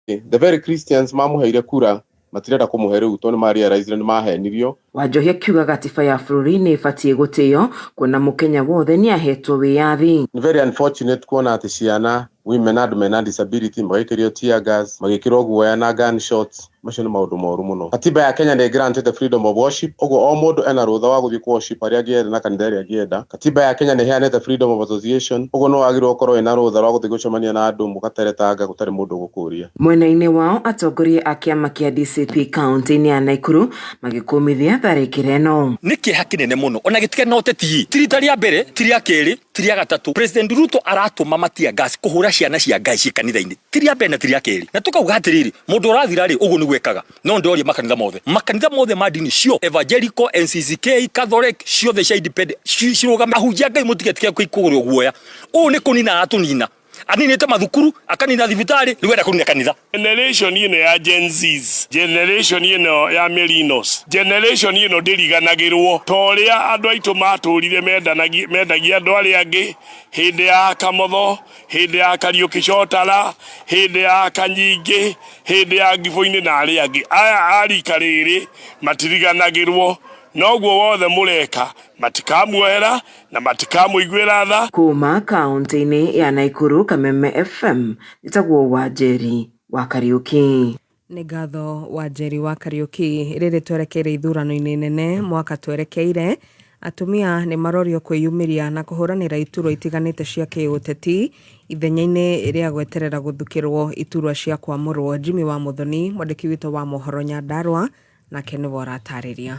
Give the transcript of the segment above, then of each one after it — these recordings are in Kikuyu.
The very Christians mamũheire kura matirenda kũmũhe rĩu tondũ nĩ nĩ mahenirio. Wanjohi akiuga gatiba ya bũrũri nĩ ĩbatiĩ gũtĩo kuona mũkenya wothe nĩ ahetwo wĩyathi. Nĩ very unfortunate kuona atĩ ciana, women na andũ mena disability magaikĩrio tear gas, magĩkĩrwo guoya na gun shots. Macio nĩ maũndũ moru mũno. Katiba ya Kenya nĩ granted freedom of worship, ũguo o mũndũ ena rũtha wa gũthiĩ worship harĩa angĩenda na kanitha ĩrĩa angĩenda. Katiba ya Kenya nĩ ĩheanĩte freedom of association, ũguo no wagĩrĩirwo gũkorwo wĩna rũtha rwa gũthiĩ gũcemania na andũ mũgateretanga gũtarĩ mũndũ ũgũkũria. Mwena-inĩ wao atongoria a kĩama kĩa DCP kaunti-inĩ ya Nakuru magĩkũmithia tharĩkĩra ĩno. Nĩ kĩeha kĩnene mũno ona gĩtige na ũteti ti rita rĩa mbere, ti rĩa kerĩ, ti rĩa gatatũ. President Ruto aratũma matia gas kũhũra ciana cia Ngai ciĩ kanitha-inĩ, ti rĩa mbere na ti rĩa kerĩ. Na tũkauga atĩrĩrĩ, mũndũ ũrathira rĩ, ũguo nĩguo ekaga. No ndorie makanitha mothe, makanitha mothe ma ndini cio, Evangelical, NCCK, Catholic, ciothe cia independent cirũgame. Ahunjia a Ngai mũtigetige kũgũrwo guoya. Ũũ nĩ kũnina aratũnina. Aninĩte mathukuru, akanina thibitarĩ, rĩu enda kũnina kanitha. Generation ĩno ya Gen Zs, generation ĩno ya millennials, generation ĩno ndĩriganagĩrwo ta ũrĩa andũ aitũ matũrire mendagia andũ arĩa angĩ hĩndĩ ya Kamotho, hĩndĩ ya Kariũki Chotara, hĩndĩ ya Kanyingĩ, hĩndĩ ya Ngibũ-inĩ na arĩa angĩ. Aya a rika rĩrĩ matiriganagĩrwo, noguo wothe mũreka matikamuohera na matikamũiguĩra tha. Kuma kaunti-inĩ ya Nakuru, Kameme FM, njĩtagwo Wanjeri wa Kariũki. Nĩ ngatho Wanjeri wa Kariũki. Rĩrĩ twerekeire ithurano-inĩ nene mwaka twerekeire, atumia nĩ marorio kwĩyumĩria na kũhũranĩra iturwa itiganĩte cia kĩũteti ithenya-inĩ rĩa gweterera gũthukĩrwo iturwa cia kwamũrwo. Jimmy wa Muthoni, mwandĩki witũ wa mohoro Nyandarua, nake nĩwe ũratarĩria.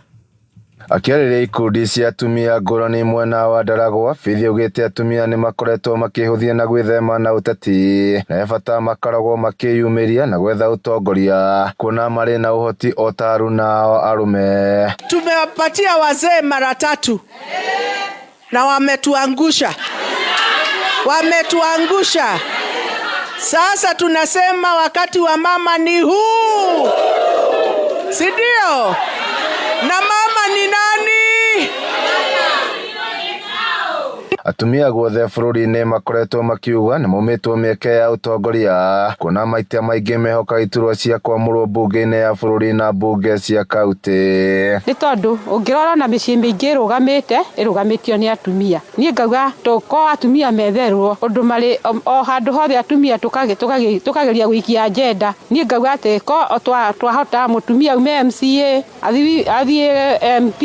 Akĩarĩria ikundi cia atumia ngũrani mwena wa Ndaragwa, Bithi augĩte atumia nĩ makoretwo makĩhũthia na gwĩthema na ũteti na he bata makoragwo makĩyumĩria na gwetha ũtongoria kuona marĩ na ũhoti o ta aruna ao arũme. Tumewapatia wazee mara tatu na wametuangusha, wametuangusha. Sasa tunasema wakati wa mama ni huu, si ndio? Na mama ni nani? Atumia guothe bũrũri-inĩ makoretwo makiuga nĩ maumĩtwo mĩeke ya ũtongoria kuona maita maingĩ mehokaga iturwa cia kwamũrwo mbunge-inĩ ya bũrũri na mbunge cia kaunti. Nĩ tondũ ũngĩrora na mĩciĩ mĩingĩ ĩrũgamĩte, ĩrũgamĩtio nĩ atumia. Niĩ ngauga tũko atumia metherwo ũndũ marĩ o handũ hothe atumia tũkageria gũikia agenda. Niĩ ngauga atĩ ko twahota mũtumia aume MCA, athiĩ MP,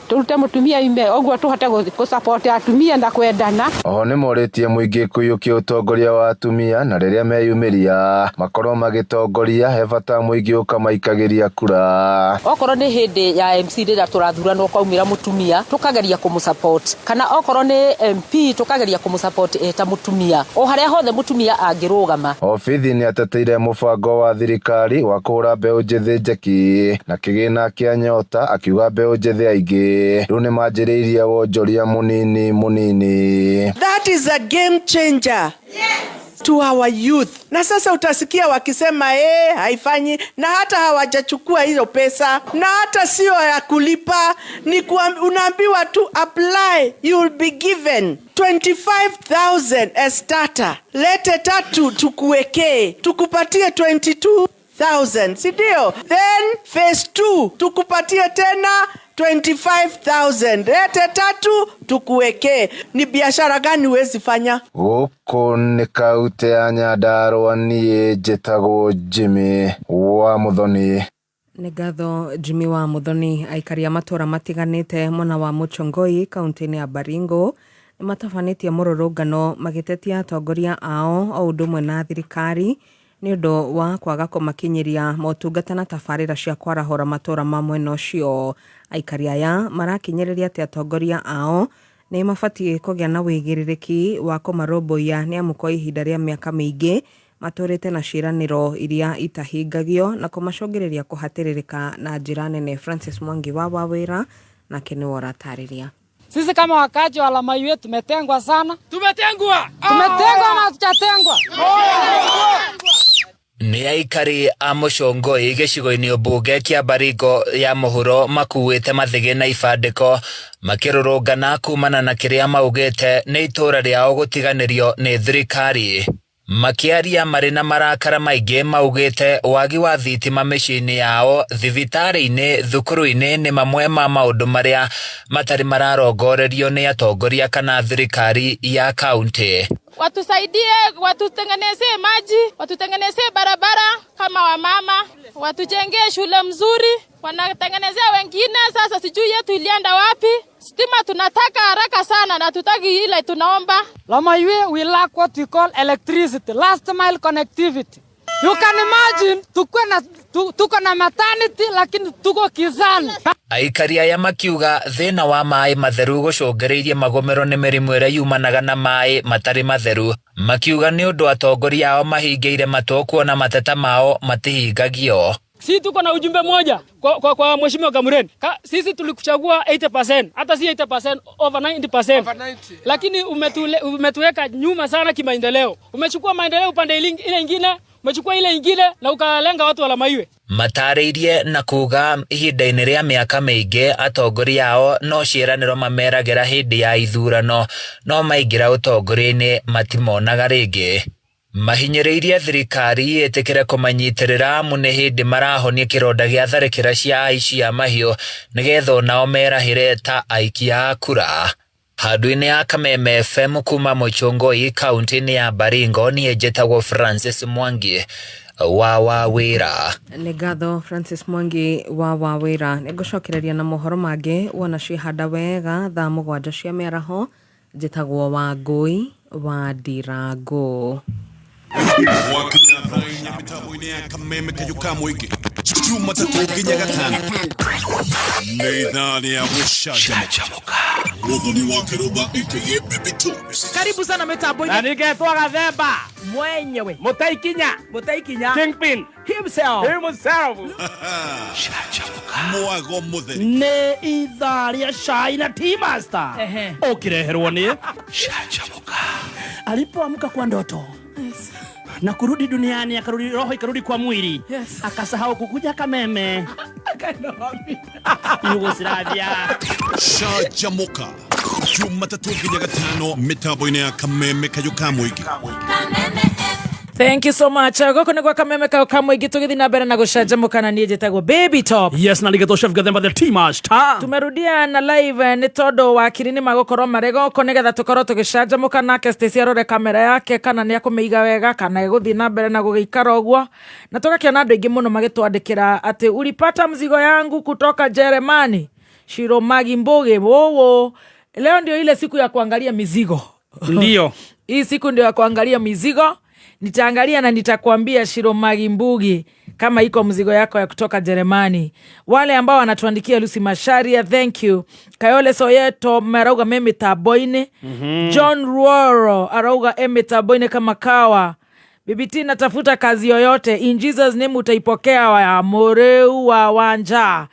tũrute mũtumia ime, ũguo tũhote gũ-support atumia na kwendana. Oho nĩ morĩtie mũingĩ kũiyũkia ũtongoria wa atumia na rĩrĩa meyumĩria makorwo magĩtongoria he bata mũingĩ ũkamaikagĩria kura. Okorwo nĩ hĩndĩ ya MC rĩrĩa tũrathuranwo kwaumĩra mũtumia tũkageria kũmũ-support, kana okorwo nĩ MP tũkageria kũmũ-support eta mũtumia, o harĩa hothe mũtumia angĩrũgama. Obithi nĩ ateteire mũbango wa thirikari wa kũhũra mbeũ njĩthĩ njeki na kĩgĩna kĩa nyota, akiuga mbeũ njĩthĩ aingĩ rĩu nĩ manjĩrĩirie wonjoria mũnini mũnini. That is a game changer. Yes. To our youth. Na sasa utasikia wakisema haifanyi, na hata hawajachukua hiyo pesa, na hata sio ya kulipa, ni unaambiwa tu apply, you will be given 25,000 as starter. Lete tatu tukuwekee, tukupatie 22,000, si ndio? Then phase 2 tukupatie tena 25,000. Lete tatu tukuwekee. Ni biashara gani huwezi fanya? Gũkũ nĩ kaunti ya Nyandarua, niĩ njĩtagwo Jimmy wa Muthoni. Nĩ ngatho Jimmy wa Muthoni. Aikari a matũra matiganĩte mwena wa Muchongoi kaunti-inĩ ya Baringo nĩ matabanĩtie mũrũrũngano magĩtetia atongoria ao o ũndũ ũmwe na thirikari nĩ ũndũ wa kwaga kũmakinyĩria motungata na tabarĩra cia kwarahũra matũra ma mwena ũcio. Aikari aya marakinyĩrĩria atĩ atongoria ao nĩ mabatiĩ kũgĩa na wĩigĩrĩrĩki wa kũmarũmbũiya nĩ amu kwa ihinda rĩa mĩaka mĩingĩ matũrĩte na ciĩranĩro iria itahingagio na kũmacũngĩrĩria kũhatĩrĩrĩka na njĩra nene. Francis Mwangi wa Wawĩra nake nĩwe ũratarĩria. Sisi kama wakaaji wa Lamaiwe tumetengwa sana. Tumetengwa! Tumetengwa ama hatujatengwa? Nĩ aikari a Muchongoi gĩcigo-inĩ mbunge kĩa Baringo ya mũhuro makuĩte mathĩgĩ na ibandĩko makĩrũrũngana kumana na kĩrĩa maugĩte nĩ itũra rĩao gũtiganĩrio nĩ thirikari. Makĩaria marĩ na marakara maingĩ maugĩte wagi wa thitima mĩciĩ-inĩ yao, thibitarĩ-inĩ, thukuru-inĩ nĩ mamwe ma maũndũ marĩa matarĩ mararongorerio nĩ atongoria kana thirikari ya kaunti. Watusaidie, watutengenezee maji, watutengenezee barabara kama wamama, watujengee shule mzuri, wanatengenezea wengine. Sasa sijui yetu ilienda wapi. Stima tunataka haraka sana na tutaki ile tunaomba. Lamaiwe, we lack what we call electricity, last mile connectivity. You can imagine tuko na, tuko na maternity lakini tuko kizani. Aikari aya makiuga thĩna wa maĩ matheru gũcũngĩrĩirie magũmĩrwo nĩ mĩrimũ ĩrĩa yumanaga na maĩ matarĩ matheru. Makiuga nĩ ũndũ atongoria ao mahingĩire matũ kuona mateta mao matihingagio. Si tuko na ujumbe moja kwa, kwa, kwa Mheshimiwa Kamureni. Ka, sisi tulikuchagua 80%, hata si 80%, over 90%. Over 90. Lakini umetuweka nyuma sana kimaendeleo. Umechukua maendeleo upande ile ingine, umechukua ile ingine na ukalenga watu wa Lamaiwe. Matarĩirie na kuga ihinda-inĩ rĩa mĩaka mĩingĩ atongoria ao no ciĩranĩro mameragĩra hĩndĩ ya ithurano no maingĩra ũtongoria-inĩ matimonaga rĩngĩ. Mahinyĩrĩirie thirikari ĩtĩkĩre kũmanyitĩrĩra amu nĩ hĩndĩ marahonia kĩronda gĩa tharĩkĩra cia aici a mahiũ nĩgetha onao merahĩre ta aikia a kura. Handũ-inĩ ya Kameme FM kuma Muchongoi kaunti-inĩ ya Baringo niĩ njĩtagwo Francis Mwangi wa Wawĩra. Nĩ ngatho Francis Mwangi wa Wawĩra. Nĩ ngũcokereria na mohoro mangĩ wona ciĩhanda wega thaa 7 cia mĩaraho. Njĩtagwo Wangũi wa Ndirango. Gwakinya thaa 4 mĩtambo-inĩ ya Kameme kayũ ka mũingĩ Jumatatũ nginya Gatano nĩ ithaa rĩa gũcanjamũka. Mũthoni wa Kĩrũmba aka Baby Tones. Karibu sana mitambo-inĩ. Na ningetwo Gathemba mwenyewe Mũtaikinya Mũtaikinya Kingpin himself himself. Mwago mũtheri nĩ ithaa rĩa cai na tea master ũkĩreherwo nĩ Canjamũka. Alipoamka kwa ndoto yes, na kurudi duniani, akarudi roho ikarudi kwa mwili yes, akasahau kukuja Kameme Yugoslavia. Canjamũka Jumatatũ nginya Gatano mĩtambo-inĩ ya Kameme kayũ ka mũingĩ. Thank you so much. Gũkũ nĩ gwa Kameme kau ka mũingĩ tũgĩthiĩ na mbere na gũcanjamũka na niĩ njĩtagwo Baby Top. Yes, na nĩgetwo Chef Gathemba the tea master. Tumerudia na live nĩ tondũ wakiri nĩ magũkorwo marĩ gũkũ nĩgetha tũkorwo tũgĩcanjamũka nake. Stacy arore kamera yake kana nĩ akũmĩiga wega kana ĩgũthiĩ na mbere na gũgĩikara ũguo, na tũgakĩona andũ aingĩ mũno magĩtwandĩkĩra atĩ ulipata mzigo yangu kutoka Jeremani Shiromagi Mbuge wowo. Leo ndio ile siku ya kuangalia mizigo. Ndio. Hii siku ndio ya kuangalia mizigo. Nitaangalia na nitakwambia Shiromagi Mbugi kama iko mzigo yako ya kutoka Jeremani. Wale ambao wanatuandikia Lucy Masharia, thank you. Kayole Soyeto marauga me mitambo-inĩ. John Ruoro arauga e mitambo-inĩ kama kawa. BBT natafuta kazi yoyote, in Jesus name utaipokea. Wa Moreu wa Wanja.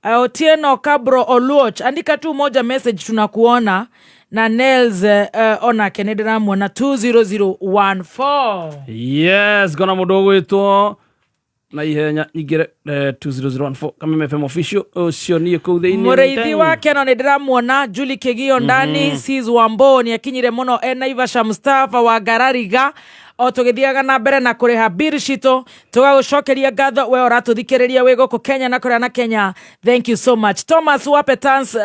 Otieno Kabro Oluoch, andika tu moja message tunakuona. Na Nels onake nĩ ndĩramuona 20014. Yes, gona mũndũ ũgwĩtwo na ihenya nyingĩre 20014 Kameme FM official ũcio niĩ kũu thĩinĩ. Mũrĩithi wake no nĩ ndĩramuona Julie Kĩgio ndani. Sis Wambo nĩ akinyire mũno e Naivasha. Mustafa wa Ngarariga, o tũgĩthiaga na mbere na kũrĩha bill citũ, tũgagũcokeria ngatho we ũratũthikĩrĩria wĩ gũkũ Kenya na kũrĩa na Kenya, thank you so much. Thomas wa Petans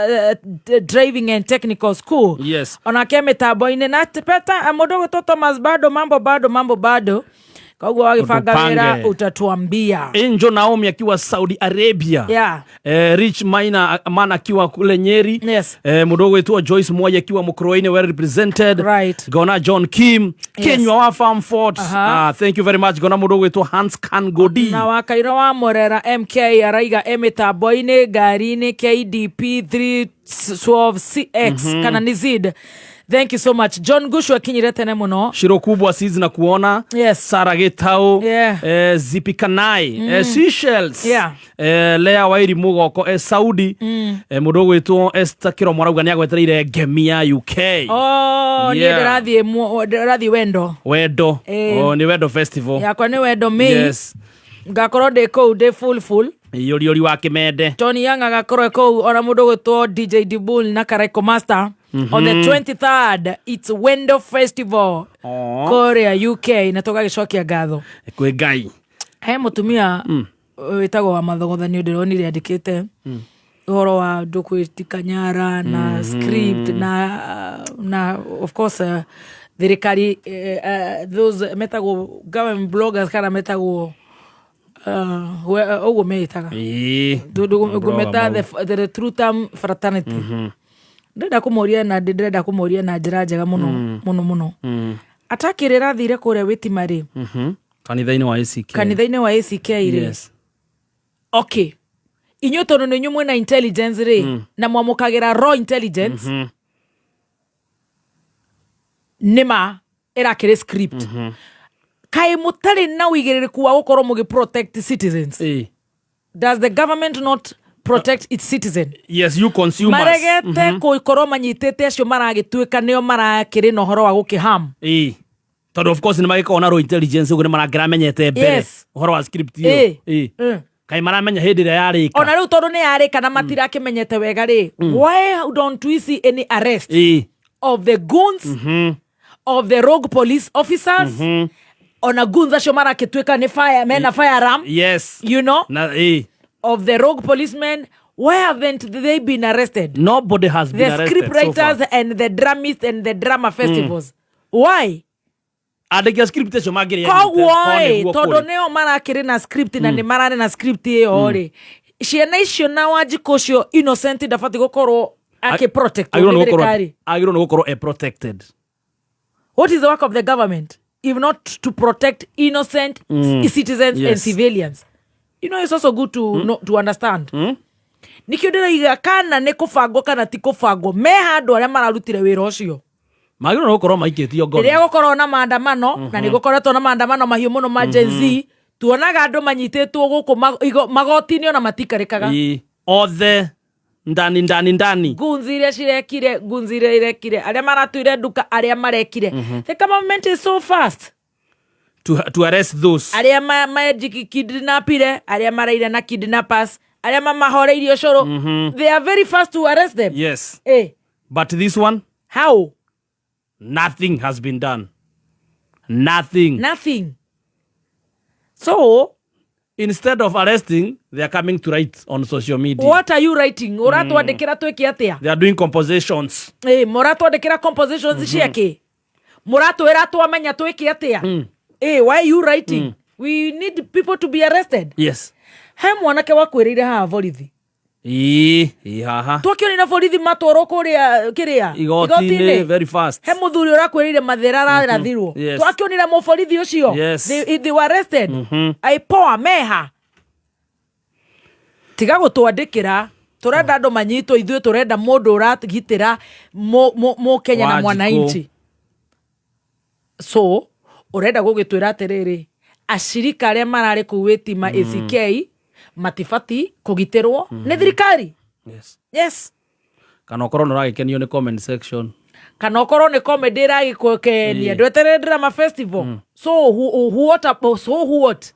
Driving and Technical School onake mĩtambo-inĩ na peta mũndũ ũgwĩtwo Thomas, bado mambo bado mambo bado, koguo wagĩbanga wĩra Utupange. Utatuambia. Angel Naomi akiwa Saudi Arabia. Rich Maina man akiwa kule Nyeri. Mũndũ ũgwĩtwo Joyce Mwai akiwa Mukurweini, well represented. Gona John Kim Kenywa wa Farm Fort. Ah, thank you very much. Gona mũndũ ũgwĩtwo Hans Kangodi. Na wakairo wa Murera MK araiga e mĩtambo-inĩ ngari-inĩ KDP 312 CX kana nĩ Z. Thank you so much. John Gushu akinyire tene muno. Shiro kubwa sizi na kuona. Sara Gitau. Zipikanai. Seychelles. Lea Wairi Mugoko Saudi. Mũndũ ũgwĩtwo Esther Kiromo arauga nĩ agwetereire ngemi ya UK. Oh, niĩ ndĩrathiĩ wendo. Wendo. Oh, nĩ Wendo Festival. Yakwa nĩ wendo May. Ngakorwo ndĩ kũu ndĩ full full. Yoriori wa Kimende. Tony Young agakorwo kũu, ona mũndũ ũgwĩtwo DJ Dibul na Karaiko Master. On the 23rd it's Wendo Festival kũrĩa UK, na tũgagĩcokia ngatho kwĩ Ngai. He mũtumia wĩtagwo wa mathogothanio ndĩronire andĩkĩte ũhoro wa andũ gwĩtika nyara na script na of course thirikari, those metagwo government bloggers kana metagwo ũguo meĩtaga. Ngũmeta the true term fraternity. Ndĩrenda kũmũria na ndĩrenda kũmũria na njĩra njega mũno mũno mũno. Atakĩrĩ ĩrathire kũrĩa wĩtima rĩ, Kanitha-inĩ wa ACK. Kanitha-inĩ wa ACK rĩ. Okay, inyuĩ tondũ nĩ inyuĩ mwĩna intelligence rĩ, na mwamũkagĩra raw intelligence, nĩma ĩrakĩrĩ script, kaĩ mũtarĩ na ũigĩrĩrĩku wa gũkorwo mũgĩ protect citizens? Does the government not protect its citizen? Yes, you consumers. Maregete gũkorwo manyitĩte acio maragĩtuĩka nĩo marakĩrĩ na ũhoro wa gũkĩham. Tondũ of course nĩ magĩkoragwo na raw intelligence, ũguo nĩ marakĩramenyete mbere ũhoro wa script ĩyo. Kaĩ maramenya hĩndĩ ĩrĩa yarĩka? Ona rĩu tondũ nĩ yarĩka na matirakĩmenyete wega rĩ, why don't we see any arrest of the goons, of the rogue police officers, ona goons acio marakĩtuĩka nĩ fire mena firearm, Na of the rogue policemen? Why haven't they been arrested? Nobody has been The arrested script so far. writers and the dramists and the drama festivals, why? Andĩki a script acio mangĩrĩ Koguo ĩ, tondũ nĩo marakĩrĩ na script na nĩ mararĩ na script ĩyo rĩ, ciana icio na Wanjikũ ũcio innocent ndabatiĩ gũkorwo akĩ protect nĩ thirikari? Agĩrĩirwo nĩ gũkorwo e protected. What is the work of the government if not to protect innocent citizens and civilians? It's also good to know, to understand. Nikĩo ndĩraiga kana nĩ kũbangwo kana ti kũbangwo, me handũ arĩa mararutire wĩra ũcio. Magĩrĩirwo nĩ gũkorwo maikĩtio ngono. Rĩrĩa gũkorwo na maandamano, na nĩ gũkoretwo na maandamano mahiũ mũno ma Gen Z, tuonaga andũ manyitĩtwo gũkũ magoti-inĩ ona matikarĩkaga. Othe ndani ndani ndani. Goons iria cirekire, goons iria irekire, arĩa maratuire nduka, arĩa marekire. The government is so fast To arrest those. Arĩa kidnapire, arĩa maraire na kidnappers, arĩa mamahoreirie ũcũrũ, they are very fast to arrest them. But this one, How? Nothing has been done. Nothing. Nothing. So instead of arresting, they are coming to write on social media. What are you writing? Ũratwandĩkĩra twĩke atĩa? They are doing compositions. Mũratwandĩkĩra compositions ciake, mũratwĩra twamenya twĩke atĩa? Why you writing? We need people to be arrested. He mwanake wakwĩrĩire haha borithi. Ĩĩ haha. Twakĩonire borithi matwarwo kũrĩa kĩrĩa igoti-inĩ very fast. He mũthuri ũrakwĩrĩire mathĩra ararathirwo. Twakĩonire mũborithi ũcio. They were arrested. Aipoa meha tiga gũtwandĩkĩra, tũrenda andũ manyitwo. Ithuĩ tũrenda mũndũ ũragitĩra mũkenya na Wanjikũ. Mwananchi. So ũrenda gũgĩtwĩra atĩrĩrĩ, acirika arĩa mararĩ kũu wĩtima ACK matibati kũgitĩrwo nĩ thirikari? Yes. Yes. Kana ũkorwo nĩ ũragĩkenio nĩ comment section. Kana ũkorwo nĩ comedy ĩragĩkũkenia, ndweterere drama festival. So who, what, so what?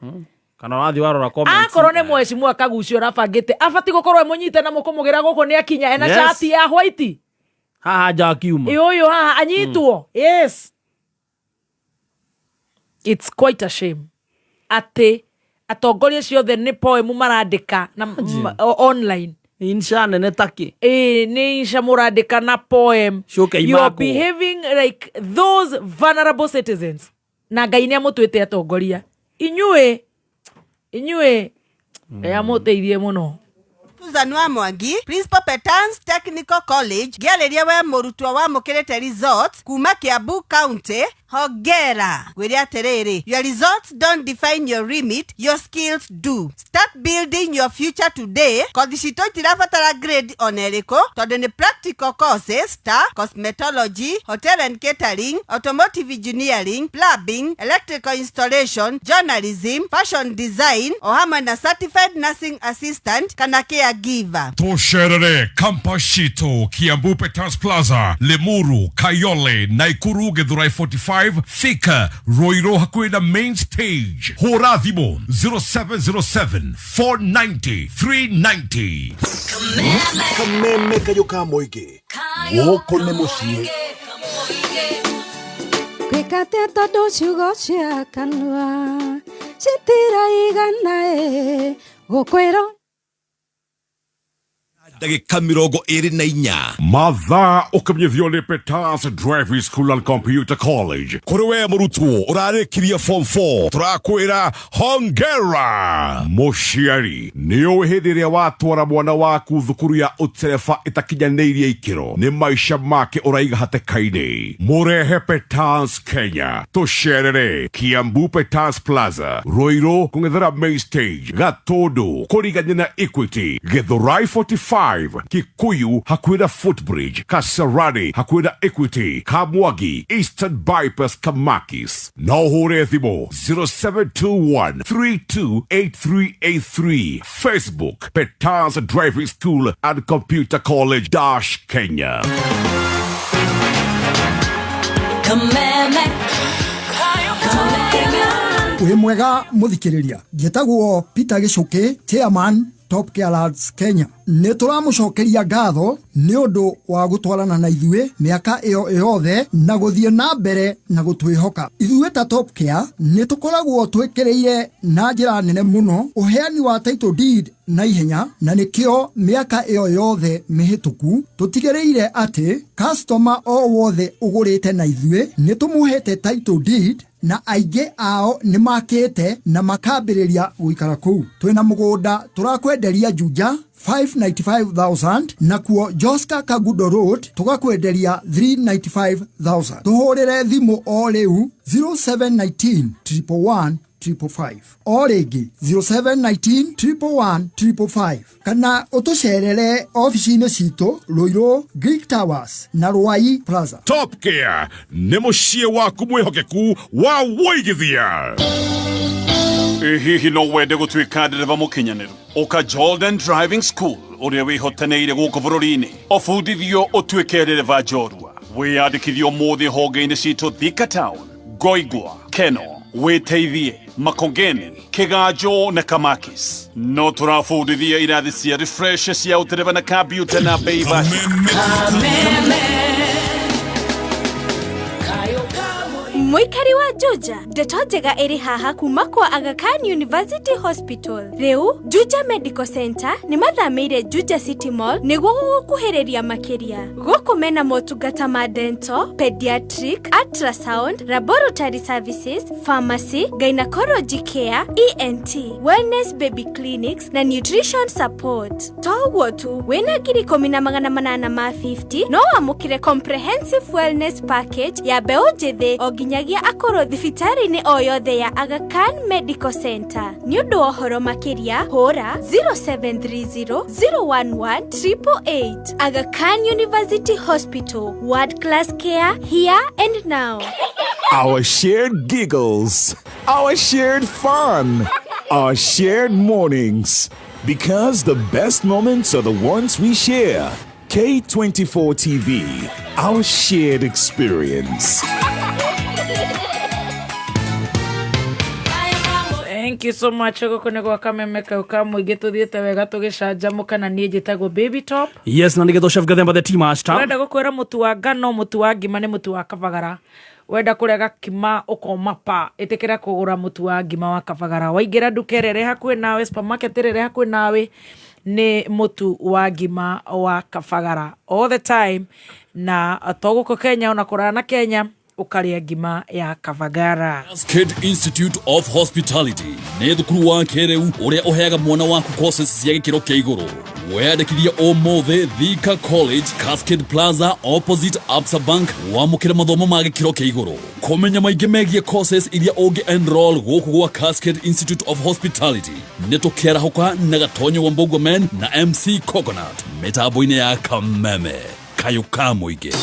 Kana ũrathiĩ warora comments. Akorwo nĩ mheshimiwa Kagucio ũrabangĩte, abati gũkorwo e mũnyite na mũkũmũgĩra gũkũ nĩ akinya ena cati ya white haha nja akiuma. Ĩ ũyũ haha anyitwo. Yes, it's quite a shame atĩ atongoria acio othe nĩ poem marandĩka na online. Insha nene takĩ. Ĩ nĩ insha mũrandĩka na poem. Ciũke You are imakwo. Behaving like those vulnerable citizens, na Ngai nĩ amũtuĩte atongoria. Inyuĩ Ngai amũteithie mũno. Susan wa Mwangi, Principal Petans Technical College, ngĩarĩria we mũrutwo wamũkĩrĩte results kuma Kiambu County, hongera. Ngwĩre atĩrĩrĩ, your results don't define your limit, your skills do. Start building your future today. Kothi citũ itirabatara grade ona ĩrĩkũ tondũ nĩ practical courses ta cosmetology, hotel and catering, automotive engineering, plumbing, electrical installation, journalism, fashion design o hamwe na certified nursing assistant kana caregiver. Tũcerere campus citũ Kiambu Peters Plaza, Limuru, Kayole, Naikuru, Githurai 45. 45 Thika, Ruiru hakuhĩ na main stage. Hũra thimũ 0707 490 390. Kameme kayũ ka mũingĩ gũkũ nĩ mũciĩ. Ngwĩka atĩa tondũ ciugo cia kanua citiraigana ĩ gũkwĩra. Ndagĩka 24 mathaa ũkamenyithio nĩ Peters Driving School and Computer College. Kũrĩ we mũrutwo ũrarĩkirie form 4, tũrakwĩra hongera. Mũciari, nĩ ũĩ hĩndĩ ĩrĩa watwara mwana waku thukuru ya ũtereba ĩtakinyanĩirie ikĩro, nĩ maica make ũraiga hatĩka-inĩ. Mũrehe Peters Kenya, tũcerere Kiambu Peters Plaza, Ruiru kũng'ethera main stage, Gatũndũ kũrigania na Equity, Githurai 45, Kikuyu hakuhĩ na Footbridge, Kasarani hakuhĩ na Equity, Kamwangi Eastern Bypass, Kamakis. No ũhũre thimũ 0721 328383. Facebook, Peters Driving School and Computer College dash Kenya. Kameme. Wĩ mwega mũthikĩrĩria, njĩtagwo Peter Gĩcũkĩ, chairman Top Care Lads Kenya. Nĩ tũramũcokeria ngatho nĩ ũndũ wa gũtwarana na ithuĩ mĩaka ĩyo yothe na gũthiĩ na mbere na gũtwĩhoka. Ithuĩ ta Top Care nĩ tũkoragwo twĩkĩrĩire na njĩra nene mũno ũheani wa title deed na ihenya, na nĩkĩo mĩaka ĩyo yothe mĩhĩtũku tũtigĩrĩire atĩ customer o wothe ũgũrĩte na ithuĩ nĩ tũmũhete title deed, na aingĩ ao nĩ makĩte na makambĩrĩria gũikara kũu. Twĩna mũgũnda tũrakwenderia Juja 595,000, nakuo Joska Kagudo Road tũgakwenderia 395,000. Tũhũrĩre thimũ o rĩu 0719 111 555, o rĩngĩ 0719 111 555, kana ũtũcerere ofici-inĩ citũ Ruiru Greek Towers na Ruai Plaza. Top Care nĩ mũciĩ waku mwĩhokeku wa wũigithia. Ĩ hihi no wende gũtuĩka ndereba mũkinyanĩru? Ũka Jordan Driving School ũrĩa wĩhotanĩire gũkũ bũrũri-inĩ, ũbundithio ũtuĩke ndereba njorua. Wĩyandĩkithio ũmũthĩ honge-inĩ citũ Thika Town, Ngoingwa, Keno, Wĩteithie, Makongeni, Kĩganjo na Kamakis. No tũrabundithia irathi cia refresh cia ũtereba na kambiuta na bei bacĩrĩre. Mũikari wa Juja, ndeto njega ĩrĩ haha kuma kwa Aga Khan University Hospital. Rĩu Juja Medical Center nĩ mathamĩire Juja City Mall nĩguo gũgũkuhĩrĩria makĩria. Gũkũ mena motungata ma dental, pediatric, ultrasound, laboratory services, pharmacy, gynecology care, ENT, wellness, baby clinics na nutrition support. To ũguo tu, wĩna 18,850 no wamũkĩre comprehensive wellness package ya mbeũ njĩthĩ o nginyagia akũrũ thibitarĩ-inĩ o yothe ya Aga Khan Medical Center. Nĩ ũndũ wa ũhoro makĩria, hũra 0730 011 888. Aga Khan University Hospital, world class care here and now. Our shared giggles, our shared fun, our shared mornings. Because the best moments are the ones we share. K24 TV, our shared experience. Thank you so much. Gũkũ nĩ gwa Kameme kau ka mũingĩ, tũthiĩte wega tũgĩcanjamũka, na niĩ njĩtagwo Baby Top. Yes, na nĩgetho Chef Gathemba the tea master. Ũrenda gũkwĩra mũtu wa ngano, mũtu wa ngima nĩ mũtu wa Kabagara. Wenda kũrĩa gakima ũkoma pa, ĩtĩkĩra kũgũra mũtu wa ngima wa Kabagara. Waingĩra nduka ĩrĩa ĩrĩ hakuhĩ nawe, supermarket ĩrĩa ĩrĩ hakuhĩ nawe, nĩ mũtu wa ngima wa Kabagara all the time. Na to gũkũ Kenya, ona kũraya na Kenya, ũkarĩa ngima ya Kabagara. Cascade Institute of Hospitality nĩ thukuru wa kĩrĩu ũrĩa ũheaga mwana waku courses cia gĩkĩro kĩa igũrũ. Weyandĩkithia ũmũthĩ Thika College, Cascade Plaza, opposite Absa Bank, wamũkĩre mathomo ma gĩkĩro kĩa igũrũ. Kũmenya maingĩ megiĩ courses iria ũngĩ enroll gũkũ gwa Cascade Institute of Hospitality, nĩ tũkĩarahũka na Gatonyo wa Mbũguo Men na MC Coconut mĩtambo-inĩ ya Kameme kayũ ka mũingĩ.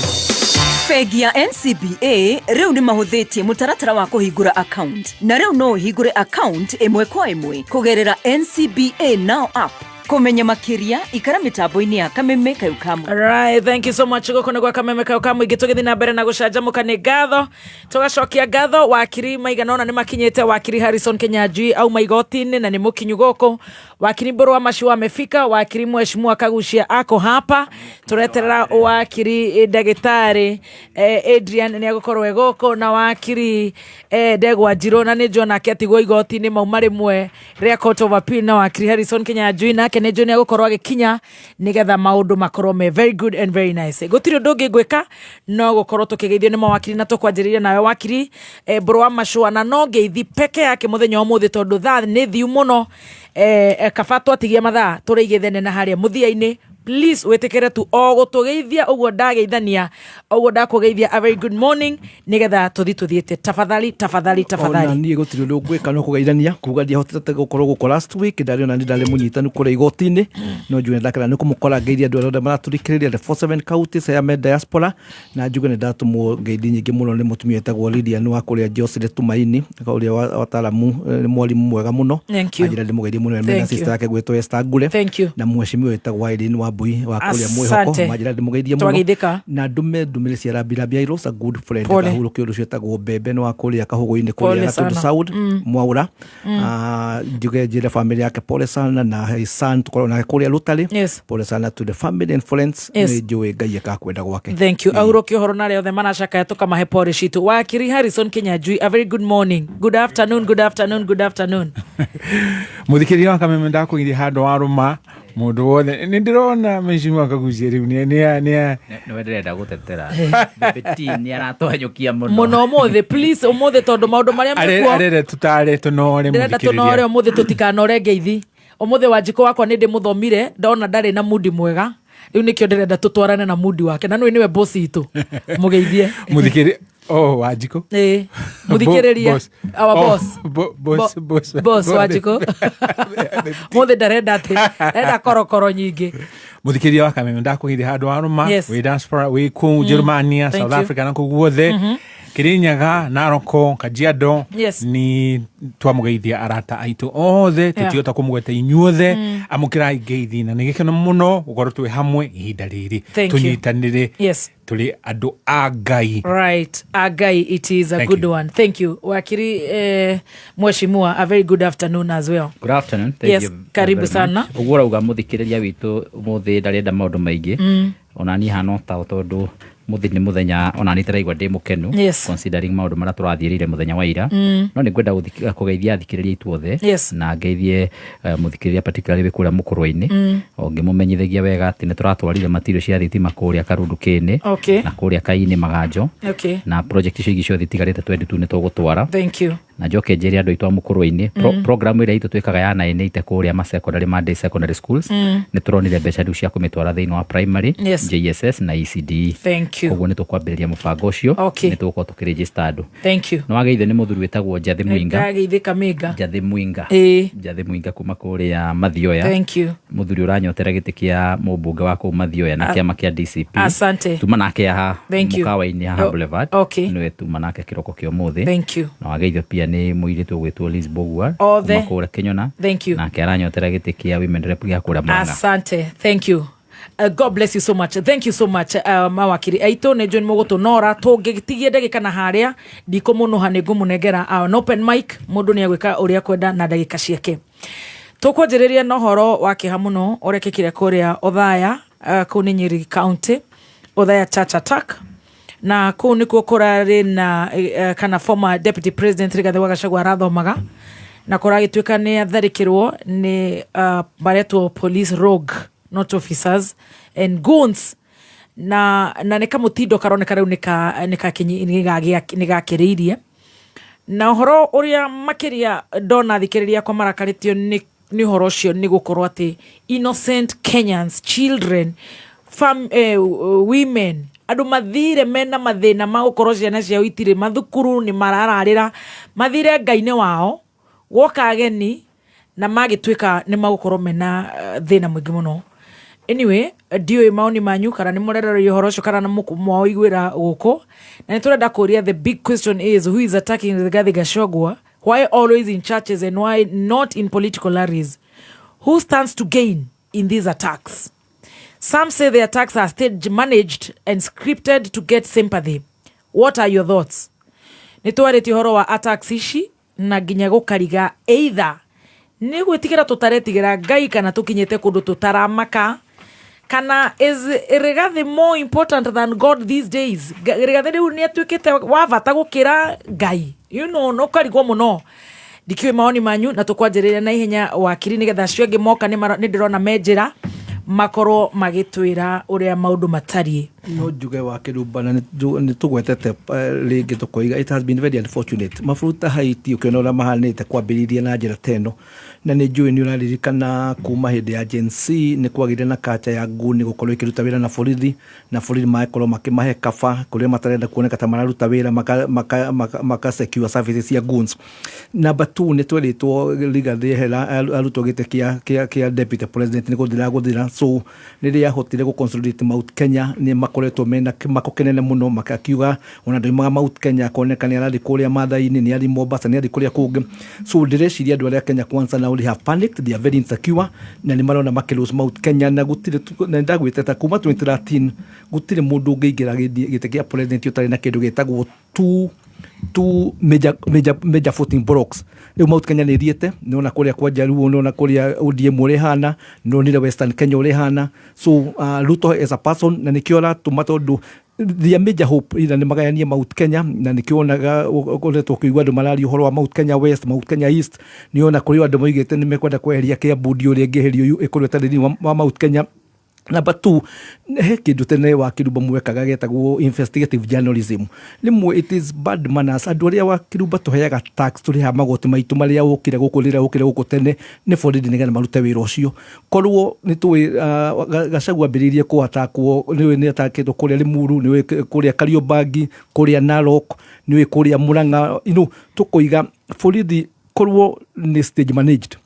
Bengi ya NCBA rĩu nĩ mahũthĩtie mũtaratara wa kũhingũra account, na rĩu no ũhingũre account ĩmwe kwa ĩmwe kũgerera NCBA Now app. Kũmenya makĩria ikara mĩtambo-inĩ ya Kameme Kayũ ka Mũingĩ. Right, thank you so much. Gũkũ nĩ gwa Kameme Kayũ ka Mũingĩ tũgĩthiĩ na mbere na gũcanjamũka. Nĩ ngatho tũgacokia ngatho wakiri maigana ũna nĩ makinyĩte. Wakiri Harrison Kinyanjui auma igoti-inĩ na nĩ mũkinyu gũkũ. Wakiri Mbũrũ wa Maciwa amefika. Wakiri Mheshimiwa Kaguchia ako hapa. Tũreterera wakiri ndagĩtarĩ Adrian nĩ egũkorwo e gũkũ na wakiri Ndegwa Njirũ na nĩ njũĩ onake atigwo igoti-inĩ mauma rĩmwe rĩa Court of Appeal na wakiri Harrison Kinyanjui nake nĩ njũĩ nĩ egũkorwo agĩkinya nĩgetha maũndũ makorwo me very good and very nice. Gũtirĩ ũndũ ũngĩ ngwĩka no gũkorwo tũkĩgeithio nĩ mawakiri na tũkwanjĩrĩria nawe wakiri Mbũrũ wa Macũa, na no ngeithi peke yake mũthenya wa ũmũthĩ tondũ thaa nĩ thiu mũno. Kaba twatigia mathaa tũrĩigĩthene na harĩa mũthia-inĩ. Please wĩtĩkĩre tu o gũtũgeithia ũguo ndageithania ũguo ndakũgeithia a very good morning nĩgetha tũthi tũthiĩte. Tafadhali, tafadhali, tafadhali. Ona niĩ gũtirĩ ũndũ ngwĩka no kũgeithania kuga ndiahotete gũkorwo gũkũ last week, ndarĩ ona nĩ ndarĩ mũnyitanu kũrĩa igoti-inĩ, no njuge ndakena nĩ kũmũkora. Ngeithia andũ arĩa othe maratũthikĩrĩria the 47 counties aya me diaspora, na njuge nĩ ndatũmwo ngeithi nyingĩ mũno nĩ mũtumia wĩtagwo Lilian wa kũrĩa Josire Tumaini ũrĩa wataalamu, nĩ mwarimũ mwega mũno. Thank you. Anjĩra ndĩmũgeithie mũno mena Thank you. sister yake gwĩtwo Esther Ngure Thank you. na mheshimiwa wĩtagwo Irene Wambui wa kũrĩa mwĩhoko. Asante. Manjĩra ndĩmũgeithie mũno. Twageithĩka. Na ndũme ndũmĩrĩri cia rambirambi. I lost a good friend. Pole. Kahurũke ũndũ ũcio wĩtagwo Mbembe nĩ wa kũrĩa Kahũgũ-inĩ Pole kũrĩa Gatundu sana. South Mwaũra. Njuge njĩre family yake pole sana na his son tũkorwo nake kũrĩa Rũtarĩ. Pole sana to the family and friends. Nĩ njũĩ Ngai ekakwenda gwake. Thank you. Ahurũke ũhoro na arĩa othe maracakaya tũkamahe pole citũ. Wakiri Harrison Kinyanjui, a very good morning, good afternoon, good afternoon, good afternoon. Muthikĩria wa Kameme, ndakũgeithia handũ wa rũma mũndũ wothe. Nĩ ndĩrona mheshimiwa Kaguchia rĩu nĩ Nĩwe ndĩrenda gũtetera. Beti nĩ aratwanyũkia mũno. Mũno ũmũthĩ, please, ũmũthĩ tondũ maũndũ marĩa mekuo arere tũtare tũnore. Ndĩrenda tũnore Mũthikĩrĩria. Ũmũthĩ tũtikanore ngeithi. Ũmũthĩ Wanjikũ wakwa nĩ ndĩmũthomire ndona ndarĩ na mudi mwega. Rĩu nĩkĩo ndĩrenda tũtwarane na mudi wake na nĩwe nĩwe boss itũ. Mũgeithie. Mũthikĩrĩ oh Wanjikũ. Ĩĩ, mũthikĩrĩria. Boss. Our Oh, boss. Boss, boss. Boss Wanjikũ mũthĩ ndarenda atĩ arenda korokoro nyingĩ. Mũthikĩrĩria wa Kameme, ndakũgeithia handũ wa rũma. Wĩ diaspora, wĩ kũu Njĩrĩmania, Thank South you. Africa na kũu guothe, Kirinyaga, Naroko, Kajiado, Yes. Nĩ twamũgeithia arata aitũ othe. Tũtihota kũmũgweta inyuothe. Amũkĩrai ngeithi na nĩ gĩkeno mũno gũkorwo twĩ hamwe ihinda rĩrĩ. Thank you. Tũnyitanĩre. Tũrĩ andũ a Ngai. Right, agai, it is a Thank good you. one. Thank you. Wakiri Mheshimiwa, a very good afternoon as well. Good afternoon. Thank Yes, you karibu very much. sana. Ũguo ũrauga mũthikĩrĩria witũ ũmũthĩ ndarenda maũndũ maingĩ. Ona niĩ hana o tao tondũ mũthĩ nĩ mũthenya ona niĩ ndĩraigua ndĩ mũkenu considering maũndũ marĩa tũrathiĩrĩire mũthenya wa ira. No nĩ ngwenda kũgeithia athikĩrĩria aitũ othe na ngeithie mũthikĩrĩria particularly wĩ kũrĩa mũkũrwe-inĩ, o ngĩmũmenyithagia wega atĩ nĩ tũratwarire material cia thitima kũrĩa Karundu Kĩnĩ na kũrĩa Kainĩ Maganjo na project icio ingĩ ciothe itigarĩte 22 nĩ tũgũtwara. Thank you. Na njoke njĩre andũ aitũ a mũkũrwe-inĩ program ĩrĩa itũ twĩkaga ya 980 kũrĩa ma secondary, ma day secondary schools, nĩ tũronire mbeca rĩu cia kũmĩtwara thĩinĩ wa primary, JSS na ECDE. Thank you. Koguo nĩ tũkwambĩrĩria mũbango ũcio. Nĩ tũgũkorwo tũkĩregister andũ. Thank you. Nĩ wageithio nĩ mũthuri wĩtagwo Njathĩ Mũinga. Ndageithĩka Minga. Njathĩ Mũinga. Ĩĩ. Njathĩ Mũinga kuma kũrĩa Mathioya. Thank you. Mũthuri ũranyotera gĩtĩ kĩa mũmbunge wa kũu Mathioya na kĩama kĩa DCP. Asante. Tuma nake haha Thank you. mũkawa-inĩ haha Oh, Boulevard. Nĩwe tuma nake kĩroko kĩa ũmũthĩ. Thank you. Na wageithio pia nĩ mũirĩtu ũgwĩtwo Liz Bogwar Othe. kuma kũrĩa Kĩnyona. Thank you. Nake aranyotera gĩtĩ kĩa women rep gĩa kũrĩa Murang'a. Asante, thank you. God bless you so much. Thank you so much. Mawakiri aitũ nĩ njũĩ nĩ mũgũtũnora tũngĩtigie ndagĩka na harĩa ndikũmũnũha nĩ ngũmũnengera an open mic. Mũndũ nĩ agwĩka ũrĩa kwenda na ndagĩka ciake. Tũkwanjĩrĩria na ũhoro wa kĩeha mũno ũrekĩkire kũrĩa Othaya, kũu nĩ Nyeri County, Othaya Church attack, na kũu nĩkuo kũrarĩ na kana former deputy president Rigathĩ wa Gachagua arathomaga, na kũragĩtuĩka nĩ atharĩkĩrwo nĩ maretwo police rogue, not officers, and goons, na nĩ kamũtindo karoneka rĩu nĩ gakĩrĩirie na ũhoro ũrĩa makĩria ndona thikĩrĩria akwa marakarĩtio nĩ ũhoro ũcio nĩ gũkorwo atĩ innocent Kenyans, children, women, andũ mathire mena mathĩna ma gũkorwo ciana ciao itirĩ mathukuru, nĩ marararĩra, mathire Ngai-inĩ wao, gwoka ageni na magĩtuĩka nĩ magũkorwo mena thĩna mũingĩ mũno. Anyway, ndiũĩ maoni manyu kana nĩ mũrereria ũhoro ũcio kana nĩ mwaũiguĩra gũkũ, na nĩ tũrenda kũria, the big question is, who is attacking Rigathi Gachagua? Why always in churches and why not in political rallies? Who stands to gain? in these attacks? Some say the attacks are stage managed and scripted to get sympathy. What are your thoughts? Nĩ twarĩtie ũhoro wa attacks ici na nginya gũkariga either nĩ gwĩtigĩra tũtaretigĩra Ngai kana tũkinyĩte kũndũ tũtaramaka kana is Rigathi more important than God these days? Rigathi rĩu nĩ atuĩkĩte wa bata gũkĩra Ngai, no karigwo mũno. Ndikiũĩ maoni manyu na tũkwanjĩrĩria na ihenya wakiri nĩgetha acio angĩ moka nĩ ndĩrona me njĩra makorwo magĩtwĩra ũrĩa maũndũ matariĩ. No njuge wa Kĩrumba na nĩ tũgwetete rĩngĩ tũkoiga it has been very unfortunate. Mabũrũri ta Haiti ũkĩona ũrĩa mahanĩte kwambĩrĩria na njĩra ta ĩno, na nĩ njũĩ nĩ ũraririkana kuma hĩndĩ ya Gen Z nĩ kwagĩire na culture ya nguni gũkorwo ĩkĩruta wĩra na borithi, na borithi magakorwo makĩmahe kaba kũrĩa matarenda kuoneka ta mararuta wĩra maka secure services cia goons. Number two, nĩ twerĩtwo Rigathi ehera arutwo gĩtĩ kĩa deputy president nĩ gũthira gũthira, so rĩrĩa ahotire gũ consolidate Mount Kenya nĩ makoretwo mena kĩmako kĩnene mũno, makakiuga ona ndoimaga Mount Kenya akoneka nĩ arathiĩ kũrĩa Mathai-inĩ, nĩ arathiĩ Mombasa, nĩ arathiĩ kũrĩa kũngĩ. So ndĩreciria andũ arĩa Kenya Kwanza now they have panicked, they are very insecure na nĩ marona makĩ lose Mount Kenya, na gũtirĩ, na ndagwĩte kuma 2013 gũtirĩ mũndũ ũngĩingĩra gĩtĩ kĩa president ũtarĩ na kĩndũ gĩtagwo two major voting blocks. Rĩu Mount Kenya nĩ ĩthiĩte, nĩwona kũrĩa kwa Jaluo, nĩwona kũrĩa ODM ũrĩa ĩhana, nĩwonire Western Kenya ũrĩa ĩhana. So Ruto as a person, na nĩkĩo aratũma tondũ their major hope either nĩ magayanie Mount Kenya, na nĩkĩo wonaga ũkoretwo ũkĩigua andũ mararia ũhoro wa Mount Kenya West, Mount Kenya East. Nĩwona kũrĩ andũ moigĩte nĩ mekwenda kweheria Kiambu, ũrĩa ĩngĩeherio ĩkorwo ĩtarĩ thĩinĩ wa Mount Kenya. Number two, he kĩndũ tene wa Kĩrumba mwekaga getagwo investigative journalism. Rĩmwe it is bad manners. Andũ arĩa wa Kĩrumba tũheaga tax, tũrĩhaga magoti maitũ marĩa ũkire gũkũ, rĩrĩa ũkire gũkũ tene nĩ borithi nĩgetha marute wĩra ũcio. Korwo nĩ tũĩ Gachagua ambĩrĩirie kũ-attackwo, nĩũĩ nĩ atakĩtwo kũrĩa Limuru, nĩũĩ kũrĩa Kariobangi, kũrĩa Narok, nĩũĩ kũrĩa Murang'a, tũkoiga borithi korwo nĩ stage managed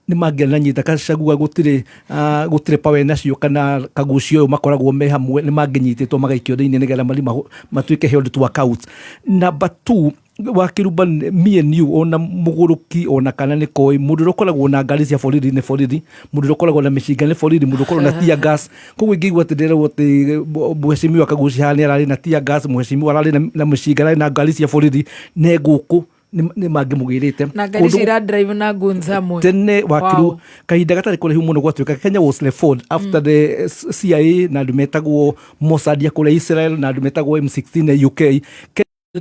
nĩ mangĩananyita Gachagua, gũtirĩ power nacio kana kagucio ũyũ makoragwo me hamwe, nĩ mangĩnyitĩtwo magaikio thĩinĩ nĩgetha matuĩke held to account. Number two, wa Kĩrumba, me and you, ona mũgũrũki ona kana nĩ koĩ, mũndũ ũrĩa ũkoragwo na ngari cia borithi nĩ borithi, mũndũ ũrĩa ũkoragwo na mĩcinga nĩ borithi, mũndũ ũkoragwo na tear gas. Koguo ingĩigua atĩ ndĩrerwo atĩ mheshimiwa Kagucia haha nĩ ararĩ na tear gas, mheshimiwa ararĩ na mĩcinga, ararĩ na ngari cia borithi, ne gũkũ nĩ mangĩmũgĩrĩte. Na ngari icio drive na guns hamwe. Tene wakiru kahinda gatarĩ kũraihu mũno gwatuĩka Kenya was reformed after the CIA na andũ metagwo Mossad ya kũrĩa Israel na andũ metagwo M16 ya UK.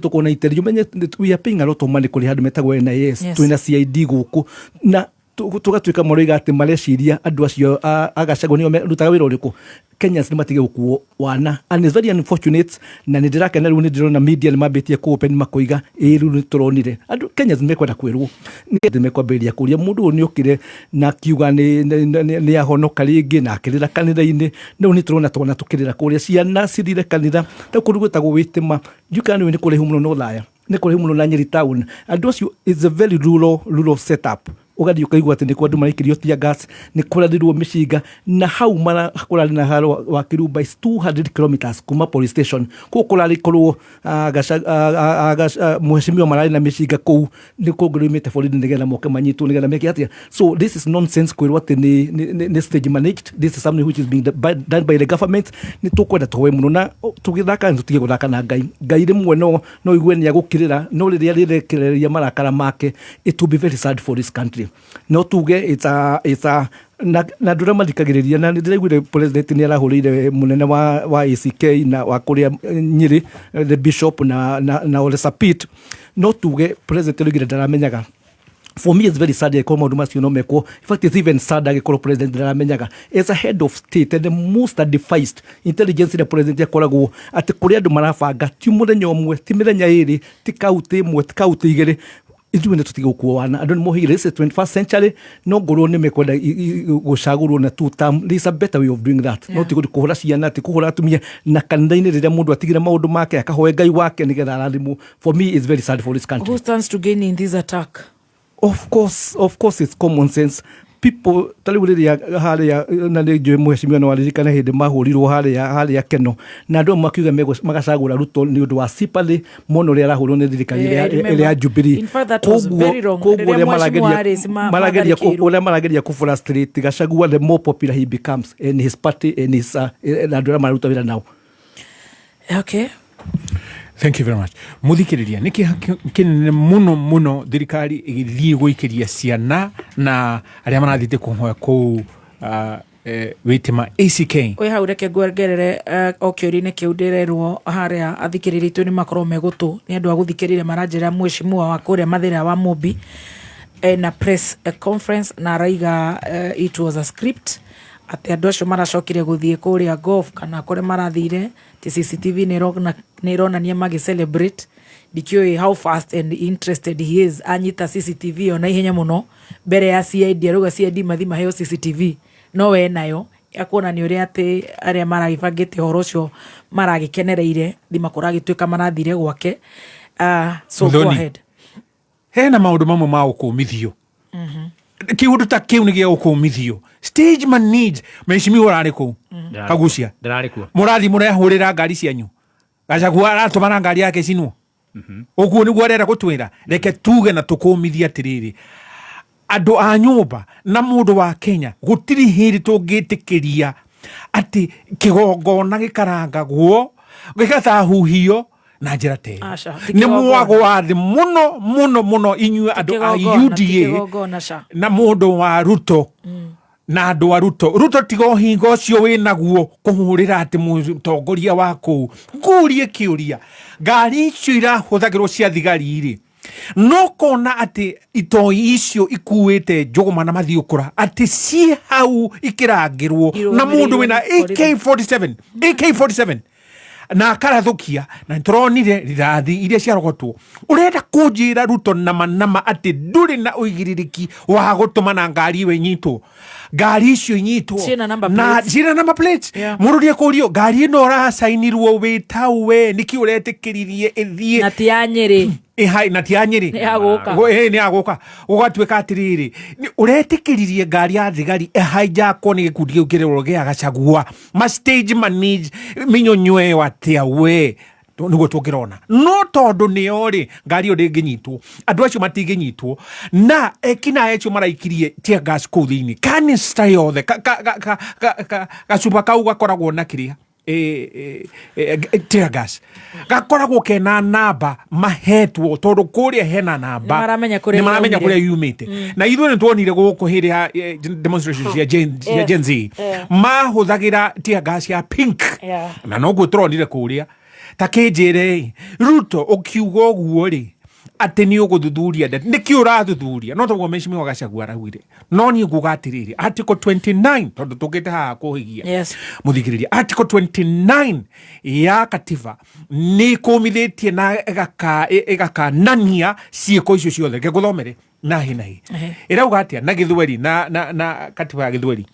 Tũkona intelligence, ũmenye we are paying a lot of money kũrĩ handũ metagwo NIS. Twĩna CID gũkũ na tũgatuĩka maroiga atĩ mareciria andũ acio a Gachagua nĩo marutaga wĩra ũrĩkũ. Kenyans nĩ matige gũkuo wana, and it's very unfortunate, na nĩ ndĩrakena rĩu nĩ ndĩrona media nĩ mambĩtie kũ open makoiga ĩĩ rĩu nĩ tũronire andũ Kenyans nĩ mekwenda kwĩrwo, nĩ mekwambĩrĩria kũria mũndũ ũyũ nĩ okire na akiuga nĩ ahonoka rĩngĩ na akĩrĩra kanitha-inĩ. Rĩu nĩ tũrona twana tũkĩrĩra kũrĩa, ciana cithire kanitha ta kũndũ gwĩtagwo Wĩtĩma, ndiũĩ kana nĩ kũraihu mũno na Othaya, nĩ kũraihu mũno na Nyeri town. Andũ acio, it's a very rural setup. Ũgathiĩ ũkaigua atĩ nĩkuo andũ maraikĩrio tear gas, nĩ kũrathirwo mĩcinga, na hau mara kũrarĩ na haro wa Kĩrumba is 200 kilometers kuma police station. Kũu kũrarĩ korwo mheshimiwa mararĩ na mĩcinga kũu nĩ kũngĩrũmĩte borithi nĩgetha moke manyitwo nĩgetha meke atĩa. So this is nonsense kwĩrwo atĩ nĩ stage managed. This is something which is being done by the government. Nĩ tũkwenda tũhoe mũno na tũgĩthaka nĩ tũtige gũthaka na Ngai. Ngai rĩmwe no igue nĩ agũkirĩra, no rĩrĩa rĩrekereria marakara make, it will be very sad for this country. No tuge it's a na andũ arĩa mathikagĩrĩria, na nĩ ndĩraiguire president nĩ arahũrĩire mũnene wa ACK na wa kũrĩa Nyĩrĩ, the bishop na Ole Sapit. No tuge president oigire ndaramenyaga. For me it's very sad angĩkorwo maũndũ macio no mekwo. In fact, it's even sad angĩkorwo president ndaramenyaga as a head of state and the most advised intelligence ĩrĩa president akoragwo atĩ kũrĩ andũ marabanga, ti mũthenya ũmwe, ti mĩthenya ĩrĩ, ti kaunti ĩmwe, ti kaunti igĩrĩ. Ithuĩ nĩ tũtige gũkuo wana, andũ nĩ mohĩire. This is 21st century. No ngorwo nĩ mekwenda gũcagũrwo na two term, there is a better way of doing that. No ti kũhũra ciana, ti kũhũra atumia na kanitha-inĩ rĩrĩa mũndũ atigire maũndũ make akahoe Ngai wake nĩgetha arathimwo. For me it's very sad for this country. Who stands to gain in this attack? Of course, of course, it's common sense. People ta rĩu rĩrĩa harĩa, na nĩ njũĩ mheshimiwa no aririkane hĩndĩ mahũrirwo harĩa Keno, na andũ amwe makiuga magacagũra Ruto nĩ ũndũ wa sympathy mũno ũrĩa arahũrwo nĩ thirikari Yeah, I ĩrĩa remember. ĩrĩa ya Jubilee. In fact, that was very wrong. Koguo Rĩrĩa ũrĩa Mheshimiwa Harris marageria matharĩkĩirwo. ũrĩa marageria kũ frustrate Gachagua, the more popular he becomes in his party, in his na andũ arĩa mararuta wĩra nao. Okay. Thank you very much. Muthikiriria, nä kä nene muno muno thirikari ĩgĩthiĩ gũikĩria ciana na arĩa marathiĩte kũhoya kũu wĩtĩma ACK. Wĩ hau, reke ngwongerere o kĩũria-inĩ kĩu ndĩrerwo harĩa athikĩrĩria itũ nĩ makorwo megũtũ nĩ andũ a gũthikĩrĩria, maranjĩra mheshimiwa wa kũrĩa Mathĩra wa Mũmbi ena press conference na araiga it was a script, atĩ andũ acio maracokire gũthiĩ kũrĩa golf kana kũrĩa marathire ti CCTV nĩ ĩronania magĩ celebrate. Ndikĩũĩ how fast and interested he is. Anyita CCTV ĩyo na ihenya mũno mbere ya CID. Arauga CID mathi maheo CCTV no we nayo ya kuonania ũrĩa atĩ arĩa maragĩbangĩte ũhoro ũcio maragĩkenereire thima kũragĩtuĩka marathire gwake. So go Muthoni. ahead. Hena maũndũ mamwe ma gũkũmithio. Kĩũndũ ta kĩu nĩ gĩa gũkũmithio, stage manage. Mheshimiwa ũrarĩ kũu Kagucia? Ndĩrarĩ kuo. Mũrathi mũrehũrĩra ngari cianyu, Gachagua aratũmana ngari yake cinwo. Ũguo nĩguo arenda gũtwĩra? Reke tuge na tũkũmithie atĩrĩrĩ, andũ a nyũmba na mũndũ wa Kenya, gũtirĩ hĩndĩ tũngĩtĩkĩria atĩ kĩgongona gĩkarangagwo gĩgathahuhio na njĩra ta ĩyo. Aca, ti Nĩ kĩgongona. mwago wa thĩ mũno mũno mũno inyuĩ Ti andũ a kĩgongona, ti UDA kĩgongona, ca. na mũndũ wa Ruto na andũ a Ruto. Ruto, tiga ũhinga ũcio wĩ naguo kũhũrĩra atĩ mũtongoria wa kũu. Ngũrie kĩũria, ngari icio irahũthagĩrwo cia thigari rĩ, no kona atĩ itoi icio ikuĩte njũgũma na mathiũkũra atĩ ciĩ hau ikĩrangĩrwo na mũndũ wĩna AK47 AK47 na akarathũkia, na nĩtũronire rithathi iria ciarogotwo. Ũrenda kũnjĩra Ruto nama nama atĩ ndũrĩ na ũigĩrĩrĩki wa gũtũmana ngari ĩyo ĩnyitwo, ngari icio inyitwo? Ciĩna number na plates. Ciĩna number plates. Mũndũ nĩekũrio, ngari ĩno ũracainirwo wĩ tawe, nĩkĩ ũretĩkĩririe ĩthiĩ? Na ti ya Nyĩrĩ. Ĩhai, na ti ya Nyĩrĩ. Nĩ ya gũka. Ĩ, nĩ ya gũka. Gũgatuĩka atĩrĩrĩ, ũretĩkĩririe ngari ya thigari ĩhaijakwo nĩ gĩkundi kĩu kĩrĩrwo gĩa Gachagua, ma stage manage mĩnyonyo ĩyo atĩa we? Nĩguo tũngĩrona, no tondũ nĩo rĩ, ngari ĩyo ndĩngĩnyitwo, andũ acio matingĩnyitwo, na ekinaĩ acio maraikirie tear gas kũu thĩinĩ, canister yothe, gacuba kau gakoragwo na kĩrĩa tear gas gakoragwo kena namba mahetwo, tondũ kũrĩa hena namba. Nĩmaramenya kũrĩa Nĩmaramenya yaumire. kũrĩa yumĩte. Na ithuĩ nĩ tuonire gũkũ hĩndĩ ya demonstration cia Gen Z mahũthagĩra tear gas ya pink. Na noguo tũronire kũrĩa. Ta kĩnjĩre, Ruto, ũkiuga ũguo rĩ, atĩ nĩ ũgũthuthuria ndeto, nĩkĩ ũrathuthuria? No toguo mheshimiwa Gachagua araugire. No niĩ nguga atĩrĩrĩ, article 29, tondũ tũkĩte haha kũhigia mũthikĩrĩria, article 29 ya katiba nĩ kũmithĩtie na ĩgakanania ciĩko icio ciothe. Reke ngũthomere nahi nahi. Ĩrauga atĩa na gĩthweri na katiba ya gĩthweri?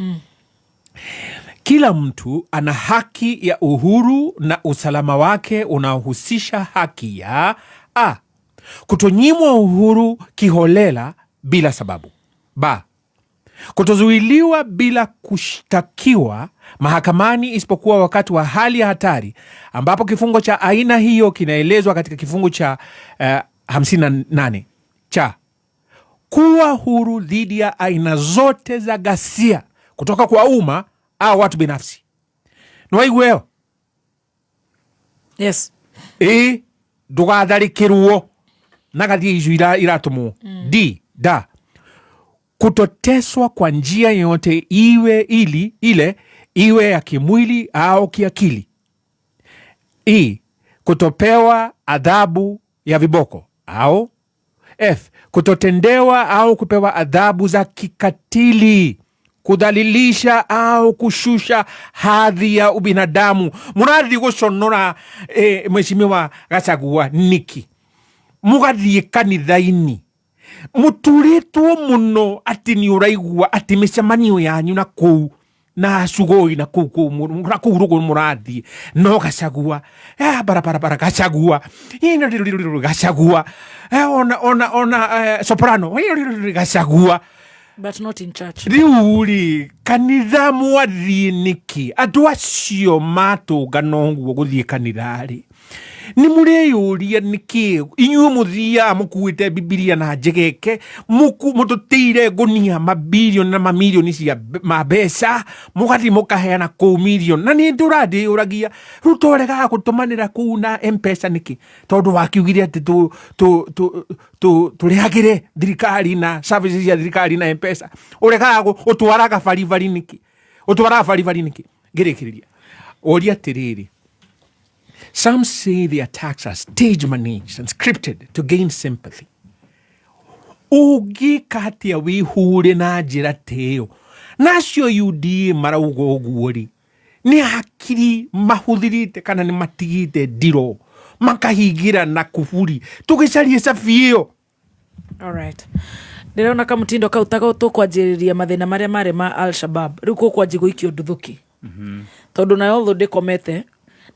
Kila mtu ana haki ya uhuru na usalama wake unaohusisha haki ya a, kutonyimwa uhuru kiholela bila sababu; b, kutozuiliwa bila kushtakiwa mahakamani isipokuwa wakati wa hali ya hatari ambapo kifungo cha aina hiyo kinaelezwa katika kifungu cha 58 cha kuwa huru dhidi ya aina zote za ghasia kutoka kwa umma au watu binafsi. Nĩwaigua ĩyo? Yes. Ĩ ndũgatharĩkĩrwo na gathia icio iratũmwo. D da kutoteswa kwa njia yoyote iwe ili ile iwe ya kimwili au kiakili. E, kutopewa adhabu ya viboko au F, kutotendewa au kupewa adhabu za kikatili, kudhalilisha au kushusha hadhi ya ubinadamu. Mũrathiĩ gũconora mheshimiwa Gachagua niki mũgathiĩ kanitha-inĩ mũturĩtwo mũno atĩ nĩ ũraigua atĩ mĩcemanio yanyu na kũu na cugoi na kũu kũu na kũu rũgũrũ mũrathiĩ no Gachagua, barabara Gachagua, Gachagua, ona soprano Gachagua. But not in church. Rĩu rĩ, kanitha mwathiĩ nĩkĩ? Andũ acio matũngana ũguo gũthiĩ kanitha rĩ, nĩ mũreyũria nĩkĩ inyuĩ mũthiaga mũkuĩte Bibilia na njegeke, mũtũtĩire ngũnia mabirioni na mamirioni cia ma mbeca, mũgathiĩ mũkaheana kũu mirioni. Na nĩ ndũra ndĩyũragia, rĩu twaregaga gũtũmanĩra kũu na M-Pesa nĩkĩ? Tondũ wakiugire atĩ tũrĩhagĩre thirikari na services cia thirikari na M-Pesa. Ũregaga ũtwaraga baribari nĩkĩ? Ũtwaraga baribari nĩkĩ? Ngĩrĩkĩrĩria ũria atĩrĩrĩ, some say the attacks are stage managed and scripted to gain sympathy. Ũngĩka atĩa wĩhũre na njĩra ta ĩyo? Nacio UDA marauga ũguo rĩ, nĩ hakiri mahũthĩrĩte kana nĩ matigĩte ndiro makahingĩra na kuburi tũgĩcarie cabi ĩyo? Alright. Ndĩrona kamũtindo kau ta tũkwanjĩrĩria mathĩna marĩa marĩ ma Al-Shabab. Rĩu kũkwanjia gũikio nduthũki. Tondũ nayo thũ ndĩkomete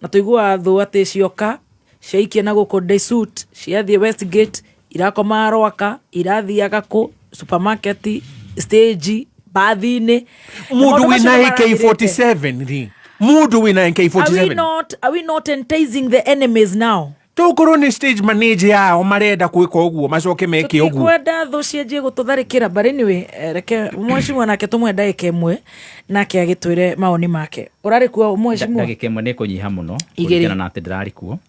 na tũiguaga thũ atĩ cioka ciaikia na gũkũ Desut, ciathiĩ Westgate, irakoma Rwaka, irathiaga kũ supermarket, stage, bathi-inĩ. Mũndũ Maũndũ macio wĩna nĩ maragĩrĩte. AK47 rĩ, mũndũ wĩna Are we AK47 not, are we not enticing the enemies now? Tokorwo nĩ stage manager yao marenda gwĩka ũguo macoke meke ũguo. Tũtikwenda thũ cianjie gũtũtharĩkĩra, but anyway, reke mheshimiwa nake tũmwe ndagĩka ĩmwe nake agĩtwĩre mawoni make. Ũrarĩ kuo mheshimiwa? Ndagĩka ĩmwe nĩ kũnyiha mũno Igĩrĩ. kũringana na atĩ ndĩrarĩ kuo.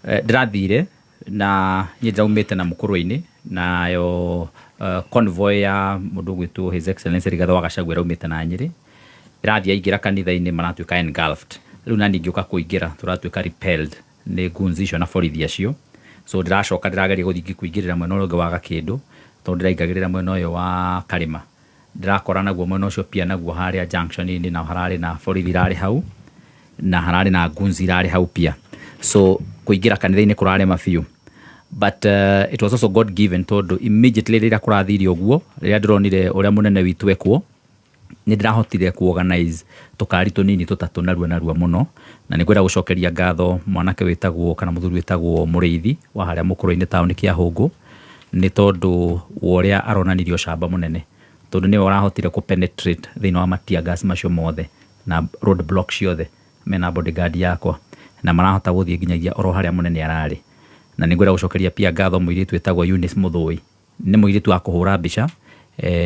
Ndĩrathire na niĩ ndĩraumĩte na mũkũrũ-inĩ, nayo convoy ya mũndũ ũgwĩtwo His Excellency Rigathĩ wa Gachagua ĩraumĩte na Nyĩrĩ. Ĩrathiĩ yaingĩra kanitha-inĩ maratuĩka engulfed. Rĩu nani ngĩũka kũingĩra tũratuĩka repelled nĩ goons icio na borithi acio. So ndĩracoka ndĩrageria gũthiĩ kũingĩrĩra mwena ũrĩa ũngĩ wa Gakĩndũ, tondũ ndĩraingagĩrĩra mwena ũyũ wa Karĩma. Ndĩrakora naguo mwena ũcio pia naguo harĩa junction-inĩ na hararĩ na borithi irarĩ hau, na hararĩ na goons irarĩ hau pia. So kũingĩra kanitha-inĩ kũrarema biũ. But it was also God given, tondũ immediately rĩrĩa kũrathire ũguo, rĩrĩa ndĩronire ũrĩa mũnene witũ ekwo, nĩ ndĩrahotire ku-organize tũkari tũnini tũtatũ narua narua mũno, na nĩ ngwenda gũcokeria ngatho mwanake wĩtagwo kana mũthuri wĩtagwo Mũrĩithi wa harĩa mũkũrũ-inĩ taũni Kĩahũngũ, nĩ tondũ wa ũrĩa aronanirie ũcamba mũnene, tondũ nĩwe ũrahotire kũ-penetrate thĩinĩ wa ma-tear gas macio mothe na road block ciothe mena bodyguard yakwa, na marahota gũthiĩ nginyagia oro harĩa mũnene ararĩ. Na nĩ ngwenda gũcokeria pia ngatho mũirĩtu wĩtagwo Eunice Mũthũi, nĩ mũirĩtu wa kũhũra mbica,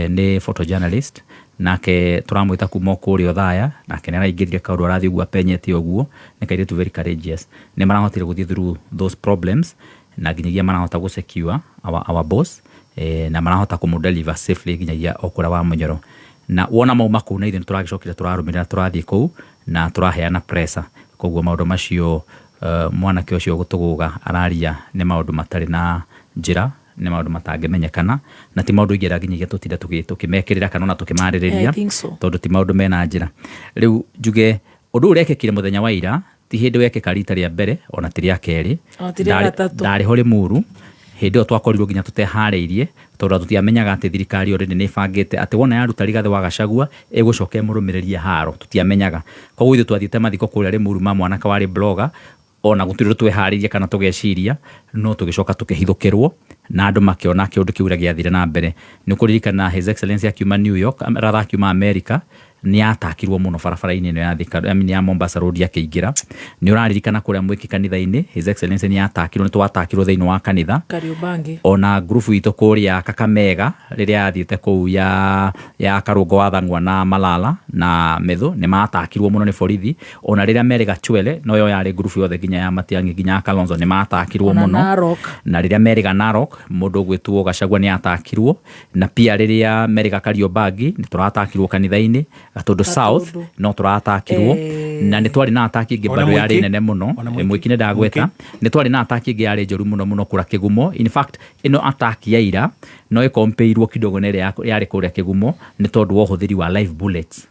nĩ photojournalist, nake tũramwĩta kuma o kũrĩa Othaya, nake nĩ araingĩrire kaũndũ arathiĩ ũguo apenyete ũguo, nĩ kairĩtu very courageous. Nĩ marahotire gũthiĩ through those problems, na nginyagia marahota gũ secure our boss, na marahota kũmũ deliver safely nginyagia o kũrĩa wa Mũnyoro. Na wona mauma kũu na ithuĩ nĩ tũragĩcokire tũrarũmĩrĩra tũrathiĩ kũu na tũraheana pressure. Koguo maũndũ macio, mwanake ũcio gũtũgũga araria nĩ maũndũ matarĩ na njĩra, nĩ maũndũ matangĩmenyekana, na ti maũndũ ingĩenda nginyagia tũtinde tũkĩmekĩrĩra kana ona tũkĩmarĩrĩria, I think so. tondũ ti maũndũ mena njĩra. Rĩu njuge ũndũ ũyũ ũrekĩkire mũthenya wa ira ti hĩndĩ wekĩka rita rĩa mbere ona ti rĩa kerĩ, Ona ti rĩa gatatũ. Ndarĩ ho Limuru hĩndĩ ĩyo twakorirwo nginya tũteharĩirie, tondũ tũtiamenyaga atĩ thirikari already nĩ ĩbangĩte atĩ wona yaruta Rigathĩ wa Gachagua ĩgũcoka ĩmũrũmĩrĩrie haro, tũtiamenyaga. Koguo ithuĩ twathiĩte mathiko kũrĩa Limuru ma mwanake warĩ blogger, ona gũtirĩ ũndũ tweharĩirie kana tũgeciria, no tũgĩcoka tũkĩhithũkĩrwo na andũ makĩona kĩũndũ kĩu ũrĩa gĩathire na mbere. Nĩ ũkũririkana His Excellency akiuma New York, rather akiuma America, nĩ atakirwo mũno barabara-inĩ ĩno ya Thika, I mean ya Mombasa Road akĩingĩra. Nĩ ũraririkana kũrĩa Mwiki kanitha-inĩ, His Excellency nĩ atakirwo, nĩ twatakirwo thĩinĩ wa kanitha. Kariobangi. Ona ngurubu itũ kũrĩa Kakamega, rĩrĩa yathiĩte kũu ya Karũngo wa Thang'wa na Malala na Methu, nĩ matakirwo mũno nĩ borithi. Ona rĩrĩa merĩ Gachwele, no yo yarĩ ngurubu yothe nginya ya Matiang'i nginya ya Kalonzo, nĩ matakirwo Ona mũno. Narok. Na rĩrĩa merĩga Narok, mũndũ ũgwĩtwo Gachagua nĩ atakirwo. Na pia rĩrĩa merĩga Kariobangi, nĩ tũratakirwo kanitha-inĩ, Gatundu South, no tũratakirwo. Na nĩ twarĩ na ataki ĩngĩ Ona bado yarĩ Mwiki. nene mũno. Ona Mwiki. Mwiki nĩ ndagweta. Mwiki. Nĩ twarĩ na ataki ĩngĩ yarĩ njũru mũno mũno kũrĩa Kĩgumo. In fact, ĩno ataki ya ira no ĩkompeirwo kidogo na ĩrĩa yarĩ kũrĩa Kĩgumo nĩ tondũ wa ũhũthĩri wa live bullets.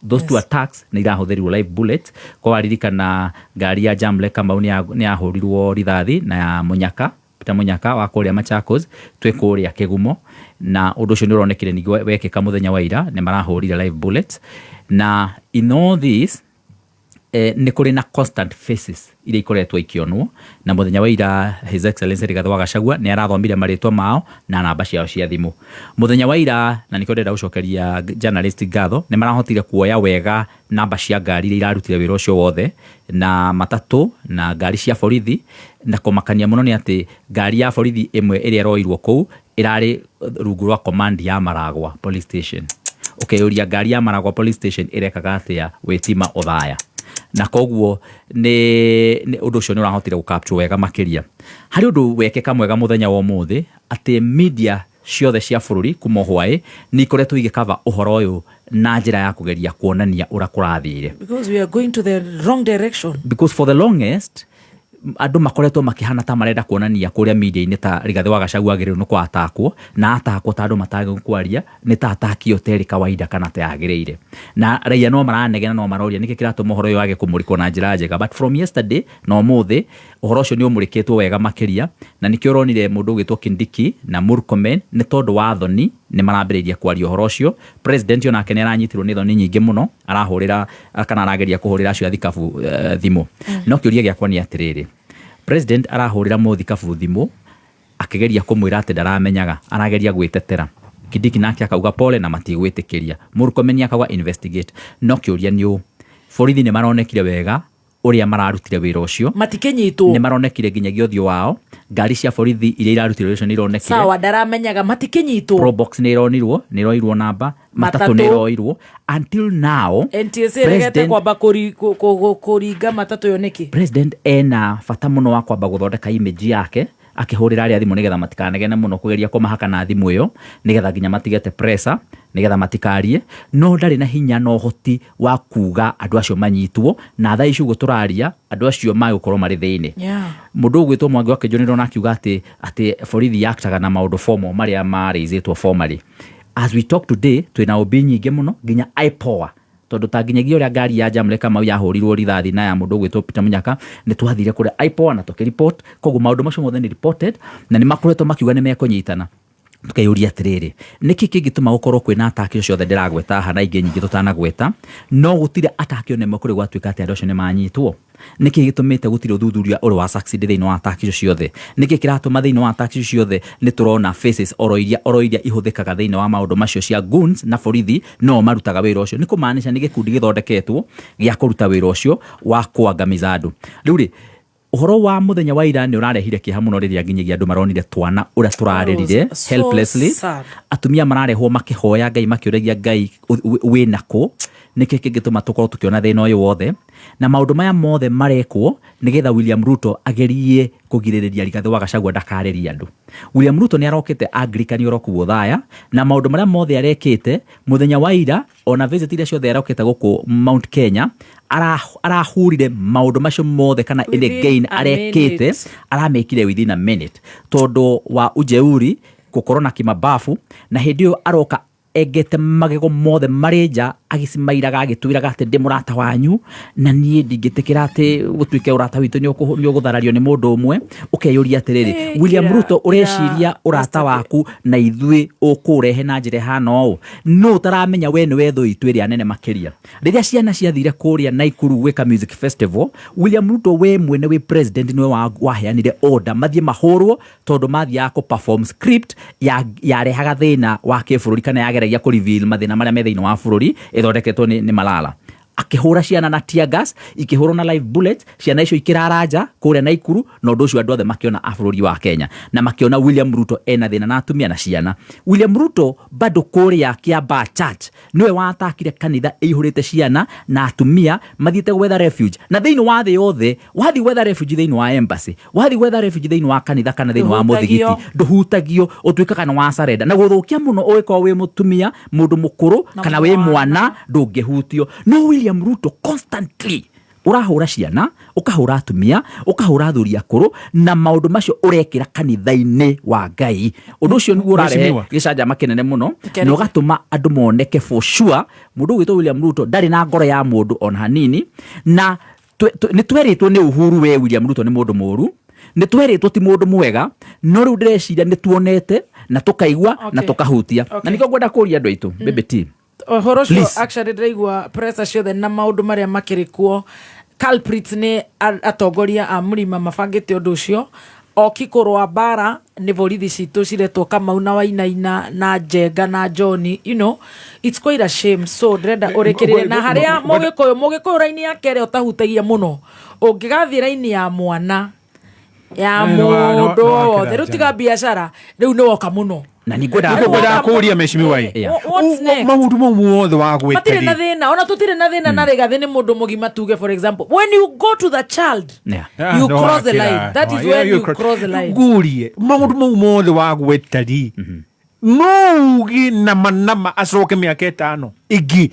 Those two attacks nĩ irahũthĩrirwo live bullets. Kwa waririkana ngari ya Jamle Kamau nĩ yahũrirwo rithathi na ya Mũnyaka, Peter Mũnyaka wa kũrĩa Machakos, twĩ kũrĩa Kĩgumo, na ũndũ ũcio nĩ ũronekire ningĩ wekĩka mũthenya wa ira, nĩ marahũrire live bullets. Na in all this, Nĩ kũrĩ na constant faces iria ikoretwo ikĩonwo, na mũthenya wa ira His Excellency Rigathĩ wa Gachagua nĩ arathomire marĩtwa mao na namba ciao cia thimũ. Mũthenya wa ira, na nĩkĩo ndĩrenda gũcokeria journalist ngatho, nĩ marahotire kuoya wega namba cia ngari iria irarutire wĩra ũcio wothe, na matatũ na ngari cia borithi, na kũmakania mũno nĩ atĩ ngari ya borithi ĩmwe ĩrĩa ĩroirwo kũu ĩrarĩ rungu rwa command ya Maragwa police station. Ũkeyũria ngari ya Maragwa police station ĩrekaga atĩa wĩtima Othaya, na koguo nĩ ũndũ ũcio nĩ ũrahotire gũ capture wega makĩria. Harĩ ũndũ wekĩka mwega mũthenya wa ũmũthĩ, atĩ media ciothe cia bũrũri kuma hwaĩ nĩ ikoretwo igĩkava ũhoro ũyũ na njĩra ya kũgeria kuonania ũrĩa kũrathire. Because we are going to the wrong direction. Because for the longest andũ makoretwo makĩhana ta marenda kuonania kũrĩa media-inĩ ta Rigathĩ wa Gachagua agĩrĩirwo nĩ kũatakwo, na atakwo ta andũ matagĩrĩirwo kwaria nĩ ta atakio terĩ kawaida kana ta yagĩrĩire, na raia no maranegena, no maroria nĩkĩ kĩratũma ũhoro ũyũ wage kũmũrĩkwo na njĩra njega. But from yesterday na ũmũthĩ ũhoro ũcio nĩ ũmũrĩkĩtwo wega makĩria, na nĩkĩo ũronire mũndũ ũgwĩtwo Kindiki na Murkomen nĩ tondũ wa thoni nĩ marambĩrĩirie kwaria ũhoro ũcio. President onake nĩ aranyitirwo nĩ thoni nyingĩ mũno, arahũrĩra kana arageria kũhũrĩra acio a thikabu thimũ. No kĩũria gĩakwa nĩ atĩrĩrĩ, president arahũrĩra mũthikabu thimũ akĩgeria kũmwĩra atĩ ndaramenyaga, arageria gwĩtetera. Kindiki nake akauga pole na matigwĩtĩkĩria, Murkomen akauga investigate. No kĩũria nĩ ũũ, borithi nĩ maronekire wega ũrĩa mararutire wĩra ũcio, Matikinyitwo. Nĩ maronekire nginyagia ũthiũ wao, ngari cia borithi iria irarutire wĩra ũcio nĩ ironekire. Sawa, ndaramenyaga, matikinyitwo. Probox nĩ ironirwo, nĩ iroirwo namba, matatũ nĩ Matatũ. iroirwo. Until now NTSA ĩregete kwamba kũringa matatũ ĩyo nĩkĩ? President ena bata mũno wa kwamba gũthondeka image yake akĩhũrĩra arĩa thimũ nĩgetha matikanegene mũno kũgeria kũmahaka na thimũ ĩyo, nĩgetha nginya matigete pressure, nĩgetha matikarie, no ndarĩ na hinya na ũhoti wa kuga andũ acio manyitwo, na thaa ici ũguo tũraria andũ acio magũkorwo marĩ thĩinĩ. Mũndũ ũgwĩtwo Mwangi wa Kĩnjũ nĩndona akiuga atĩ borithi yaktaga na maũndũ formal marĩa marĩizĩtwo formally. As we talk today twĩna ũmbi nyingĩ mũno nginya IPOA, tondũ ta nginyagia ũrĩa ngari ya Jamle Kamau yahũrirwo rithathi na ya mũndũ ũgwĩtwo Peter Munyaka, nĩ twathire kũrĩa IPOA na tũkĩreport. Koguo maũndũ macio mothe nĩ reported na nĩ makoretwo makiuga nĩ mekũnyitana. Tukeyũria atĩrĩrĩ, nĩkĩ kĩngĩtũma gũkorwo kwĩna ataki acio othe ndĩragweta haha na ingĩ nyingĩ tũtanagweta, no gũtirĩ ataki ona ĩmwe kũrĩ gwatuĩka atĩ andũ acio nĩ manyitwo? Nĩkĩ gĩtũmĩte gũtirĩ ũthuthuria ũrĩ wa succeed thĩinĩ wa ataki icio ciothe? Nĩkĩ kĩratũma thĩinĩ wa ataki icio ciothe nĩ tũrona faces oro iria ihũthĩkaga thĩinĩ wa maũndũ macio cia goons na borithi no marutaga wĩra ũcio? Nĩ kũmaanisha nĩ gĩkundi gĩthondeketwo gĩa kũruta wĩra ũcio wa kũangamiza andũ. Rĩu rĩ, ũhoro wa mũthenya wa ira nĩ ũrarehire kĩeha mũno rĩrĩa nginyagia andũ maronire twana ũrĩa tũrarĩrire So helplessly. sad. Atumia mararehwo makĩhoya Ngai, makĩũragia Ngai wĩna kũ, nĩkĩ kĩngĩtũma tũkorwo tũkĩona thĩna ũyũ wothe, na maũndũ maya mothe marekwo nĩgetha William Ruto agerie kũgirĩrĩria Rigathĩ wa Gachagua ndakarĩrie andũ. William Ruto nĩ arokĩte Anglican oro kũu Othaya, na maũndũ marĩa mothe arekĩte mũthenya wa ira, ona visit iria ciothe arokĩte gũkũ Mount Kenya, arahurire maũndũ macio mothe kana any Within gain a arekĩte, minute. aramĩkire within a minute tondũ wa ujeuri gũkorwo na kimabafu, na hĩndĩ ĩyo aroka engete magego mothe marĩ nja agĩcimairaga agĩtwĩraga atĩ ndĩ mũrata wanyu na niĩ ndingĩtĩkĩra atĩ gũtuĩke ũrata witũ nĩ ũgũtharario nĩ mũndũ ũmwe. Ũkeyũria atĩrĩrĩ, William Ruto, ũreciria ũrata waku na ithuĩ ũkũũrehe na njĩra ĩhana ũũ? No ũtaramenya we nĩwe thũ itũ ĩrĩa nene makĩria. Rĩrĩa ciana ciathire kũrĩa Naikuru gwĩka music festival, William Ruto we mwene wĩ president nĩwe waheanire order mathiĩ mahũrwo tondũ mathiaga kũ perform script yarehaga thĩna wa kĩbũrũri kana yageragia kũ reveal mathĩna marĩa me thĩinĩ wa bũrũri ĩthondeketwo nĩ Malala. Akĩhũra ciana na tear gas, ikĩhũrwo na live bullets, ciana icio ikĩrara nja kũrĩa Naikuru, na ũndũ ũcio andũ othe makĩona a bũrũri wa Kenya na makĩona William Ruto ena thĩna na atumia na ciana. William Ruto bado kũrĩa Kiambaa Church nĩwe watakire kanitha ĩihũrĩte ciana na atumia mathiĩte gwetha refuge, na thĩinĩ wa thĩ yothe wathiĩ gwetha refuge thĩinĩ wa embassy, wathiĩ gwetha refuge thĩinĩ wa kanitha kana thĩinĩ wa Ndũhutagio. mũthigiti, ndũhutagio, ũtuĩkaga nĩ wa surrender. Na gũthũkia mũno ũngĩkorwo wĩ mũtumia, mũndũ mũkũrũ Na kana wĩ mwana. mwana, ndũngĩhutio. No William Ruto constantly ũrahũra ciana, ũkahũra atumia, ũkahũra athuri akũrũ, na maũndũ macio ũrekĩra kanitha-inĩ wa Ngai. Ũndũ ũcio nĩguo ũrarehe Mheshimiwa. gĩcanjama kĩnene mũno, Kĩarĩ na ũgatũma andũ moneke for sure mũndũ ũgwĩtwo William Ruto ndarĩ na ngoro ya mũndũ ona hanini. Na nĩ twerĩtwo nĩ Uhuru we William Ruto nĩ mũndũ mũru, nĩ twerĩtwo ti mũndũ mwega, no rĩu ndĩreciria nĩ tuonete na tũkaigua na tũkahutia. Na nĩkĩo ngwenda kũria andũ aitũ, Baby T. Ũhoro ũcio Please. actually ndĩraigua pressure ciothe na maũndũ marĩa makĩrĩ kuo. Culprits nĩ atongoria a mũrima mabangĩte ũndũ ũcio. Oki kũrũa mbara nĩ borithi citũ ciretwo Kamau na Wainaina na Njenga na John, you know, it's quite a shame. So ndĩrenda ũrĩkĩrĩre na harĩa mũgĩkũyũ mũgĩkũyũ raini yake ĩrĩa ũtahutagia mũno, ũngĩgathiĩ raini ya mwana ya mũndũ o wothe, rĩu tiga biacara, rĩu nĩ woka mũno. Na nĩ ngwendaga Nĩguo ngwendaga kũria mheshimiwa ĩ. What's next? Maũndũ mau mothe Matirĩ na wagweteri thĩna, ona tũtirĩ na thĩna na rĩgathĩ nĩ mũndũ mũgima tuge, for example, when you go to the child, you cross the line. That is when you cross the line. Ngurie maũndũ mau mothe wagweteri no uge nama nama acoke mĩaka 5 ĩngĩ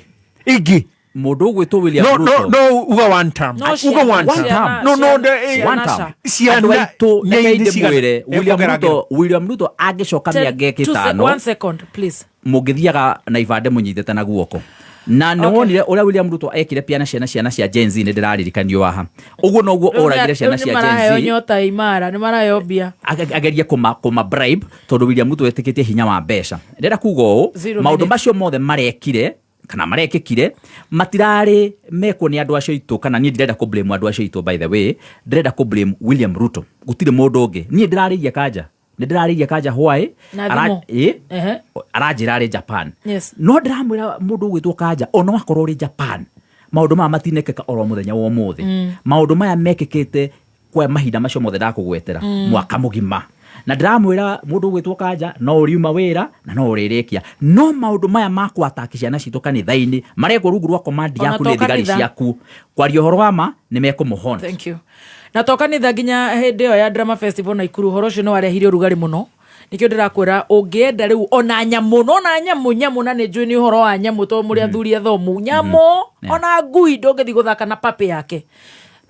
ĩngĩ. Mũndũ ũgwĩtwo William No, no, Ruto. no, uga one term. No, Uga ciana, one term. ciana, No, no, ciana, the- ciana One term. Ciana Andũ aitũ nĩ reke cigana? ndĩmwĩre William Ekuongerera Ruto, William Ruto angĩcoka mĩaka 5 One second, please. Mũngĩthiaga na ibande mũnyitĩte na guoko na nĩ wonire ũrĩa William Ruto ekire piana ciana ciana cia Gen Z, nĩ ndĩraririkanio haha ũguo noguo oragire ciana Rĩu cia nĩ maraheo Gen Z nyota imara, nĩ maraheo mbia. Agerie kũma bribe tondũ William Ruto etĩkĩtie hinya wa mbeca. Ndĩrenda kuga ũũ, Zero maũndũ minutes. macio mothe marekire kana marekĩkire matirarĩ mekwo nĩ andũ acio aitũ, kana niĩ ndirenda kũ blame andũ acio aitũ. By the way, ndĩrenda kũ blame William Ruto, gũtirĩ mũndũ ũngĩ. Niĩ ndĩrarĩria Kanja, nĩ ndĩrarĩria Kanja hwaĩ Na thimũ. Ĩ, Ehe. aranjĩra arĩ Japan. Yes. No ndĩramwĩra mũndũ ũgwĩtwo Kanja, ona wakorwo ũrĩ Japan, maũndũ maya matinekĩka oro mũthenya wa ũmũthĩ. Maũndũ maya mekĩkĩte kwa mahinda macio mothe ndakũgwetera, mwaka mũgima. Na ndĩramwĩra mũndũ ũgwĩtwo Kanja, no ũriuma wĩra na no ũrĩrĩkia, no maũndũ maya ma kwataki ciana citũ kanitha-inĩ marekwo rungu rwa command Ona yaku to nĩ thigari kanitha. ciaku. Kwaria ũhoro wa ma, nĩ mekũmũhaunt. Thank you. Na to kanitha, nginya hĩndĩ ĩyo ya drama festival Naikuru, ũhoro ũcio nĩ warehire ũrugarĩ mũno. Nĩkĩo ndĩrakwĩra ũngĩenda rĩu ona nyamũ, no na nyamũ nyamũ, na nĩ njũĩ nĩ ũhoro wa nyamũ tondũ mũrĩ athuri athomu, nyamũ ona ngui ndũngĩthiĩ gũthaka na puppy yake.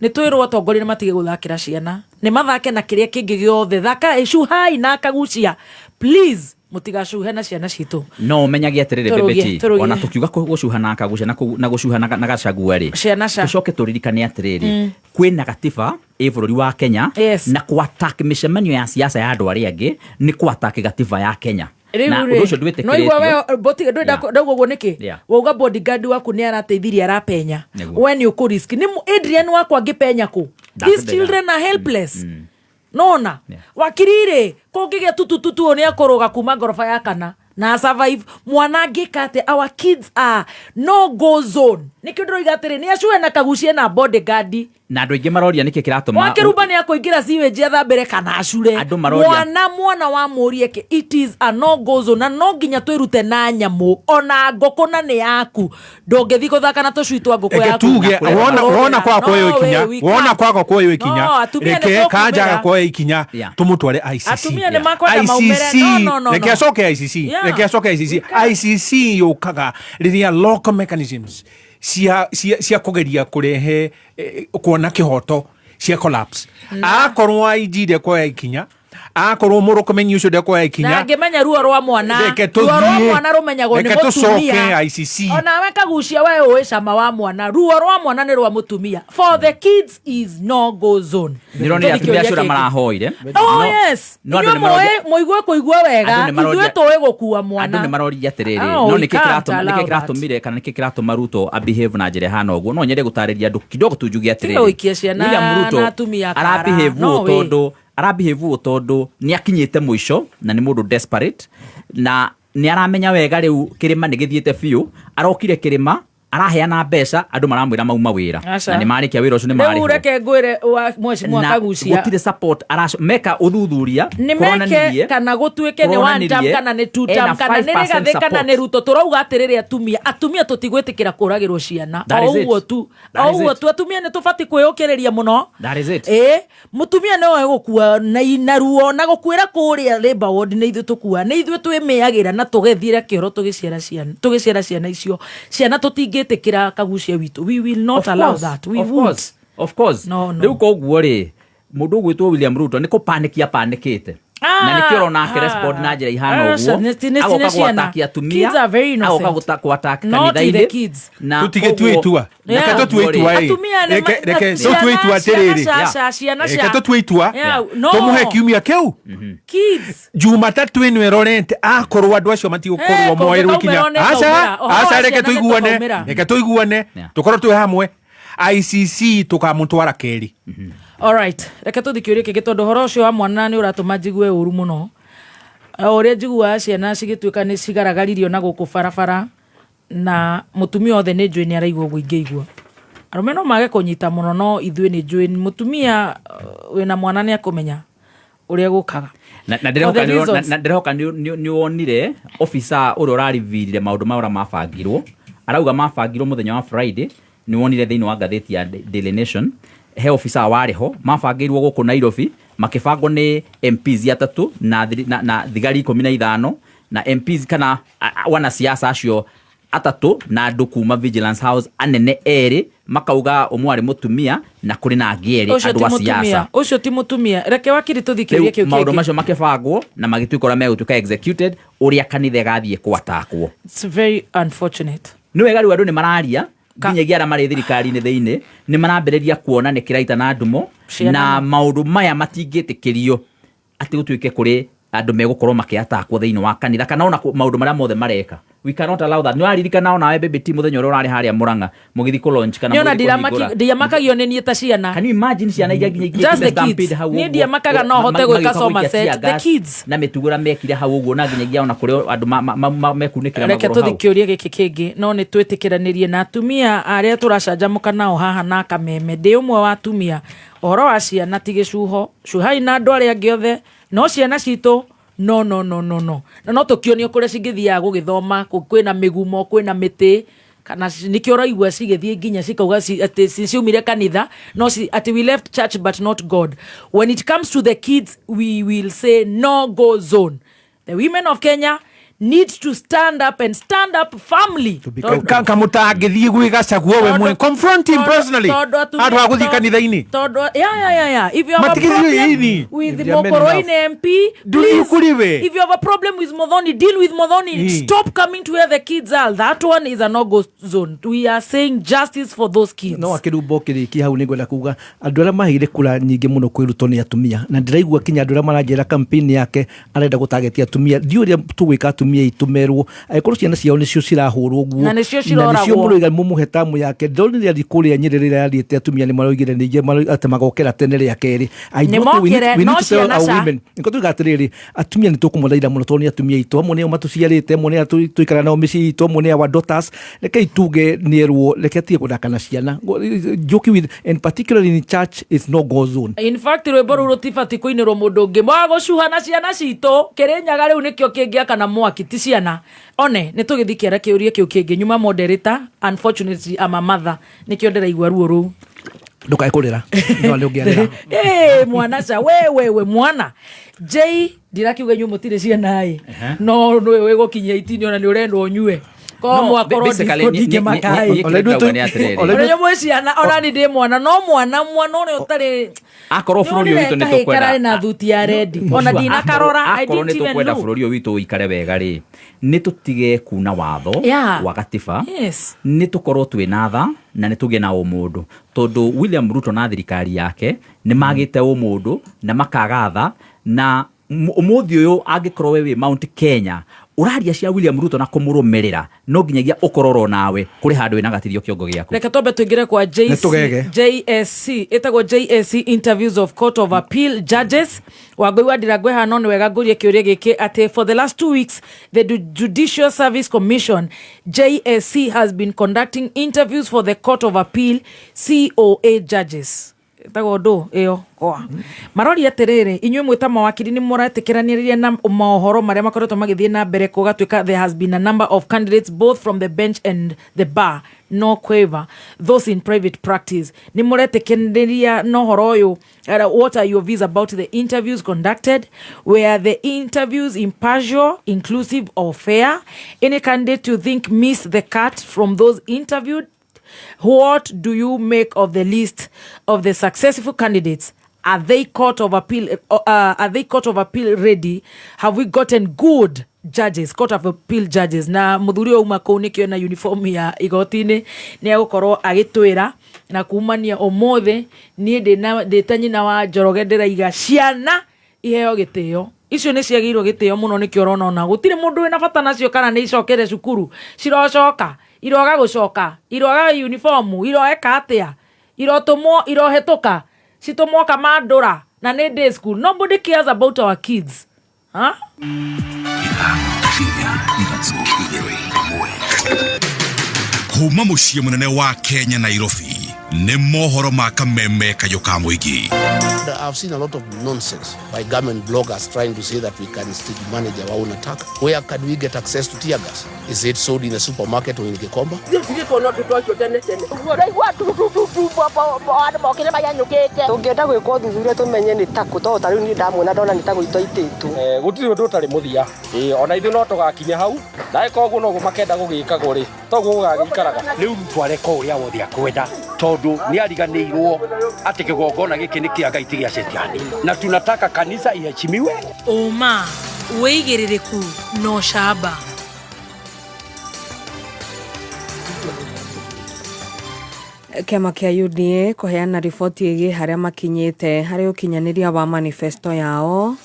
Nĩ twĩrwo atongoria nĩ matige gũthakĩra ciana, nĩ mathake na kĩrĩa kĩngĩ gĩothe, thaka ĩcuhai na kagucia, please mũtigacuhe na ciana citũ. No ũmenyage atĩrĩrĩ, Tũrũgie, Bebeti, tũrũgie. ona tũkiuga gũcuha na kagucia na gũcuha na gacagua rĩ, Ciana ca. tũcoke tũririkane atĩrĩrĩ, kwĩna gatiba ĩ bũrũri wa Kenya. Yes. Na kũ-attack mĩcemanio ya siasa ya andũ arĩa angĩ nĩ kũ-attack gatiba ya Kenya, na Rĩu ũndũ ũcio rĩ, no igua ndwĩtĩkĩrĩtio. we boti ndwenda ndauga ũguo nĩkĩ? Wauga bodyguard waku nĩ arateithirie arapenya. Nĩguo. We nĩ ũkũ risk nĩ Adrian wakwa angĩpenya kũ? These Ndakũndĩra. children are helpless. Nona wakiri rĩ, kũngĩgĩa tutututu ũyũ nĩ akũrũga kuma ngoroba ya kana na survive. Mwana angĩka atĩ? Our kids are no go zone. Nĩkĩo ndĩroiga atĩrĩ, nĩ acuhe na kagucie na bodyguard. Na andũ aingĩ maroria nĩkĩ kĩratũma Wakĩrumba nĩ akũingĩra sewage athambĩre kana acure. Andũ maroria- Mwana wa mũrie ke, it is a no go zone, na no nginya twĩrute na nyamũ, ona ngũkũ na nĩ yaku, ndũngĩthiĩ gũthaka na tũcui twa ngũkũ Reke yaku. tuge wona wona kwa kuoyo No ikinya way, we wona can't. kwaga kuoyo ikinya. No, atumia nĩ Reke Kanja tũkumĩra. kuoya ikinya, tumutware ICC. Atumia nĩ makwenda maumĩre. No, no, no, Reke no. acoke ICC. Reke acoke ICC. ICC yũkaga rĩrĩa local mechanisms cia kũgeria kũrehe kuona kĩhoto cia collapse. Akorwo IG ndekuoya ikinya, akorwo mũrũkamenyi ũcio ndekuoya Na ikinya, angĩmenya ruo rwa mwana, Reke ruo rwa tũthiĩ. mwana rũmenyagwo nĩ Reke tũcoke mũtumia. ICC. Onawe kagucia, we ũĩ cama wa mwana, ruo rwa mwana nĩ rwa mũtumia. For the kids is no go zone. Nĩronire Tũthiĩ atumia kĩũria acio ũrĩa kĩngĩ. marahoire. Oh, yes. No andũ Inyuĩ nĩ maroria- mũĩ mũigue kũigua wega, Andũ nĩ maroria- ithuĩ tũĩ gũkua mwana. Andũ nĩ maroria atĩrĩrĩ, Oh, no we nĩkĩ can't kĩratũma nĩkĩ allow that. kĩratũmire kana nĩkĩ kĩratũma Ruto abehave na njĩra ĩhana ũguo? No nyende gũtarĩria andũ kidogo tu njuge Tiga atĩrĩrĩ, gũikia ciana William Ruto na atumia kara. arabehave No ũũ way. tondũ arabehave ũũ tondũ nĩ akinyĩte mũico na nĩ mũndũ desperate na nĩ aramenya wega rĩu kĩrĩma nĩ gĩthiĩte biũ. Arokire kĩrĩma araheana mbeca, andũ maramwĩra mauma wĩra Aca. na nĩ marĩkia wĩra ũcio nĩ Rĩu marĩhwo. reke ngwĩre wa mheshimiwa Na Kagucia, gũtirĩ support meka ũthuthuria nĩ meke kũronanirie kana gũtuĩke nĩ one term kũronanirie kana nĩ two ena term kana nĩ 5% Rigathĩ kana support. nĩ Ruto, tũrauga atĩrĩrĩ, atumia tũtigwĩtĩkĩra kũragĩrwo ciana. That O is it. ũguo tu, That o is ũguo it. tu, atumia nĩ tũbatiĩ kwĩyũkĩrĩria mũno. That is it. Ĩ, mũtumia nĩwe gũkua na ruo na gũkuĩra kũrĩa labor ward nĩ ithuĩ tũkua, nĩ ithuĩ twĩmĩagĩra na tũgethiĩra kĩoro tũgĩciara ciana, tũgĩciara ciana icio. Ciana tũtingĩtĩkĩra kagucia witũ, we will not Of allow course, that, we of won't. course, of course. No, no. Rĩu koguo rĩ, mũndũ ũgwĩtwo William Ruto nĩ kũpanikia panikĩte na nĩkĩo ũrona akĩ respond na njĩra ihana Aca, ũguo. nĩ Agoka ciana. gwataki atumia, Kids are very innocent. agoka gwataki Not the kanitha-inĩ kids. na Tũtige tue koguo- itua. Yeah. Reke tũtue itua ĩ. Atumia nĩ Reke tũtue itua atĩrĩrĩ. ciana Reke tũtue itua, Yeah, no. tũmũhe kiumia kĩu Kids. Jumatatũ ĩno ĩrorete, akorwo andũ acio matigũkorwo Eh, moerwo kũngĩkaumĩra ikinya, nĩ aca ĩkaumĩra. Ũhoro wa aca, reke ciana nĩ tũiguane, tũkaumĩra. reke tũiguane, tũkorwo twĩ hamwe. ICC tũkamũtwara kerĩ. Alright, reke tũthi kĩũria kĩngĩ tondũ ũhoro ũcio wa mwana nĩ ũratũma njigue ũru mũno. O ũrĩa njiguaga ciana cigĩtuĩka nĩ cigaragaririo na gũkũ barabara na mũtumia othe nĩ njũĩ nĩ araigua ũguo ingĩigua. Arũme no mage kũnyita mũno no ithuĩ nĩ njũĩ mũtumia wĩna mwana nĩ akũmenya ũrĩa gũkaga. Na For the ndĩrehoka nĩ- reasons. na ndĩrehoka nĩ wonire officer ũrĩa ũrarivirire maũndũ maya ũrĩa mabangirwo, arauga mabangirwo mũthenya wa Friday. Nĩ wonire thĩinĩ wa ngathĩti ya Daily Nation he officer warĩ ho, mabangĩirwo gũkũ Nairobi, makĩbangwo nĩ MPs atatũ na thigari 15 na MPs kana wanasiasa acio atatũ na andũ kuma Vigilance House anene erĩ, makauga ũmwe arĩ mũtumia na kũrĩ na angĩ erĩ Ũcio andũ ti a mũtumia, siasa. Ũcio ti mũtumia. Reke wakiri tũthi kĩũria Rĩu kĩu maũndũ kĩngĩ. macio makĩbangwo na magĩtuĩka ũrĩa megũtuĩka executed, ũrĩa kanitha ĩgathiĩ kwatakwo. It's very unfortunate. Nĩ wega rĩu andũ nĩ mararia, nginyagia arĩa marĩ thirikari-inĩ thĩinĩ nĩ marambĩrĩria kuona nĩ kĩraita na ndumo. Ciana Na nĩ- maũndũ maya matingĩtĩkĩrio atĩ gũtuĩke kũrĩ andũ megũkorwo makĩatakwo thĩinĩ wa kanitha kana ona maũndũ marĩa mothe mareka. We cannot allow that. Nĩ waririkana onawe Baby T mũthenya ũrĩa ũrarĩ harĩa Murang'a mũgĩthiĩ kũ launch kana Nĩ ona mũgĩthiĩ kũhingũra? ndiamakagio nĩ niĩ ta ciana. Can you imagine ciana iria nginya Just the ingĩkire stampede kids. hau Niĩ ũguo? ndiamakaga no hote gwĩka Magĩũka gũikia Somerset. tear The gas kids. na mĩtugo ĩrĩa mekire hau ũguo, na nginyagia ona kũrĩa andũ mekunĩkĩra Reke magũrũ tũthi hau. kĩũria gĩkĩ kĩngĩ, no nĩ twĩtĩkĩranĩrie na atumia arĩa tũracanjamũka nao haha na kameme. Ndĩ ũmwe wa atumia, ũhoro wa ciana ti gĩcuho, cuhai na andũ arĩa angĩ othe, no ciana citũ no, no, no, no, no. Na no tũkĩonio kũrĩa cingĩthiaga gũgĩthoma, kwĩna mĩgumo, kwĩna mĩtĩ, kana nĩkĩo ũraigua cigĩthiĩ nginya cikauga atĩ ciumire kanitha, no atĩ we left church but not God. When it comes to the kids, we will say no go zone. The women of Kenya need to stand up and stand up firmly. Kamũtangĩthiĩ gwĩ Gachagua we mwe, confront him personally, handũ ha gũthiĩ kanitha-inĩ. Tondũ, yeah, yeah, yeah, yeah. If you have a Matigithio problem ini. with If they are men Mokoroine enough. MP, Do you please, kuri we? if you have a problem with Muthoni, deal with Muthoni. Stop coming to where the kids are. That one is a no-go zone. We are saying justice for those kids. No akĩrumba ũkĩrĩkia hau nĩngwenda kuga andũ arĩa maheire kura nyingĩ mũno kwĩ Ruto nĩ atumia, na ndĩraigua kinya andũ arĩa maranjĩra campaign yake arenda gũtarget atumia. Ndiũĩ ũrĩa tũgwĩka atumia aitũ merwo angĩkorwo ciana ciao nĩcio cirahũrwo ũguo, Na nĩcio na nĩcio ciroragwo. mũroiga mũmũhe tamu yake. Ndonire athiĩ kũrĩa Nyĩrĩ rĩrĩa athiĩte atumia nĩ maroigire ningĩ atĩ magokĩra tene rĩa kerĩ. I Nĩ don't know, mokĩre, we no need to tell ciana our ca. women. Nĩkĩo tuiga atĩrĩrĩ, atumia nĩ tũkũmũthaitha mũno tondũ nĩ atumia aitũ, amwe nĩo matũciarĩte, amwe nĩ arĩa tũikaraga nao mĩciĩ itũ, amwe nĩ our daughters. Rekei tuge nĩ erwo, reke atige gũthaka na ciana. Joking with, and particularly in church, is no go zone. In fact, rwĩmbo rũu rũtibatiĩ kũinĩrwo mũndũ ũngĩ. Mwaga gũcuha na ciana citũ, Kĩrĩnyaga rĩu nĩkĩo kĩngĩakana mwaki, ti ciana. One, nĩ tũgĩthiĩ kĩara kĩũria kĩu kĩngĩ. Nyuma moderator, unfortunately, I'm a mother. Nĩkĩo ndĩraigua ruo rũu. Ndũkae kũrĩra. No, nĩ ũngĩarĩra. Ĩĩ, mwana ca, we, we, we, mwana. J, ndirakiuga inyuĩ mũtirĩ ciana ĩ. No, nĩwe wĩgũkinyia itini ona nĩ ũrendwo ũnyue. Ko No, mwakorwo basically, disco ndingĩmaka ĩ. niĩ kĩrĩa ndĩrauga nĩ atĩrĩrĩ. Ona inyuĩ mwĩ ciana, ona niĩ ndĩ mwana, no mwana ũrĩa ũtarĩ Akorwo bũrũri ũyũ witũ nĩ Nĩwonire tũkwenda kahĩ kararĩ na thuti ya rendi. Ona ndinakarora, I akorwo didn't nĩ even tũkwenda look. bũrũri ũyũ witũ ũikare wega rĩ, nĩ tũtige kuna watho wa gatiba, nĩ tũkorwo twĩ na tha na nĩ tũgĩe na ũmũndũ, tondũ William Ruto na thirikari yake nĩ magĩte ũmũndũ na makaga tha. Na ũmũthĩ ũyũ angĩkorwo we wĩ Mount Kenya ũraria cia William Ruto na kũmũrũmĩrĩra, no nginyagia ũkorwo nawe kũrĩ handũ wĩna gatithio kĩongo gĩaku. Reke twambe tũingĩre kwa Nĩ tũgege. JSC, ĩtagwo JSC Interviews of Court of Appeal Judges. Wangũi wa Ndirangũ haha, no nĩ wega ngũrie kĩũria gĩkĩ atĩ for the last 2 weeks the Judicial Service Commission JSC has been conducting interviews for the Court of Appeal COA judges. Ĩtagwo ndũ ĩyo koa maroria atĩrĩrĩ, inyuĩ mwĩ ta mawakiri nĩ mũretĩkĩranĩria na maũhoro marĩa makoretwo magĩthiĩ na mbere gũgatuĩka there has been a number of candidates both from the bench and the bar, no quiver those in private practice. Nĩ mũretĩkĩranĩria na ũhoro ũyũ? What are your views about the interviews conducted? Were the interviews impartial, inclusive or fair? Any candidate you think missed the cut from those interviewed? What do you make of the list of the successful candidates? Are they court of appeal? Are they court of appeal ready? Have we gotten good judges, court of appeal judges? Na muthuri ũyũ uma kũu nĩkĩo na uniform ya igoti-inĩ nĩ egũkorwo agĩtwĩra na kumania ũmũthĩ niĩ ndĩ ta nyina wa Njoroge ndĩraiga ciana iheo gĩtĩo. Icio nĩ ciagĩirwo gĩtĩo mũno, nĩkĩo ũrona ona gũtirĩ mũndũ wĩna bata nacio, kana nĩ icokere cukuru, cirocoka, iroga gũcoka, iroga uniform, iroeka atĩa. Irotũmwo irohetũka citũmwo Kamandũra na nĩ day school. Nobody cares about our kids. Huh? Kuma muciĩ mũnene wa Kenya Nairobi nĩ mohoro ma kameme kayũ ka mũingĩ. I've seen a lot of nonsense by government bloggers trying to say that we can still manage our own attack. Where can we get access to tear gas? Is it sold in a supermarket or in Gikomba? Tũtigĩkona ũndũ twacio tene tene. Ũraigua tu andũ mokire manyanyũkĩte. Tũngĩenda gwĩka ũthuthuria tũmenye nĩ takũ tondũ ta rĩu niĩ ndamuona ndona nĩ ta gũitwo aitĩtwo. Gũtirĩ ũndũ ũtarĩ mũthia. Ĩĩ ona ithuĩ no tũgakinya hau na angĩkorwo ũguo noguo makenda gũgĩkagwo rĩ toguo gũgagĩikaraga. Rĩu Ruto areka ũrĩa wothe akwenda tondũ nĩ ariganĩirwo atĩ kĩgongona gĩkĩ nĩ kĩa Ngai ti gĩa cetani, na tunataka kanitha iheshimiwe. Ũma, wĩigĩrĩrĩku na ũcamba. Kĩama kĩa UDA kũheana riboti ĩgiĩ harĩa makinyĩte harĩ ũkinyanĩria wa manifesto yao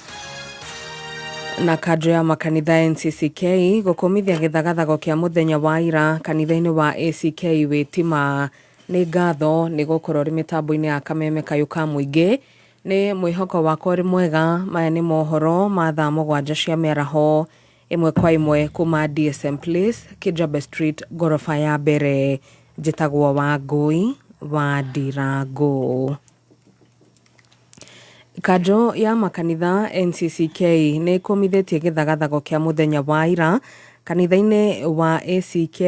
na kanjũ ya makanitha NCCK gũkũmithia gĩthagathago kĩa mũthenya wa ira kanitha-inĩ wa ACK Wĩtima. Nĩ ngatho nĩ gũkorwo ũrĩ mĩtambo-inĩ ya kameme kayũ ka mũingĩ. Nĩ mwĩhoko wakwa ũrĩ mwega. Maya nĩ mohoro ma thaa mũgwanja cia mĩaraho ĩmwe kwa ĩmwe kuma DSM Place, Kijabe Street, ngoroba ya mbere. Njĩtagwo Wangũi wa Ndirangũ. Kanjũ ya makanitha NCCK nĩ ĩkũmithĩtie gĩthagathago kĩa mũthenya wa ira kanitha-inĩ wa ACK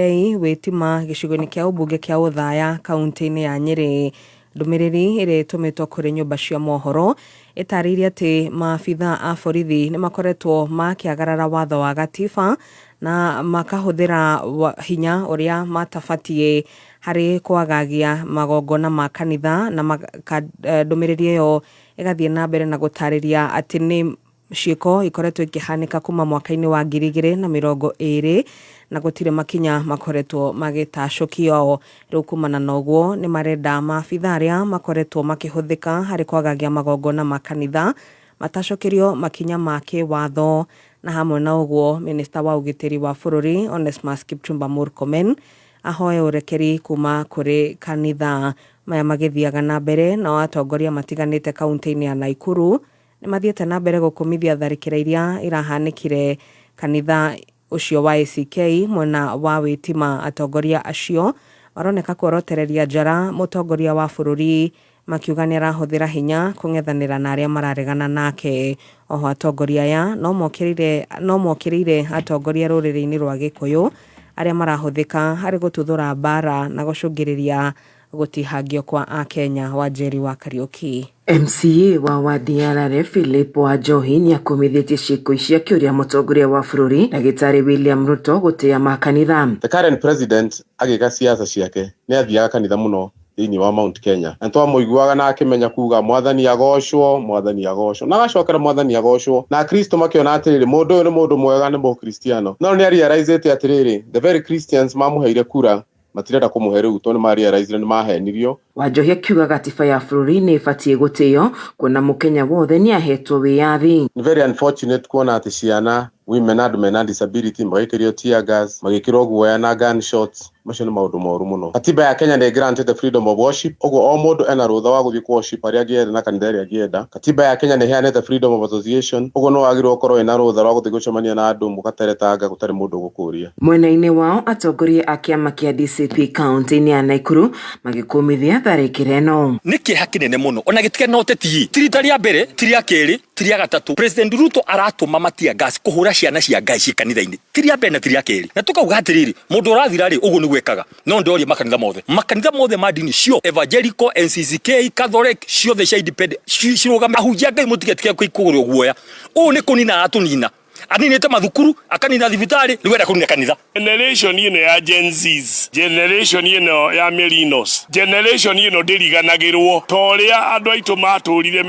Wĩtima gĩcigo-inĩ kĩa ũmbunge kĩa Othaya kaunti-inĩ ya Nyĩrĩ. Ndũmĩrĩri ĩrĩa ĩtũmĩtwo kũrĩ nyũmba cia mohoro ĩtarĩirie atĩ maabitha a borithi nĩ makoretwo makĩagarara watho wa gatiba na makahũthĩra hinya ũrĩa matabatiĩ harĩ kwagagia magongona ma kanitha na ndũmĩrĩri ĩyo ĩgathiĩ na mbere na gũtarĩria atĩ nĩ ciĩko ikoretwo ikĩhanĩka kuma mwaka-inĩ wa ngiri igĩrĩ na mĩrongo ĩrĩ na gũtirĩ makinya makoretwo magĩtacũkio. Rĩu kumana na ũguo nĩ marenda maabitha arĩa makoretwo makĩhũthĩka harĩ kwagagia magongona ma kanitha matacũkĩrio makinya ma kĩwatho. Na hamwe na ũguo minista wa ũgitĩri wa bũrũri Onesmus Kipchumba Murkomen ahoe ũrekeri kuma kũrĩ kanitha. Maya magĩthiaga na mbere nao atongoria matiganĩte kaunti-inĩ ya Nakuru nĩ mathiĩte na mbere gũkũmithia tharĩkĩra iria irahanĩkire kanitha ũcio wa ACK mwena wa Wĩtima. Atongoria acio maroneka kuorotereria njara mũtongoria wa bũrũri makiuga nĩ arahũthĩra hinya kũng'ethanĩra na arĩa mararegana nake. Oho atongoria aya no mokĩrĩire atongoria rũrĩrĩ-inĩ rwa Gĩkũyũ arĩa marahũthĩka harĩ gũtuthũra mbara na gũcũngĩrĩria gũtihangio kwa akenya. Wanjeri wa Kariũki. MCA wa wadi ya Rare Philip Wanjohi nĩakumithĩtie ciĩko ici akĩũria mũtongoria wa bũrũri ndagĩtarĩ William Ruto gũtĩa makanitha. The current president agĩka siasa ciake nĩ athiaga kanitha mũno thĩinĩ wa Mount Kenya na twamũiguaga na akĩmenya kuga mwathani agocwo, mwathani agocwo, na agacokera mwathani agocwo, na Kristo makĩona atĩrĩrĩ mũndũ ũyũ nĩ mũndũ mwega, nĩ mũkristiano, no nĩ arealizĩte atĩrĩrĩ the very Christians mamũheire kura matirenda kũmũhe rĩu tondũ nĩ marealizire nĩ mahenirio. Wanjohi akiuga gatiba ya bũrũri nĩ ĩbatiĩ gũtĩo kuona mũkenya wothe nĩ ahetwo wĩyathi. Nĩ very unfortunate kuona atĩ ciana women andũ mena disability magĩikĩrio tear gas, magĩkĩrwo guoya na gunshots, macio nĩ maũndũ moru mũno. Katiba ya Kenya nĩ granted the freedom of worship, ũguo o mũndũ ena rũtha wa gũthiĩ worship harĩa angĩenda na kanitha ĩrĩa angĩenda. Katiba ya Kenya nĩ ĩheanĩte freedom of association, ũguo no wagĩrĩirwo gũkorwo wĩna rũtha rwa gũthiĩ gũcemania na andũ mũgateretanga gũtarĩ mũndũ ũgũkũria. Mwena-inĩ wao atongoria a kĩama kĩa DCP kaunti-inĩ ya Nakuru magĩkũmithia tharĩkĩra ĩno. Nĩ kĩeha kĩnene mũno ona gĩtige na ũteti ti rita rĩa mbere ti rĩa kerĩ ti rĩa gatatũ. President Ruto aratũma matia gas kũhũra ciana cia Ngai ciĩ kanitha-inĩ ti rĩa mbere na ti rĩa kerĩ, na tũkauga atĩrĩrĩ mũndũ ũrathira rĩ ũguo nĩguo ekaga. No ndorie makanitha mothe, makanitha mothe ma ndini cio Evangelical, NCCK, Catholic ciothe cia independent cirũgame. Ahunjia Ngai mũtigetige kũgũrwo guoya, ũũ nĩ kũnina aratũnina. Aninĩte mathukuru, akanina thibitarĩ, rĩu enda kũnina kanitha. Generation ĩno ya Gen Zs, generation ĩno ya millennials, generation ĩno ndĩriganagĩrwo ta ũrĩa andũ aitũ matũrire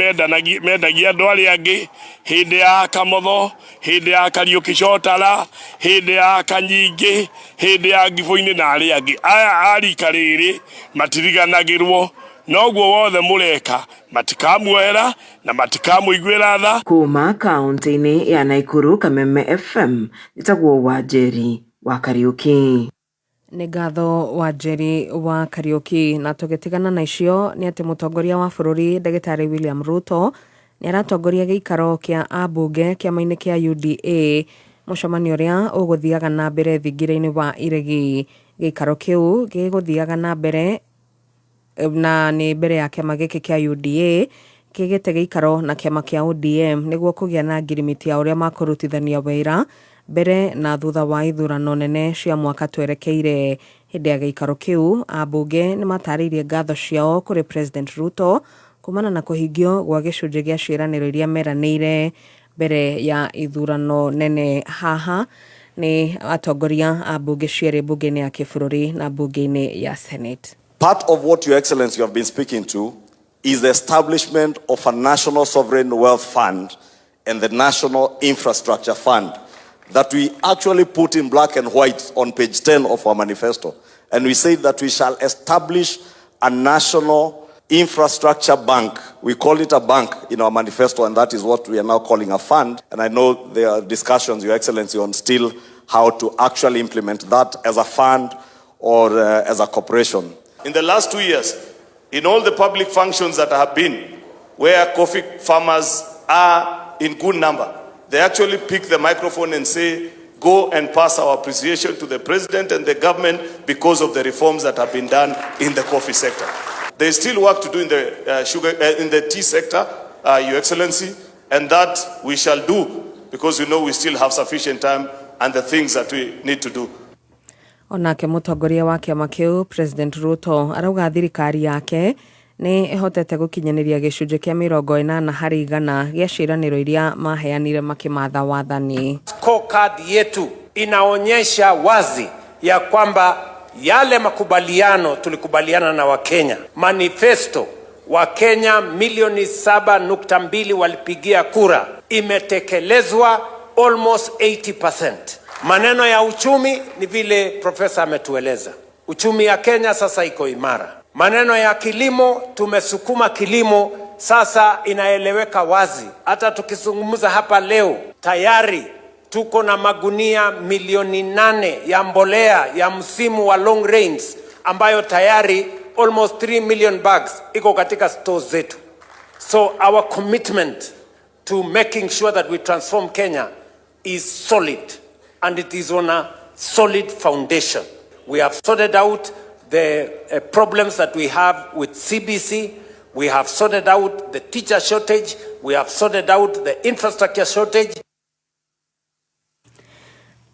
mendagia andũ arĩa angĩ hĩndĩ ya Kamotho, hĩndĩ ya Kariũki Chotara, hĩndĩ ya Kanyingĩ, hĩndĩ ya Ngibũ-inĩ na arĩa angĩ. Aya a rika rĩrĩ matiriganagĩrwo, noguo wothe mũreka matikamuohera na matikamũiguĩra tha. Kuma kaunti-inĩ ya Nakuru, Kameme FM, njĩtagwo Wanjeri wa Kariũki. Nĩ ngatho wa Njeri wa Kariũki. Na tũgĩtigana na icio nĩ atĩ mũtongoria wa bũrũri ndagĩtarĩ William Ruto nĩ aratongoria gĩikaro kĩa ambunge kĩama-inĩ kĩa UDA mũcemanio ũrĩa ũgũthiaga na mbere thingira-inĩ wa Iregi. Gĩikaro kĩu gĩgũthiaga na mbere na nĩ mbere ya kĩama gĩkĩ kĩa UDA kĩgĩte gĩikaro na kĩama kĩa ODM nĩguo kũgĩa na ngirimiti ya ũrĩa makũrutithania wĩra mbere na thutha wa ithurano nene cia mwaka twerekeire. Hĩndĩ ya gĩikaro kĩu, ambunge nĩ matarĩirie ngatho ciao kũrĩ President Ruto kumana na kũhingio gwa gĩcunjĩ gĩa ciĩranĩro iria meranĩire mbere ya ithurano nene. Haha nĩ atongoria a mbunge cierĩ mbunge-inĩ ya kĩbũrũri na mbunge-inĩ ya Senate. Part of what Your Excellency you have been speaking to is the establishment of a National Sovereign Wealth Fund and the National Infrastructure Fund that we actually put in black and white on page 10 of our manifesto. And we say that we shall establish a national infrastructure bank. We call it a bank in our manifesto, and that is what we are now calling a fund. And I know there are discussions, Your Excellency, on still how to actually implement that as a fund or as a corporation. In the last 2 years, in all the public functions that have been, where coffee farmers are in good number, they actually pick the microphone and say, go and pass our appreciation to the president and the government because of the reforms that have been done in the coffee sector. There is still work to do in the sugar, in the tea sector, Your Excellency, and that we shall do because we know we still have sufficient time and the things that we need to do. Onake mũtongoria wa kĩama kĩu President Ruto arauga thirikari yake nĩ ĩhotete gũkinyanĩria gĩcunjĩ kĩa 80% gĩa ciĩranĩro iria maheanire makĩmatha wathani. Scorecard yetu inaonyesha wazi ya kwamba yale makubaliano tulikubaliana na Wakenya, manifesto Wakenya milioni 7.2 walipigia kura, imetekelezwa almost 80%. Maneno ya uchumi ni vile profesa ametueleza. Uchumi ya Kenya sasa iko imara. Maneno ya kilimo, tumesukuma kilimo, sasa inaeleweka wazi. Hata tukizungumza hapa leo, tayari tuko na magunia milioni 8 ya mbolea ya msimu wa long rains ambayo tayari almost 3 million bags iko katika stores zetu. So our commitment to making sure that we transform Kenya is solid, and it is on a solid foundation. We have sorted out the problems that we have with CBC. We have sorted out the teacher shortage. We have sorted out the infrastructure shortage.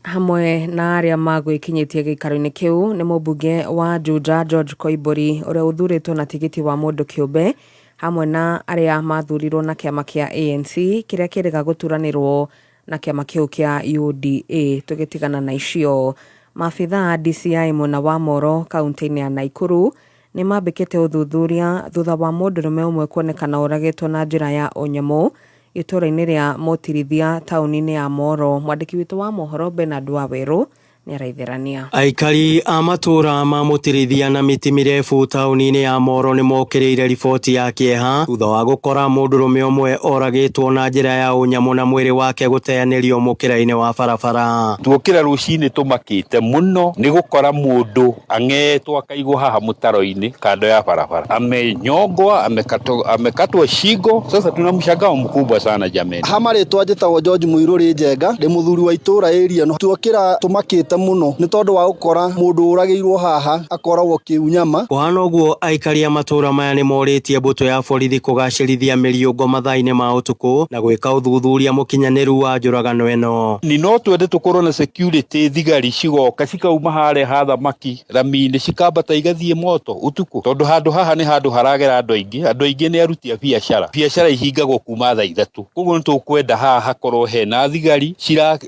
Hamwe na arĩa magwĩkinyĩtie gĩikaro-inĩ kĩu nĩ mũmbunge wa Juja George Koimburi ũrĩa ũthurĩtwo na tigiti wa mũndũ kĩũmbe hamwe na arĩa mathurirwo na kĩama kĩa ANC kĩrĩa kĩrĩga gũturanĩrwo na kĩama kĩu kĩa UDA. Tũgĩtigana na icio, maabitha a DCI mwena wa Moro kaunti-inĩ ya Nakuru nĩ mambĩkĩte ũthuthuria thutha wa mũndũrũme ũmwe kuonekana oragĩtwo na njĩra ya ũnyamũ itũũra-inĩ rĩa Mũtirithia taũni-inĩ ya Moro. Mwandĩki witũ wa mohoro Bernard Wawerũ nĩaraitherania. Aikari a matũũra ma Mũtirithia na mĩtĩ mĩrefu taũni-inĩ ya Moro nĩ mokĩrĩire riboti ya kĩeha thutha wa gũkora mũndũrũme ũmwe oragĩtwo na njĩra ya ũnyamũ na mwĩrĩ wake gũteanĩrio mũkĩra-inĩ wa barabara. Tuokĩra rũcinĩ tũmakĩte mũno nĩ gũkora mũndũ ang'etwo akaigwo haha mũtaro-inĩ kando ya barabara, amenyongwa, amekatwa shingo. Sasa tuna mshangao mkubwa sana jameni. Ha marĩtwa njĩtagwo George Mũirũrĩ Njenga, ndĩ mũthuri wa itũũra area ĩno. Tuokĩra tũmakĩte mũno nĩ tondũ wa gũkora mũndũ ũragĩirwo haha akoragwo kĩunyama. Kũhana ũguo aikari a matũũra maya nĩ morĩtie mbũtũ ya borithi kũgacĩrithia mĩriũngo mathaa-inĩ ma ũtukũ na gwĩka ũthuthuria mũkinyanĩru wa njũragano ĩno. Ni no twende tũkorwo na security thigari cigoka cikauma harĩa ha thamaki rami-inĩ cikambata igathiĩ moto ũtukũ, tondũ handũ haha nĩ handũ haragera andũ aingĩ. Andũ aingĩ nĩ aruti a biacara, biacara ihingagwo kuma thaa 3, koguo nĩ tũkwenda haha hakorwo hena thigari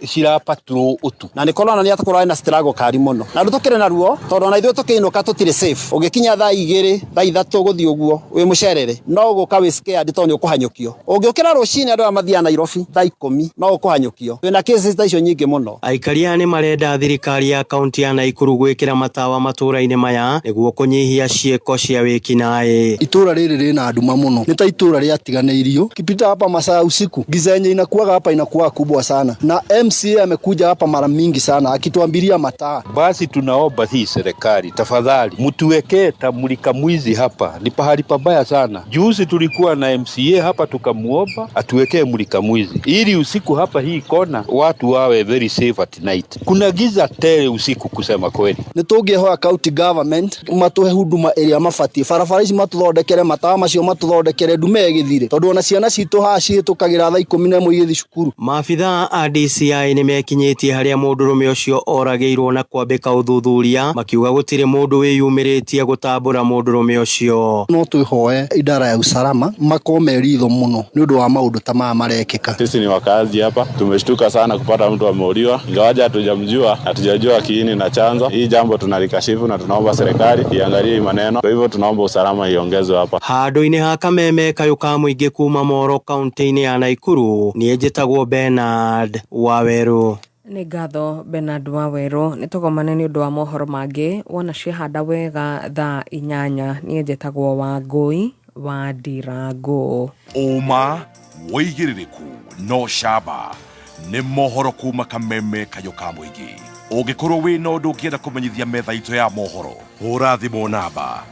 cira patrol ũtukũ. Na nĩ koronania atĩ na struggle kari mũno na rĩu tũkĩrĩ na ruo tondũ ona ithuĩ tũkĩinũka tũtirĩ safe. Ũgĩkinya thaa 2 thaa 3 gũthiĩ ũguo wĩ mũcerere no ũgũka wĩ scared tondũ nĩ ũkũhanyũkio. Ũngĩũkĩra rũcinĩ andũ aya mathiaga Nairobi thaa 10 no ũkũhanyũkio. Twĩna cases ta icio nyingĩ mũno. Aikari aya nĩ marenda thirikari ya kaunti ya Nakuru gwĩkĩra matawa matũũra-inĩ maya nĩguo kũnyihia ciĩko cia wĩkinaĩ. Itũũra rĩrĩ rĩna nduma mũno, nĩ ta itũũra rĩatiganĩirio. Kipita hapa masaa ya usiku giza yenye inakuwaga hapa inakuwa kubwa sana, na MCA amekuja hapa mara mingi sana akituambia Wangetuambiria mataa. Basi tunaomba hii serikali tafadhali, mtuwekee tamulika mwizi hapa, ni pahali pabaya sana. Juzi tulikuwa na MCA hapa tukamuomba atuwekee mulika mwizi ili usiku hapa hii kona watu wawe very safe at night. Kuna giza tele usiku kusema kweli. Nĩ tũngĩhoya county government matũhe huduma ĩrĩa mabatiĩ, barabara ici matũthondekere, matawa macio matũthondekere, ndume ĩgĩthire, tondũ ona ciana citũ haha cihĩtũkagĩra thaa 11 igĩthiĩ cukuru. Maabithaa a DCI nĩmekinyĩtie harĩa mũndũrũme ũcio oragĩirwo na kwambĩka ũthuthuria, makiuga gũtirĩ mũndũ wĩyumĩrĩtie gũtambũra mũndũrũme ũcio. No twĩhoe idara ya usalama makorwo me ritho mũno nĩ ũndũ wa maũndũ ta maya marekĩka. Sisi ni wakazi hapa, tumeshtuka sana kupata mtu ameuliwa, ingawaje hatujamjua, hatujajua kiini na chanzo. Hii jambo tunalikashifu na tunaomba serikali iangalie hii maneno. Kwa hivyo tunaomba usalama iongezwe hapa. Handũ-inĩ ha Kameme kayũ ka mũingĩ kuma Moro kaunti-inĩ ya Naikuru, niĩ njĩtagwo Bernard Wawerũ. Nĩ ngatho Bernard Wawerũ. Nĩ tũgomane nĩ ũndũ wa mohoro mangĩ wona ciehanda wega thaa 8. Niĩ njĩtagwo Wangũi wa Ndirango. Ũma wĩigĩrĩrĩku no camba nĩ mohoro kuma Kameme kayũ ka mũingĩ. Ũngĩkorwo wĩna ũndũ ũngĩenda kũmenyithia metha itũ ya mohoro, hũra thimũ namba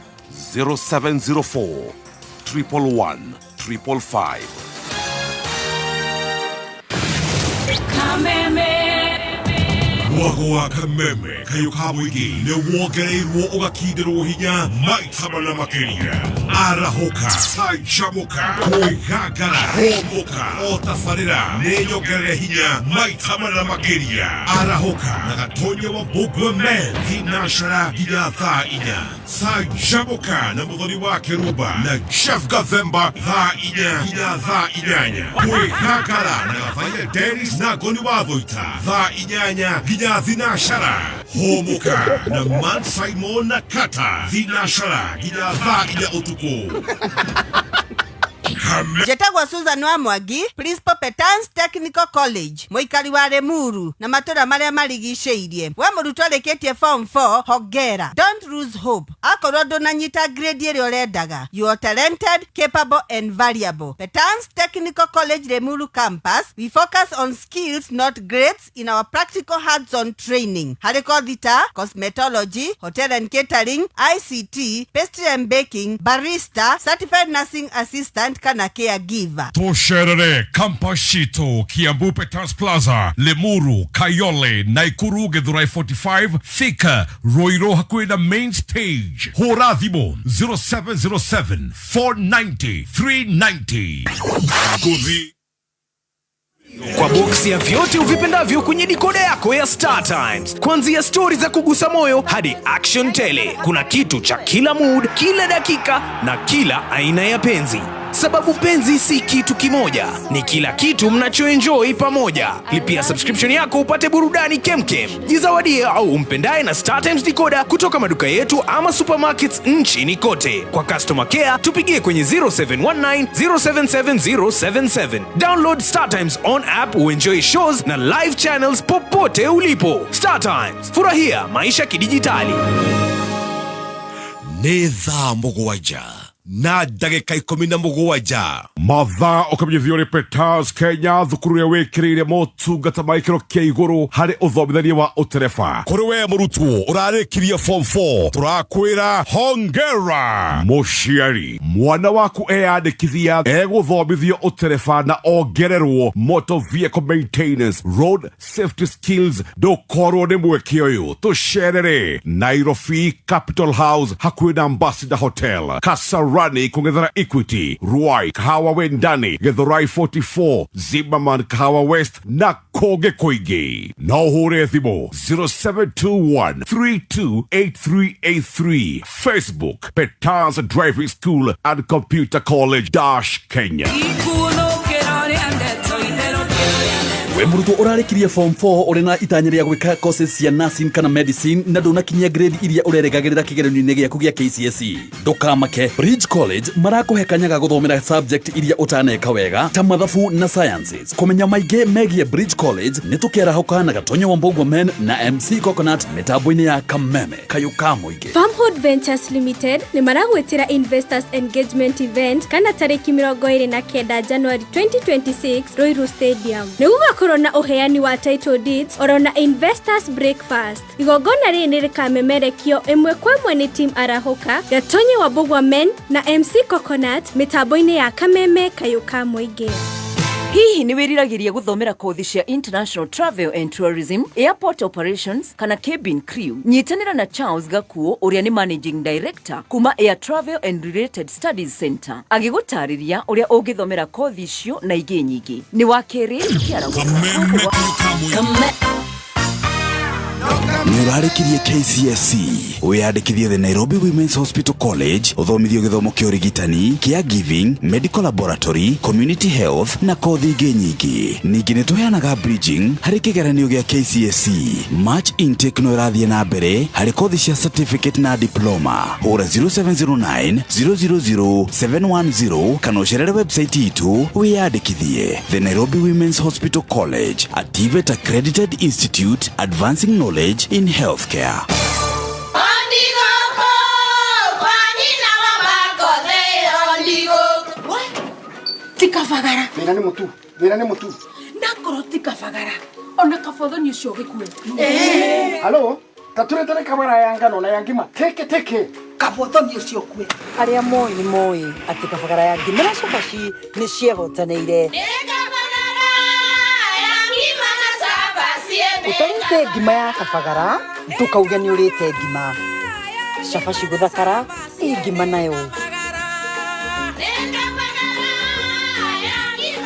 0704 111 555. Kameme. Mwago wa Kameme kayũ ka mũingĩ nĩ wongereirwo ũgakindĩrwo hinya maita mana makĩria. Arahũka, canjamũka, kwĩgangara, hũmũka, o tabarĩra nĩ nyongerere hinya maita mana makĩria. Arahũka na Gatonya wa Mbũngwe Men thinacara nginya thaa 4. Canjamũka na Mũthoni wa Kĩrumba na Jeff Gathemba thaa 4 nginya thaa 8. Kwĩgangara na Gathaiya Dennis na Ngoni wa Thũita thaa 8 nginya thinashara. Hũmũka na Man Simon na Kata thinashara nginya thaa 4 ũtukũ. Njĩtagwo Susan wa Mwangi, Principal Petans Technical College, mũikari wa Limuru na matũra marĩa marigicĩirie. We mũrutwo arĩkĩtie form 4, hongera. Don't lose hope. Akorwo ndũnanyita grade ĩrĩa ũrendaga, you are talented, capable and valuable. Petans Technical College Limuru campus, we focus on skills not grades in our practical hands-on training. Harĩ kothi ta cosmetology, hotel and catering, ICT, pastry and baking, barista, certified nursing assistant kana caregiver. Tũcerere campus citũ Kiambu Petans Plaza, Limuru, Kayole, Naikuru, Githurai 45, Thika, Ruiru hakuhĩ na main stage. Hũra thimũ 0707 490 390. Ngũthi kwa boksi ya vyote uvipendavyo kwenye dikoda yako ya Star Times. Kuanzia stori za kugusa moyo hadi action tele, kuna kitu cha kila mood, kila dakika na kila aina ya penzi. Sababu penzi si kitu kimoja, ni kila kitu mnachoenjoy pamoja. Lipia subscription yako upate burudani kemkem. Jizawadie au umpendaye na Star Times decoder kutoka maduka yetu ama supermarkets nchini kote. Kwa customer care tupigie kwenye 0719 077077. Download Star Times on app uenjoy shows na live channels popote ulipo. Star Times, furahia maisha kidijitali. Nĩ thaa 7 na ndagĩka 17. Mathaa ũkamenyithio nĩ Petals Kenya, thukuru ĩrĩa wĩkĩrĩire motungata ma gĩkĩro kĩa igũrũ harĩ ũthomithania wa ũtereba. Kũrĩ we mũrutwo ũrarĩkirie form 4, tũrakwĩra hongera. Mũciari, mwana waku eyandĩkithia egũthomithio ũtereba na ongererwo motor vehicle maintenance, road safety skills. Ndũkorwo nĩ mweke ũyũ. Tũcerere Nairobi Capital House hakuhĩ na Ambassador Hotel, Kasarani kũng'ethera Equity, Ruai, Kahawa Wendani, Githurai 44, Zimmerman, Kahawa West na kũngĩ kũingĩ. No ũhũre thimũ 0721 328383. Facebook Petals Driving School and Computer College dash Kenya. We mũrutwo ũrarĩkirie form 4 ũrĩ na itanya rĩa gwĩka courses cia nursing kana medicine na ndũnakinyia grade iria ũrerĩgagĩrĩra kĩgeranio-inĩ gĩaku gĩa KCSE, ndũkamake. Bridge College marakũhe kanya ga gũthomera subject iria ũtaneka wega ta mathabu na sciences. Kũmenya maingĩ megiĩ Bridge College nĩ tũkĩarahũka na Gatonyo wa Mbũgua Men na MC Coconut mĩtambo-inĩ ya Kameme kayũ ka mũingĩ. Farmhood Ventures Limited nĩ maragwĩtĩra Investors Engagement Event kana tarĩki 29 January 2026 Ruiru Stadium. Nĩ gũgakorwo gũgakorwo na ũheani wa title deeds oro na investors breakfast. Igongona rĩrĩ nĩ rĩkamemerekio ĩmwe kwa ĩmwe nĩ team Arahũka, Gatonye wa Mbũgua Men na MC Coconut mĩtambo-inĩ ya Kameme Kayũ ka Mũingĩ. Hihi nĩ wĩriragĩria gũthomera kothi cia international travel and tourism, airport operations kana cabin crew? Nyitanĩra na Charles Gakuo ũrĩa nĩ managing director kuma Air Travel and Related Studies Center agĩgũtarĩria ũrĩa ũngĩthomera kothi icio na ingĩ nyingĩ. Nĩ wa kerĩ kĩarago. Nĩ ũrarĩkirie KCSE wĩyandĩkithie the Nairobi Women's Hospital College ũthomithio gĩthomo kĩa ũrigitani, caregiving, medical laboratory, community health na kothi ingĩ nyingĩ. Ningĩ nĩ tũheanaga bridging harĩ kĩgeranio gĩa KCSE. March intake no ĩrathiĩ na mbere harĩ kothi cia certificate na diploma. Hũra 0709 000 710 kana ũcerere website itũ wĩyandĩkithie. The Nairobi Women's Hospital College, a TVET accredited institute advancing knowledge in healthcare. Ti kabagara. Thĩna nĩ mũtu, thĩna nĩ mũtu. Ndakorwo ti kabagara ona kabothoni ũcio ũgĩkue. Halo, taturetere kabara ya ngano na ya ngima teke teke. Kabothoni ũcio ũkue. Arĩa moĩ nĩ moĩ atĩ kabagara ya ngima na cabaci nĩ ciehotanĩire. Ũtarĩte ngima ya kabagara ndũkauge nĩ ũrĩte ngima. Cabaci gũthakara ĩ ngima nayo.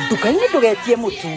Nduka-inĩ ndũgetie mũtu.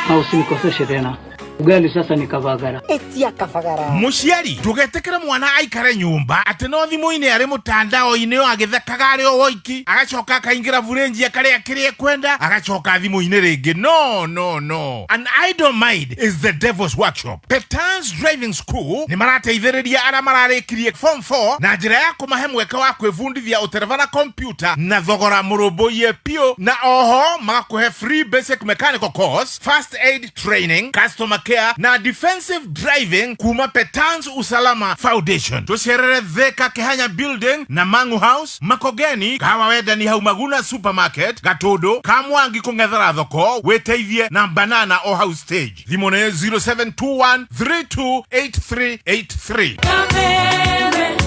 Na usinikoseshe tena. Ugali sasa ni kabagara. Ĩtia kabagara. Mũciari ndũgetĩkĩre mwana aikare nyũmba atĩ no thimũ-inĩ arĩ mũtandao-inĩ o agĩthekaga arĩ o woiki, agacoka akaingĩra burenji akarĩa kĩrĩa ekwenda, agacoka thimũ-inĩ rĩngĩ. No, no, no, an idle mind is the devil's workshop. Petans Driving School nĩ marateithĩrĩria arĩa mararĩkirie form 4 na njĩra ya kũmahe mweke wa kwĩbundithia ũtereba na kompyuta na thogora mũrũmbũiye piũ, na oho magakũhe free basic mechanical course, first aid training, customer care na defensive driving kuma Petans Usalama Foundation. Tucerere Thika Kihanya Building na Mangu House, Makogeni, Kahawa Wendani hau Maguna Supermarket, Gatundu, Kamwangi kũng'ethera thoko, wĩteithie na banana o hau stage. Thimũ nĩ 0721 328383. Kameme,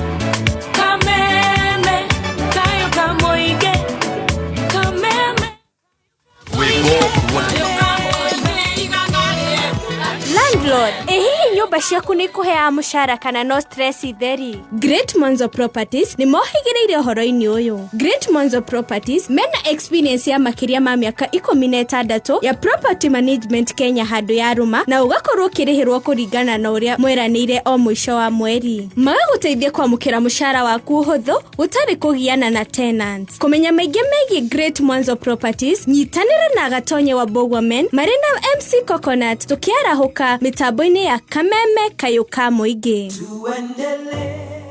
kameme, kayo kamoige, kameme. Landlord, ĩ hihi nyũmba ciaku nĩ ikũheaga mũcara kana no stress itheri? Great Monzo Properties nĩ mohĩgĩrĩire ũhoro-inĩ ũyũ. Great Monzo Properties mena experience ya makĩria ma mĩaka 16 ya property management Kenya handũ ya rũma, na ũgakorwo ũkĩrĩhĩrwo kũringana na ũrĩa mweranĩire o mũico wa mweri. Magagũteithia kwamũkĩra mũcara waku ũhũthũ gũtarĩ kũgiana na tenants. Kũmenya maingĩ megiĩ Great Mwanzo Properties, nyitanĩra na Gatonye wa Mbũgua Men marĩ na MC Coconut tũkĩarahũka mĩtambo-inĩ ya Kameme Kayũ ka Mũingĩ.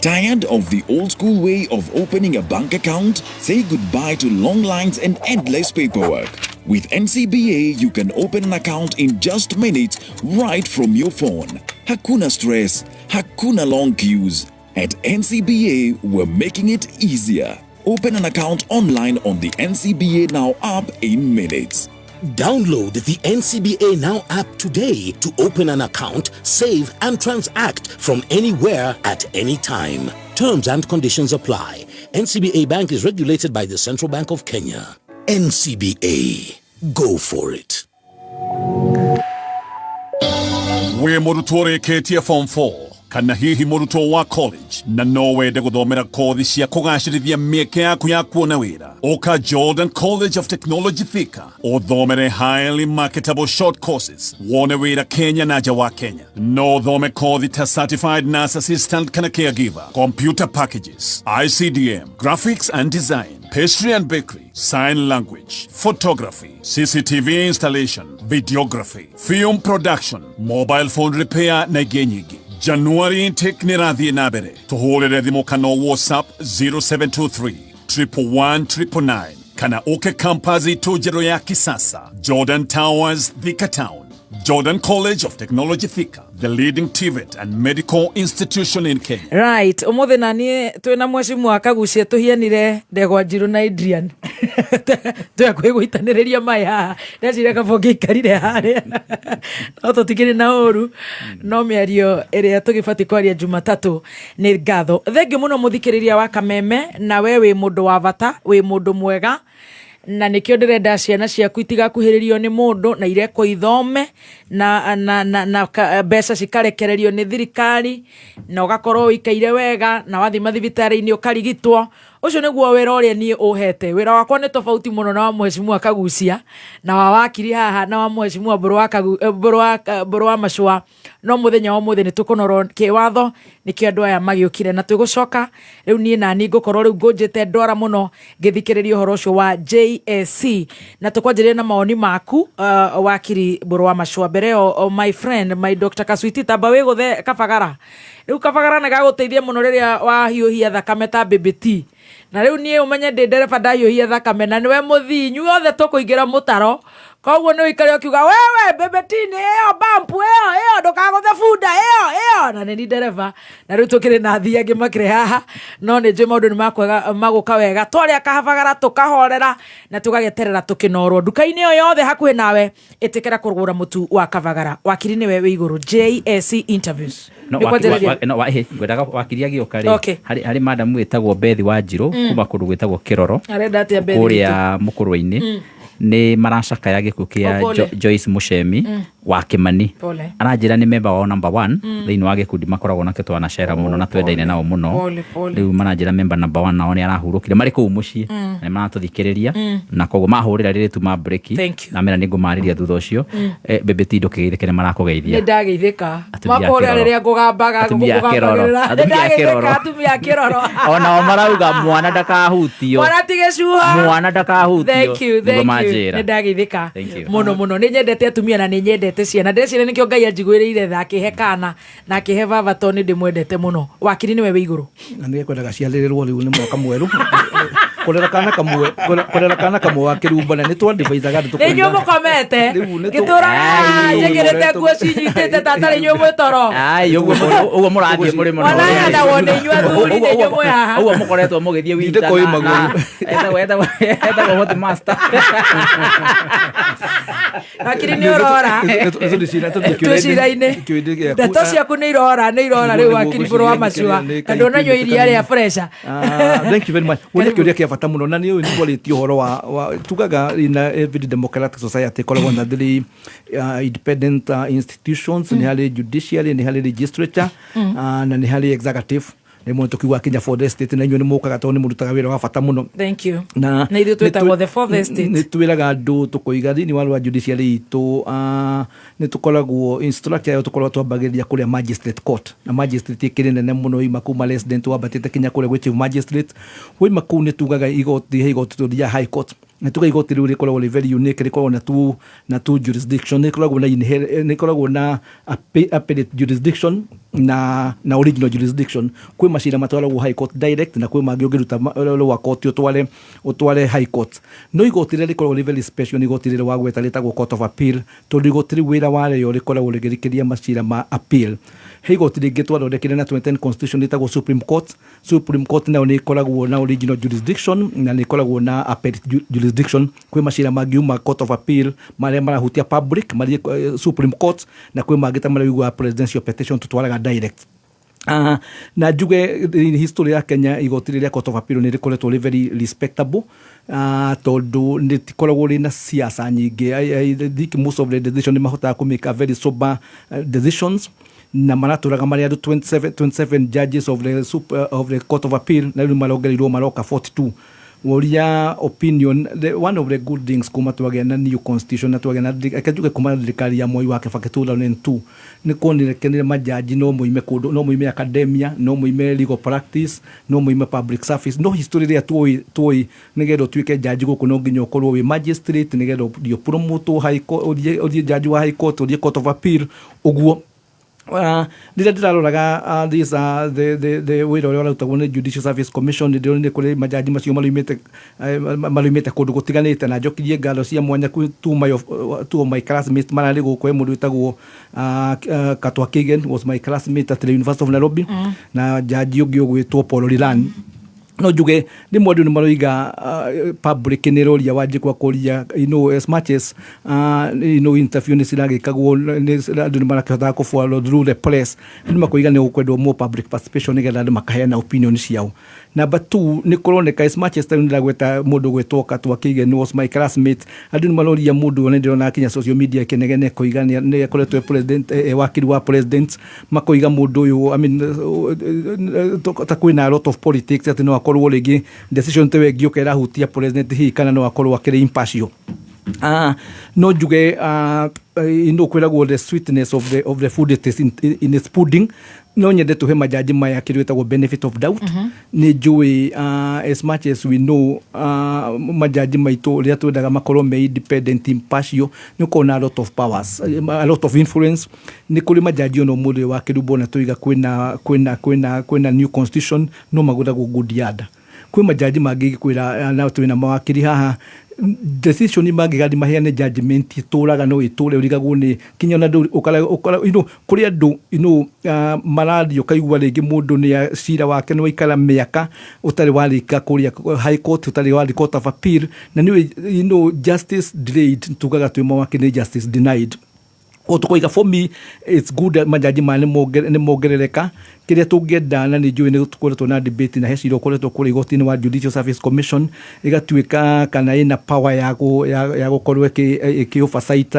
Tired of the old school way of opening a bank account? Say goodbye to long lines and endless paperwork. With NCBA, you can open an account in just minutes right from your phone. Hakuna stress, hakuna long queues. At NCBA, we're making it easier. Open an account online on the NCBA Now app in minutes. Download the NCBA Now app today to open an account, save, and transact from anywhere at any time. Terms and conditions apply. NCBA Bank is regulated by the Central Bank of Kenya. NCBA. Go for it. Wĩ mũrutwo ũrĩkĩtie form 4 kana hihi mũrutwo wa college na no wende gũthomera kothi cia kũgacĩrithia mĩeke yaku ya kuona wĩra, ũka Jordan College of Technology Thika ũthomere highly marketable short courses wone wĩra Kenya na nja wa Kenya. No ũthome kothi ta certified nurse assistant kana caregiver, computer packages, ICDM, graphics and design, pastry and bakery, sign language, photography, CCTV installation, videography, film production, mobile phone repair na ingĩ nyingĩ. January intake nĩ ĩrathiĩ na mbere. Tũhũrĩre thimũ kana WhatsApp 0723 111 999 kana ũke campus itũ njerũ ya kisasa, Jordan Towers, Thika Town. Jordan College of Technology Thika, the leading TVET and medical institution in Kenya. Right, umuthi naniĩ twĩna mwecimu wa Kagucia tũhianire ndegwa njirũ na Adrian. Twĩ gũitanĩrĩria maĩ haha, ndeciria kaba ũngĩikarire harĩa, no tũtikĩrĩ na ũru, no mĩario ĩrĩa tũgĩbatiĩ kwaria Jumatatũ. Nĩ ngatho, thengiũ mũno mũthikĩrĩria wa Kameme, na we wĩ mũndũ wa bata, wĩ mũndũ mwega, na nĩkĩo ndĩrenda ciana ciaku itigakuhĩrĩrio nĩ mũndũ na irekwo ithome na mbeca cikarekererio nĩ thirikari, na ũgakorwo ũikaire wega, na wathiĩ mathibitarĩ-inĩ ũkarigitwo. Ũcio nĩguo wĩra ũrĩa niĩ ũhete. Wĩra wakwa nĩ tofauti mũno na wa mheshimiwa Kagucia, na wa wakiri haha, na wa mheshimiwa Mbũrũ wa Macũa. No mũthenya wa ũmũthĩ nĩ tũkũnorwo kĩwatho, nĩkĩo andũ aya magĩũkire, na twĩgũcoka rĩu niĩ nani ngũkorwo rĩu ngũnjĩte ndwara mũno ngĩthikĩrĩria ũhoro ũcio wa JSC, na tũkwanjĩrĩria na mawoni maku, wakiri Mbũrũ wa Macũa. Mbere ĩyo, my friend, my Dr. Kaswiti, tamba wĩgũthe kabagara. Rĩu kabagara nĩ gagũteithia mũno rĩrĩa wahiũhia thakame ta BBT, na rĩu niĩ ũmenye ndĩ ndereba, ndahiũhia thakame na nĩwe mũthii, inyuothe tũkũingĩra mũtaro. Koguo nĩ ũikare ũkiuga, "Wewe BBT nĩ ĩyo bampu ĩyo ĩyo, ndũkagũthe bunda ĩyo ĩyo," na nĩ ni ndereba. Na rĩu tũkĩrĩ na athii angĩ makĩrĩ haha, no nĩ njũĩ maũndũ nĩ makwega magũka wega. Twarĩa kabagara, tũkahorera na tũgageterera tũkĩnorwo nduka-inĩ o yothe hakuhĩ nawe. Ĩtĩkĩra kũgũra mũtu wa kabagara. Wakiri nĩwe wĩ igũrũ, JSC interviews. No, Nĩ kwanjĩrĩria. No, ngwendaga wakiri agĩũka rĩ, harĩ madamu wĩtagwo Bethi wa Njirũ kuma kũndũ gwĩtagwo Kĩroro Arenda atĩa Bethi witũ? Kũrĩa Mũkũrwe-inĩ. Nĩ maracakaya gĩkuũ kĩa Oh, pole. Joyce Mũcemi wa Kĩmani. Pole. Aranjĩra nĩ member wao number one thĩinĩ wa gĩkundi makoragwo nakĩo, twanacera mũno na twendaine nao mũno. Pole, pole. Rĩu maranjĩra member number one nao nĩ arahurũkire marĩ kũu mũciĩ, na nĩ maratũthikĩrĩria, na koguo mahũrĩra rĩrĩ tuma break. Thank you. Na mera nĩ ngũmarĩria thutha ũcio. Bebe Tindo, kĩgeithĩke, nĩ marakũgeithia. Nĩ ndageithĩka. Atumia a Makũrĩa Kĩroro. rĩrĩa ngũgambaga. Atumia a Kĩroro. Ngũkũgambagĩrĩra. Nĩ Atumia a Kĩroro. ndageithĩka, atumia a Kĩroro. Onao marauga mwana ndakahutio. Mwana ti gĩcuha. Mwana ndakahutio. Thank you, Nĩguo thank you. manjĩra. Nĩ ndageithĩka Thank you. mũno mũno. Nĩ nyendete atumia na nĩ nyendete ciana. Ndĩreciria nĩkĩo Ngai anjiguĩrĩire tha, akĩhe kana na akĩhe baba, tondũ nĩ ndĩmwendete mũno. Wakiri nĩwe wĩ igũrũ. Na nä kwendaga ciarä rwo rä u nä mwaka mwerå kũrera kana kamwe wa kĩrumba na nĩ twadivaisaga andũ. Nĩ inyuĩ mũkomete ngĩtũraga njĩkĩrĩte nguo cinyitĩte tatarĩ inyuĩ mwĩ toro. Ai, ũguo mũrathiĩ mũrĩmo na Mwana ũrĩa. ĩhandagwo nĩ inyuĩ athuri, nĩ inyuĩ mwĩ haha. Ũguo mũkoretwo mũgĩthiĩ winter kũĩ etagwo hot master. Wakiri nĩ ũrora twĩ cira-inĩ, ndeto ciaku nĩ irora, nĩ irora rĩu. Wakiri Mbũrũ wa Macua, na ndũnanyua iria rĩa pressure. Thank you very much. Ũrĩa kĩũria kĩa bata mũno, na nĩ ũyũ nĩ twarĩtie ũhoro wa tugaga in every democratic society ĩkoragwo na three independent institutions: nĩ harĩ judiciary, nĩ harĩ legislature, na nĩ harĩ executive. Rĩmwe tũkiuga kinya fourth estate, na inyuĩ nĩ mũkaga tondũ nĩ mũrutaga wĩra wa bata mũno. Thank you. Na Na ithuĩ twĩtagwo the fourth estate. Nĩ twĩraga andũ tũkoiga thĩinĩ wa rwa judiciary itũ, nĩ tũkoragwo in structure ĩyo tũkoragwo twambagĩrĩria kũrĩa magistrate court, na magistrate ĩkĩrĩ nene mũno, ima kuma resident wambatĩte kinya kũrĩa gwĩ chief magistrate. Waima kũu nĩ tugaga igoti, he igoti tũthiaga high court, na tuga igoti rĩu rĩkoragwo rĩ very unique, rĩkoragwo na two jurisdiction, rĩkoragwo na nĩkoragwo na appellate jurisdiction na original jurisdiction. Kwĩ macira matwaragwo high court direct, na kwĩ mangĩ ũngĩruta lower court ũtware high court. No igoti rĩrĩa rĩkoragwo rĩ very special nĩ igoti rĩrĩa wagweta rĩtagwo court of appeal, tondũ igoti rĩu wĩra warĩo rĩkoragwo rĩgĩthikĩrĩria macira ma appeal. He igoti rĩngĩ twathondekire na 2010 constitution rĩtagwo supreme court. Supreme court nayo nĩ ĩkoragwo na original jurisdiction na nĩ ĩkoragwo na appellate jurisdiction. Kwĩ macira mangiuma court of appeal marĩa marahutia public marĩ supreme court, na kwĩ mangĩ ta marĩa ũiguaga presidential petition tũtwaraga direct. Na njuge in history ya Kenya igoti rĩrĩa court of appeal nĩ rĩkoretwo rĩ very respectable, tondũ nĩ tikoragwo rĩ na siasa nyingĩ. I think most of the decision nĩ mahotaga kũ make a very sober decisions, na maratũraga marĩ andũ 27 judges of the court of appeal, na rĩu marongereirwo maroka 42. Woria opinion, one of the good things kuma twagĩa na new constitution na twagĩa na, reke njuge kuma thirikari ya Moi wa Kibaki 2002, nĩ kuonekanire majaji no moime kũndũ, no moime academia, no moime legal practice, no moime public service. No history ĩrĩa tũĩ, nĩgetha ũtuĩke jaji gũkũ no nginya ũkorwo wĩ magistrate, nĩgetha ũthiĩ promote high court, ũthiĩ jaji wa high court, ũthiĩ court of appeal ũguo. Rĩrĩa ndĩraroraga this, the wĩra ũrĩa ũrarutagwo nĩ Judicial Service Commission, nĩ ndĩronire kũrĩ majaji macio marũimĩte kũndũ gũtiganĩte, na njokirie ngatho cia mwanya kwĩ two of my classmates mararĩ gũkũ. He mũndũ wĩtagwo Katwa Kigen, was my classmate at the University of Nairobi, na jaji ũngĩ ũgwĩtwo Paul Riran. No njuge rĩmwe andũ nĩ maroiga public nĩ ĩroria Wanjikũ akũria, as much as interview nĩ ciragĩkagwo, andũ nĩ marakĩhotaga kũ follow through the press, andũ makoiga nĩ gũkwendwo more public participation nĩgetha andũ makaheana opinion ciao. Number two, nĩ kũroneka as much as tarĩu nĩndagweta mũndũ gwĩtwo Katwa Kĩige was my classmate, andũ nĩ maroria mũndũ ũyũ, nĩ ndĩrona kinya social media ĩkĩnegene koiga nĩ akoretwo e president, wakiri wa president, makoiga mũndũ ũyũ, I mean, ta kwĩna a lot of politics, atĩ no akorwo rĩngĩ decision ta ĩyo ĩngĩũka ĩrahutia president hihi, kana no akorwo akĩrĩ impartial. No njuge kwĩragwo the sweetness of the food, it is in its pudding. No nyende tuhe majaji maya kĩndũ gĩtagwo benefit of doubt. Nĩ njũĩ, as much as we know, majaji maitũ rĩrĩa twendaga makorwo me independent, impartial, nĩ ũkorwo na a lot of powers, a lot of influence. Nĩ kũrĩ majaji ona ũmũthĩ wa kĩrumbo na tũiga kwĩna new constitution, no magũthagwo good yard. Kwĩ majaji mangĩ kwĩra na twĩna mawakiri haha, decision mangĩgathi maheane judgment ĩtũraga no ĩtũre ũrigagwo nĩ kinya ona ndũ ũkara kũrĩ andũ marathiĩ ũkaigua rĩngĩ mũndũ nĩ cira wake nĩ waikara mĩaka ũtarĩ warĩka kũrĩa high court, ũtarĩ warĩ court of appeal, na nĩ justice delayed tugaga twĩ mawakiri nĩ justice denied. O tukoiga, for me it's good that majaji maya nĩ mongerereka. Kĩrĩa tũngĩenda, na nĩ njũĩ nĩ tũkoretwo na debate na he cira ũkoretwo kũrĩa igoti-inĩ wa Judicial Service Commission, ĩgatuĩka kana ĩna power ya gũkorwo ĩkĩ oversight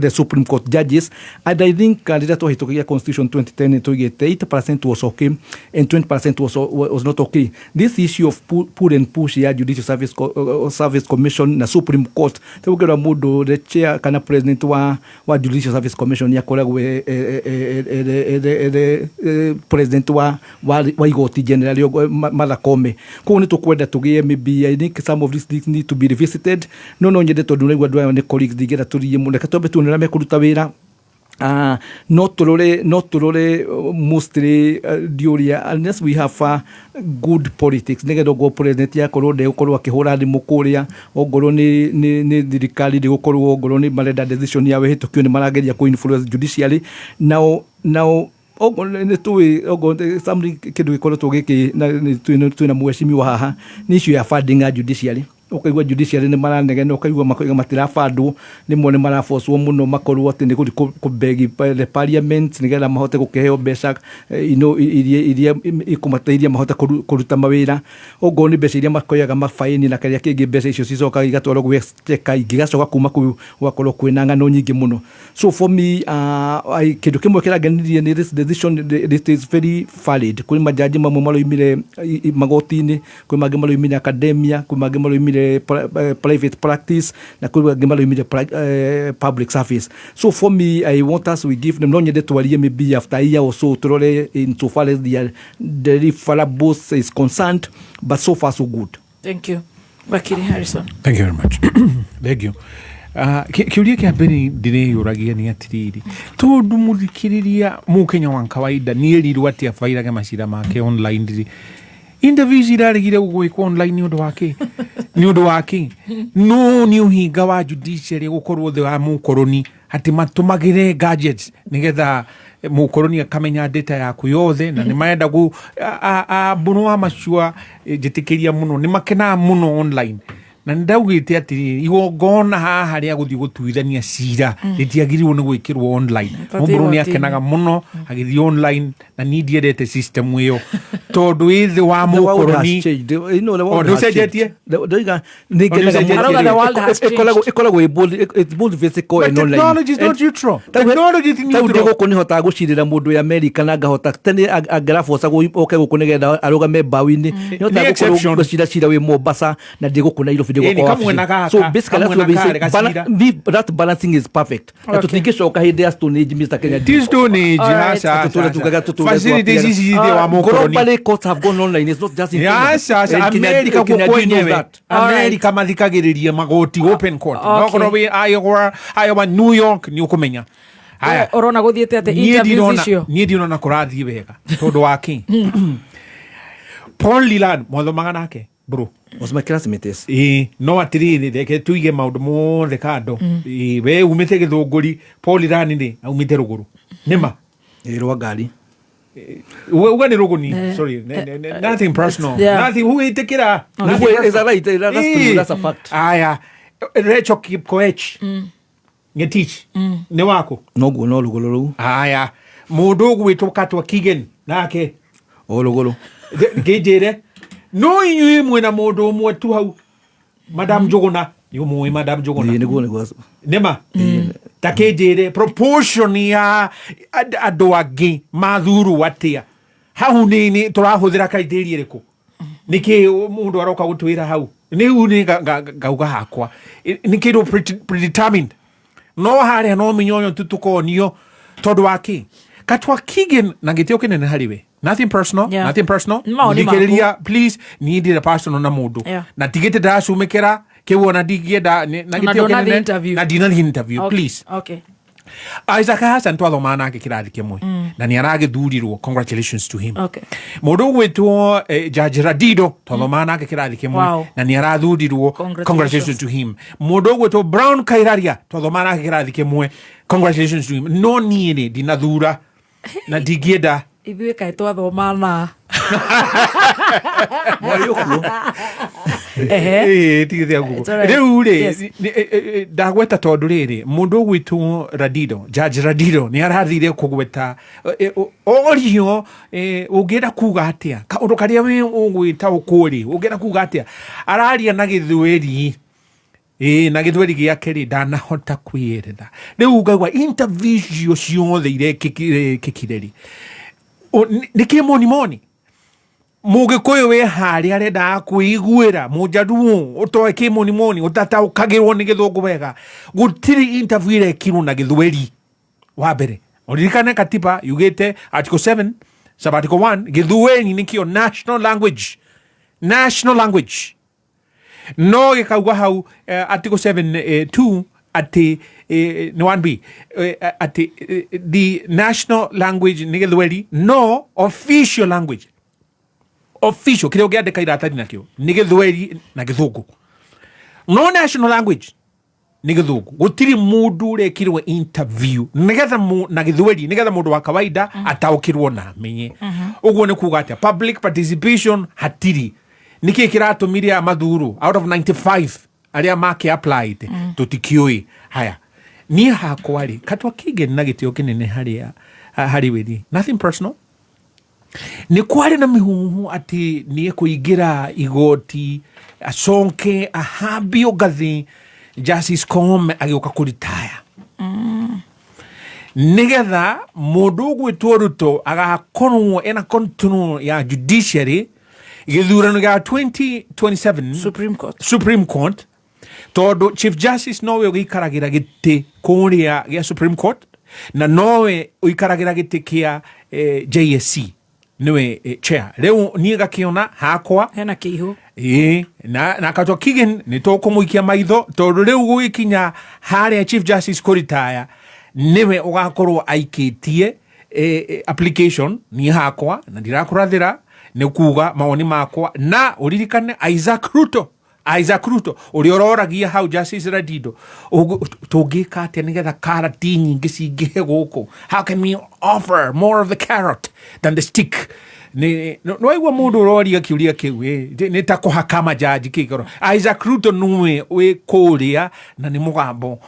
the Supreme Court judges. And I think rĩrĩa twahĩtũkagia constitution 2010, tũigĩte 80% was okay and 20% was not okay. This issue of pull and push ya Judicial Service Commission na Supreme Court, tũgũkĩrora mũndũ the chair kana president wa Judicial Service Commission akoragwo ere president wa igoti general Martha Koome. Koguo nĩ tũkwenda tũgĩe, maybe I think some of these things need to be revisited. No nyende, tondũ naigua andũ aya nĩ colleagues, ndingĩenda tũthiĩ mũno, reke twambe tuone ũrĩa mekũruta wĩra. No tũrore mostly ndiũria unless we have good politics, nĩgetha ongorwo president akorwo ndegũkorwo akĩhũra thimũ kũrĩa, ongorwo nĩ thirikari ndĩgũkorwo, ongorwo nĩ marenda decision yao ĩhĩtũkio, nĩ marageria kũ influence judiciary nao okorwo nĩ tũĩ okorwo something kĩndũ gĩkoretwo gĩkĩ na nĩ twĩna mheshimiwa haha, nĩ issue ya funding ya judiciary. Ũkaigua judiciary nĩ maranegena, ũkaigua makoiga matirabandwo, rĩmwe nĩ marabocwo mũno makorwo atĩ nĩ gũthiĩ kũbeg the parliament nĩgetha mahote gũkĩheo mbeca iria ikũmateithia mahote kũruta mawĩra. Ongorwo nĩ mbeca iria makoyaga mabaini na kĩrĩa kĩngĩ, mbeca icio cicokaga igatwarwo gwĩ exchequer, ingĩ igacoka kuma kũu, gũgakorwo kwĩna ng'ano nyingĩ mũno. So for me, kĩndũ kĩmwe kĩrangenirie nĩ this decision. It is very valid. Kwĩ majaji mamwe maroimire magoti-inĩ, kwĩ mangĩ maroimire academia, kwĩ mangĩ maroimire private practice, na kwĩ mangĩ maroimire public service. So for me, I want us we give them, no nyende twarie maybe after a year or so, turore in so far as their deliverables is concerned, but so far so good. Thank you. Wakiri Harrison. Thank you very much. Thank you. Kĩũria kĩa mbere ndĩreyũragia nĩ atĩrĩrĩ, tondũ mũthikĩrĩria mũkenya wa kawaida nĩ erirwo atĩ abairage macira make online rĩ, interviews iraregire gwĩkwo online nĩ ũndũ wa kĩ? Nĩ ũndũ wa kĩ? No nĩ ũhinga wa judiciary gũkorwo thĩ wa mũkoroni atĩ matũmagĩre gadgets nĩgetha mũkoroni akamenya data yaku yothe, na nĩ marenda gu mbũrũ wa macua njĩtĩkĩria mũno, nĩ makenaga mũno online. Na nĩ ndaugĩte atĩrĩrĩ, igongona haha rĩa gũthiĩ gũtuithania cira rĩtiagĩrĩirwo nĩ gwĩkĩrwo online. Batiĩ Mũmbũrũ nĩ igoti-inĩ. akenaga mũno agĩthiĩ online, na niĩ ndiendete system ĩyo tondũ ĩ thĩ wa The world has mũkoroni. changed. The Oh, world nĩ has changed. ũcenjetie? Ndoiga nĩ ngenaga ũcenjetie? mũno. Arauga the world has changed. Ĩkoragwo it's both physical But and online. technology is not neutral. Technology is Tau ndĩ neutral. gũkũ nĩhotaga gũcirĩra mũndũ ya America na ngahota tene angĩrabocagwo oke gũkũ nĩgetha arũgame mbaũ-inĩ, nĩhotaga Nĩ gũkorwo exception. gũcira cira wĩ Mombasa na ndĩ gũkũ Nairobi ndĩ Ĩ, nĩ gwakwa kamwena wabici. gaka, So basically that's kamwena what we say. karĩ gacira. That balancing is perfect na tũtingĩcoka hĩndĩ ya Stone Age, Mr. Kenya. Ti Stone Age, All right. aca, aca, Tũtũre aca. tugaga tũtũre Facilities twapiara. ici thĩ wa mũkoroni. Globally, courts have gone online. It's not just in Kenya. Aca, aca, And America Kenya guo Jui knows kwenyewe that. America mathikagĩrĩria magoti open court. Okay. Nokorwo wĩ Iowa, Iowa, New York, nĩ ũkũmenya. Haya. Ũrona gũthiĩte atĩ Niĩ interviews ndirona icio? Niĩ ndirona kũrathiĩ wega tondũ wa kĩ? Paul Leland mwathomaga nake bro? Was my classmate, yes. Ĩĩ, no atĩrĩrĩ, reke tuige maũndũ mothe kando. Ĩĩ, we umĩte Gĩthũngũri, Paul Leland rĩ aumĩte rũgũrũ nĩma? Ĩ, rwa ngari. Uga nä rå gå Eh, sorry nothing personal. Nothing wĩtĩkĩra. Nĩguo, is a right, that's true, that's a fact. Aya, Rachel Kipkoech Ngetich nĩ waku? Noguo, no rũgũrũ rũu. Aya, mũndũ ũgwĩtwo Katwa Kigen nake? O rũgũrũ. Ngĩnjĩre no inyuĩ mwĩna mũndũ ũmwe tu hau, Madam Njũgũna. Nĩ ũmũĩ Madam Njũgũna? Ĩĩ, nĩguo nĩguo. Nĩma ta kĩnjĩre proportion ya andũ angĩ mathurwo atĩa hau, nĩ tũrahũthĩra criteria ĩrĩkũ? Nĩkĩ mũndũ aroka gũtwĩra hau nĩu nĩ ngauga hakwa nĩ kĩndũ predetermined, no harĩa no minyonyo tu tũkonio tondũ wa kĩ Katwa Kigen na gĩtĩo kĩnene harĩ we, nothing personal. Nothing personal. Maoni maku. Thikĩrĩria please, niĩ ndirĩ personal na mũndũ na tigĩte ndacumĩkĩra kĩu ona ndingĩenda na Ona gĩtĩo ndũnathiĩ kĩnene interview. na ndinathiĩ interview. Please. Isaac Hassan twathomaga nake kĩrathi kĩmwe na nĩ aragĩthurirwo, congratulations to him. Mũndũ ũgwĩtwo Judge Radido twathomaga nake kĩrathi kĩmwe na nĩ arathurirwo. Congratulations. Congratulations to him. Mũndũ ũgwĩtwo Brown Kairaria twathomaga nake kĩrathi kĩmwe, congratulations to him. No niĩ rĩ, ndinathura na ndingĩenda. Ithuĩ kaĩ twathoma na Mwarĩ ũkuo. Ehe. Ĩĩ, tigithia nguo. It's alright. Rĩu rĩ, ndagweta tondũ rĩrĩ, mũndũ ũgwĩtwo Radido, Judge Radido, nĩ arathire kũgweta orio, ũngĩenda kuga atĩa kaũndũ karĩa we ũgwĩta ũkũrĩ, ũngĩenda kuga atĩa? Araria na gĩthweri, ĩĩ, na gĩthweri gĩake rĩ, ndanahota kwĩyeretha. Rĩu ngaigua interview icio ciothe irekĩkire rĩ, nĩ kĩ monimoni mũgĩkũyũ wĩ harĩa arendaga kwĩiguĩra, mũnjaruo ũtoe kĩmonimoni ũtataũkagĩrwo nĩ gĩthũngũ wega. Gũtirĩ interview irekirwo na gĩthweri. Wa mbere, ũririkane katiba yugĩte article 7 sub article 1, gĩthweri nĩkĩo national language, national language. No gĩkauga hau article 7 2 atĩ nĩ 1B atĩ the national language nĩ gĩthweri, no official language, official kĩrĩa ũngĩandĩka iratathi nakĩo nĩ gĩthweri na gĩthũngũ, no national language nĩ gĩthũngũ. Gũtirĩ mũndũ ũrekirwo interview nĩgetha na gĩthweri nĩgetha mũndũ wa kawaida ataũkĩrwo na amenye. Ũguo nĩ kuga atĩa? Public participation hatirĩ. Nĩkĩ kĩratũmire aya mathurwo out of 95 arĩa make applied? Tũtikĩũĩ. Haya, niĩ hakwa rĩ, Katwa Kigen na gĩtĩo kĩnene harĩa harĩ we rĩ, nothing personal, nĩ kwarĩ na mĩhuhu atĩ nĩ ekũingĩra igoti acoke ahambio ngathĩ Justice Koome agĩũka kũritaya, nĩgetha mũndũ ũgwĩtwo Ruto agakorwo ena control ya judiciary gĩthurano gĩa 2027 Supreme Court. Supreme Court, tondũ Chief Justice nowe ũgĩikaragĩra gĩtĩ kũrĩa gĩa Supreme Court na nowe ũikaragĩra gĩtĩ kĩa JSC, nĩwe chair. Rĩu niĩ ngakĩona hakwa hena kĩihũ. Ĩĩ, na Katwa Kigen nĩ tũkũmũikia maitho tondũ rĩu gũgĩkinya harĩa Chief Justice kũritaya, nĩwe ũgakorwo aikĩtie application. Niĩ hakwa na ndirakũrathĩra, nĩ kuga mawoni makwa. Na ũririkane Isaac Ruto, Isaac Ruto ũrĩa ũroragia hau Justice Radido, tũngĩka atĩa nĩgetha karati nyingĩ cingĩhe gũkũ? How can we offer more of the carrot than the stick? Nĩ waigua mũndũ ũroria kĩũria kĩu ĩ, nĩ ta kũhaka majaji kĩgoro. Isaac Ruto nĩwe wĩ kũrĩa na nĩ mũgambo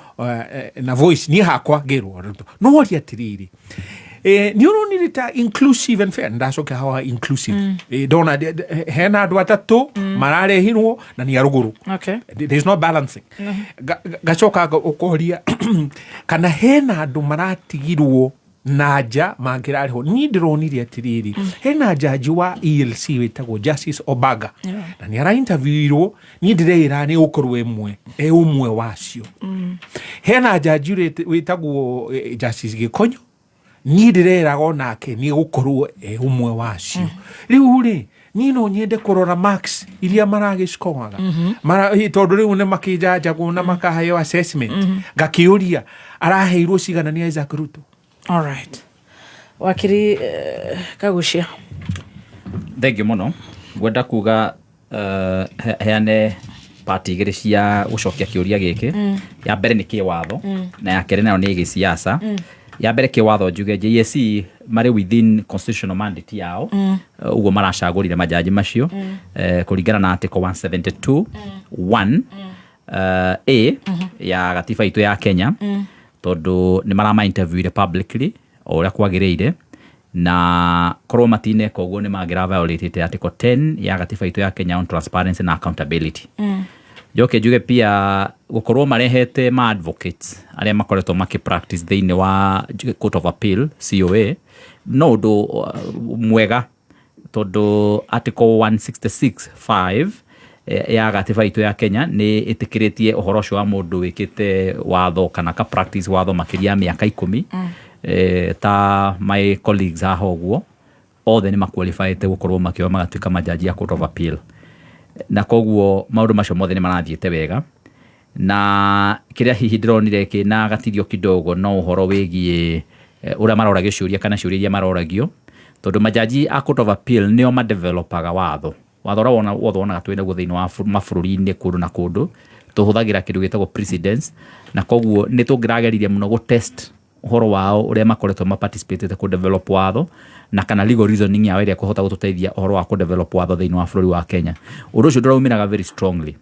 na voice. Niĩ hakwa ngĩrwo Ruto no oria atĩrĩrĩ, nĩ ũronire ta inclusive and fair? Ndacokia haha inclusive. Ndona hena andũ atatũ mararehirwo na nĩ a rũgũrũ. There is no balancing. Ngacoka ũkoria kana hena andũ maratigirwo na nja mangĩrarĩhwo. Niĩ ndĩronire atĩrĩrĩ, hena jaji wa ELC wĩtagwo Justice Obaga na nĩ arainterviewirwo. Niĩ ndĩreĩra nĩ ũkorwo ĩmwe e ũmwe wacio. Hena jaji wĩtagwo Justice Gĩkonyo, niĩ ndĩreraga onake nĩ gũkorwo e ũmwe wacio. Rĩu rĩ, niĩ no nyende kũrora marks iria maragĩcikoaga. Tondũ rĩu nĩ makĩnjanjagwo na makaheo assessment, ngakĩũria araheirwo cigana nĩ Isaac Ruto. All right. Wakiri Kagucia. Thengiũ mũno. Ngwenda kuga heane pati igĩrĩ cia gũcokia kĩũria gĩkĩ. Ya mbere nĩ kĩwatho na ya kerĩ nayo nĩ gĩsiasa. Ya mbere, kĩwatho njuge JSC marĩ within constitutional mandate yao, ũguo maracagũrire majaji macio, kũringana na article 172 1 A ya gatiba itũ ya Kenya, tondũ nĩ marama interviewire publicly o ũrĩa kwagĩrĩire, na korwo matineka ũguo nĩ mangĩra violated article 10 ya gatiba itũ ya Kenya on transparency na accountability. Njoke njuge pia gũkorwo marehete ma advocates arĩa makoretwo makĩ practice thĩinĩ wa Court of Appeal, COA, no ũndũ mwega, tondũ article 166.5 ya gatiba itũ ya Kenya nĩ ĩtĩkĩrĩtie ũhoro ũcio wa mũndũ wĩkĩte watho kana ka practice watho makĩria ya mĩaka 10, ta my colleagues haha ũguo othe nĩ maqualifyĩte gũkorwo makĩoya magatuĩka majaji ya Court of Appeal, na koguo maũndũ macio mothe nĩ marathiĩte wega. Na kĩrĩa hihi ndĩronire kĩna gatirio kidogo no ũhoro wĩgiĩ ũrĩa maroragio ciũria kana ciũria iria maroragio, tondũ majaji a Court of Appeal nĩo madevelopaga watho. Watho ũrĩa wona wothe wonaga twĩ naguo thĩinĩ wa mabũrũri-inĩ kũndũ na kũndũ, tũhũthagĩra kĩndũ gĩtagwo precedence, na koguo nĩ tũngĩrageririe mũno gũ test ũhoro wao ũrĩa makoretwo maparticipatĩte kũ develop watho na kana legal reasoning yao ĩrĩa kũhota gũtũteithia ũhoro wa kũ develop watho thĩinĩ wa bũrũri wa Kenya. Ũndũ ũcio ndũraumĩraga very strongly.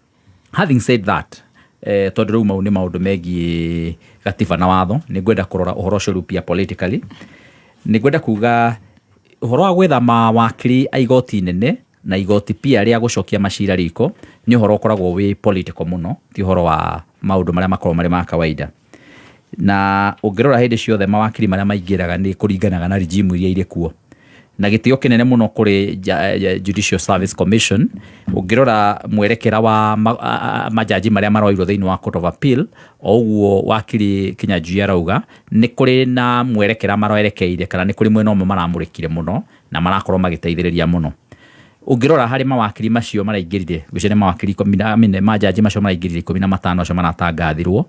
Having said that, tondũ rĩu mau nĩ maũndũ megiĩ gatiba na watho, nĩ ngwenda kũrora ũhoro ũcio rĩu pia politically. Nĩ ngwenda kuga ũhoro wa gwetha mawakiri a igoti nene na igoti pia rĩa gũcokia macira riko nĩ ũhoro ũkoragwo wĩ political mũno, ti ũhoro wa maũndũ marĩa makoragwo marĩ ma kawaida. Na ũngĩrora hĩndĩ ciothe mawakiri marĩa maingĩraga nĩ kũringanaga na regime iria irĩ kuo, na gĩtĩo kĩnene mũno kũrĩ Judicial Service Commission. Ũngĩrora mwerekera wa majaji marĩa maroirwo thĩinĩ wa Court of Appeal, o ũguo wakiri Kinyanjui arauga, nĩ kũrĩ na mwerekera marerekeire kana nĩ kũrĩ mwena ũmwe maramũrĩkire mũno na marakorwo magĩteithĩrĩria mũno. Ũngĩrora harĩ mawakiri macio maraingĩrire, ngwĩciria nĩ mawakiri ikũmi na, I mean, majaji macio maraingĩrire 15 acio maratangathirwo,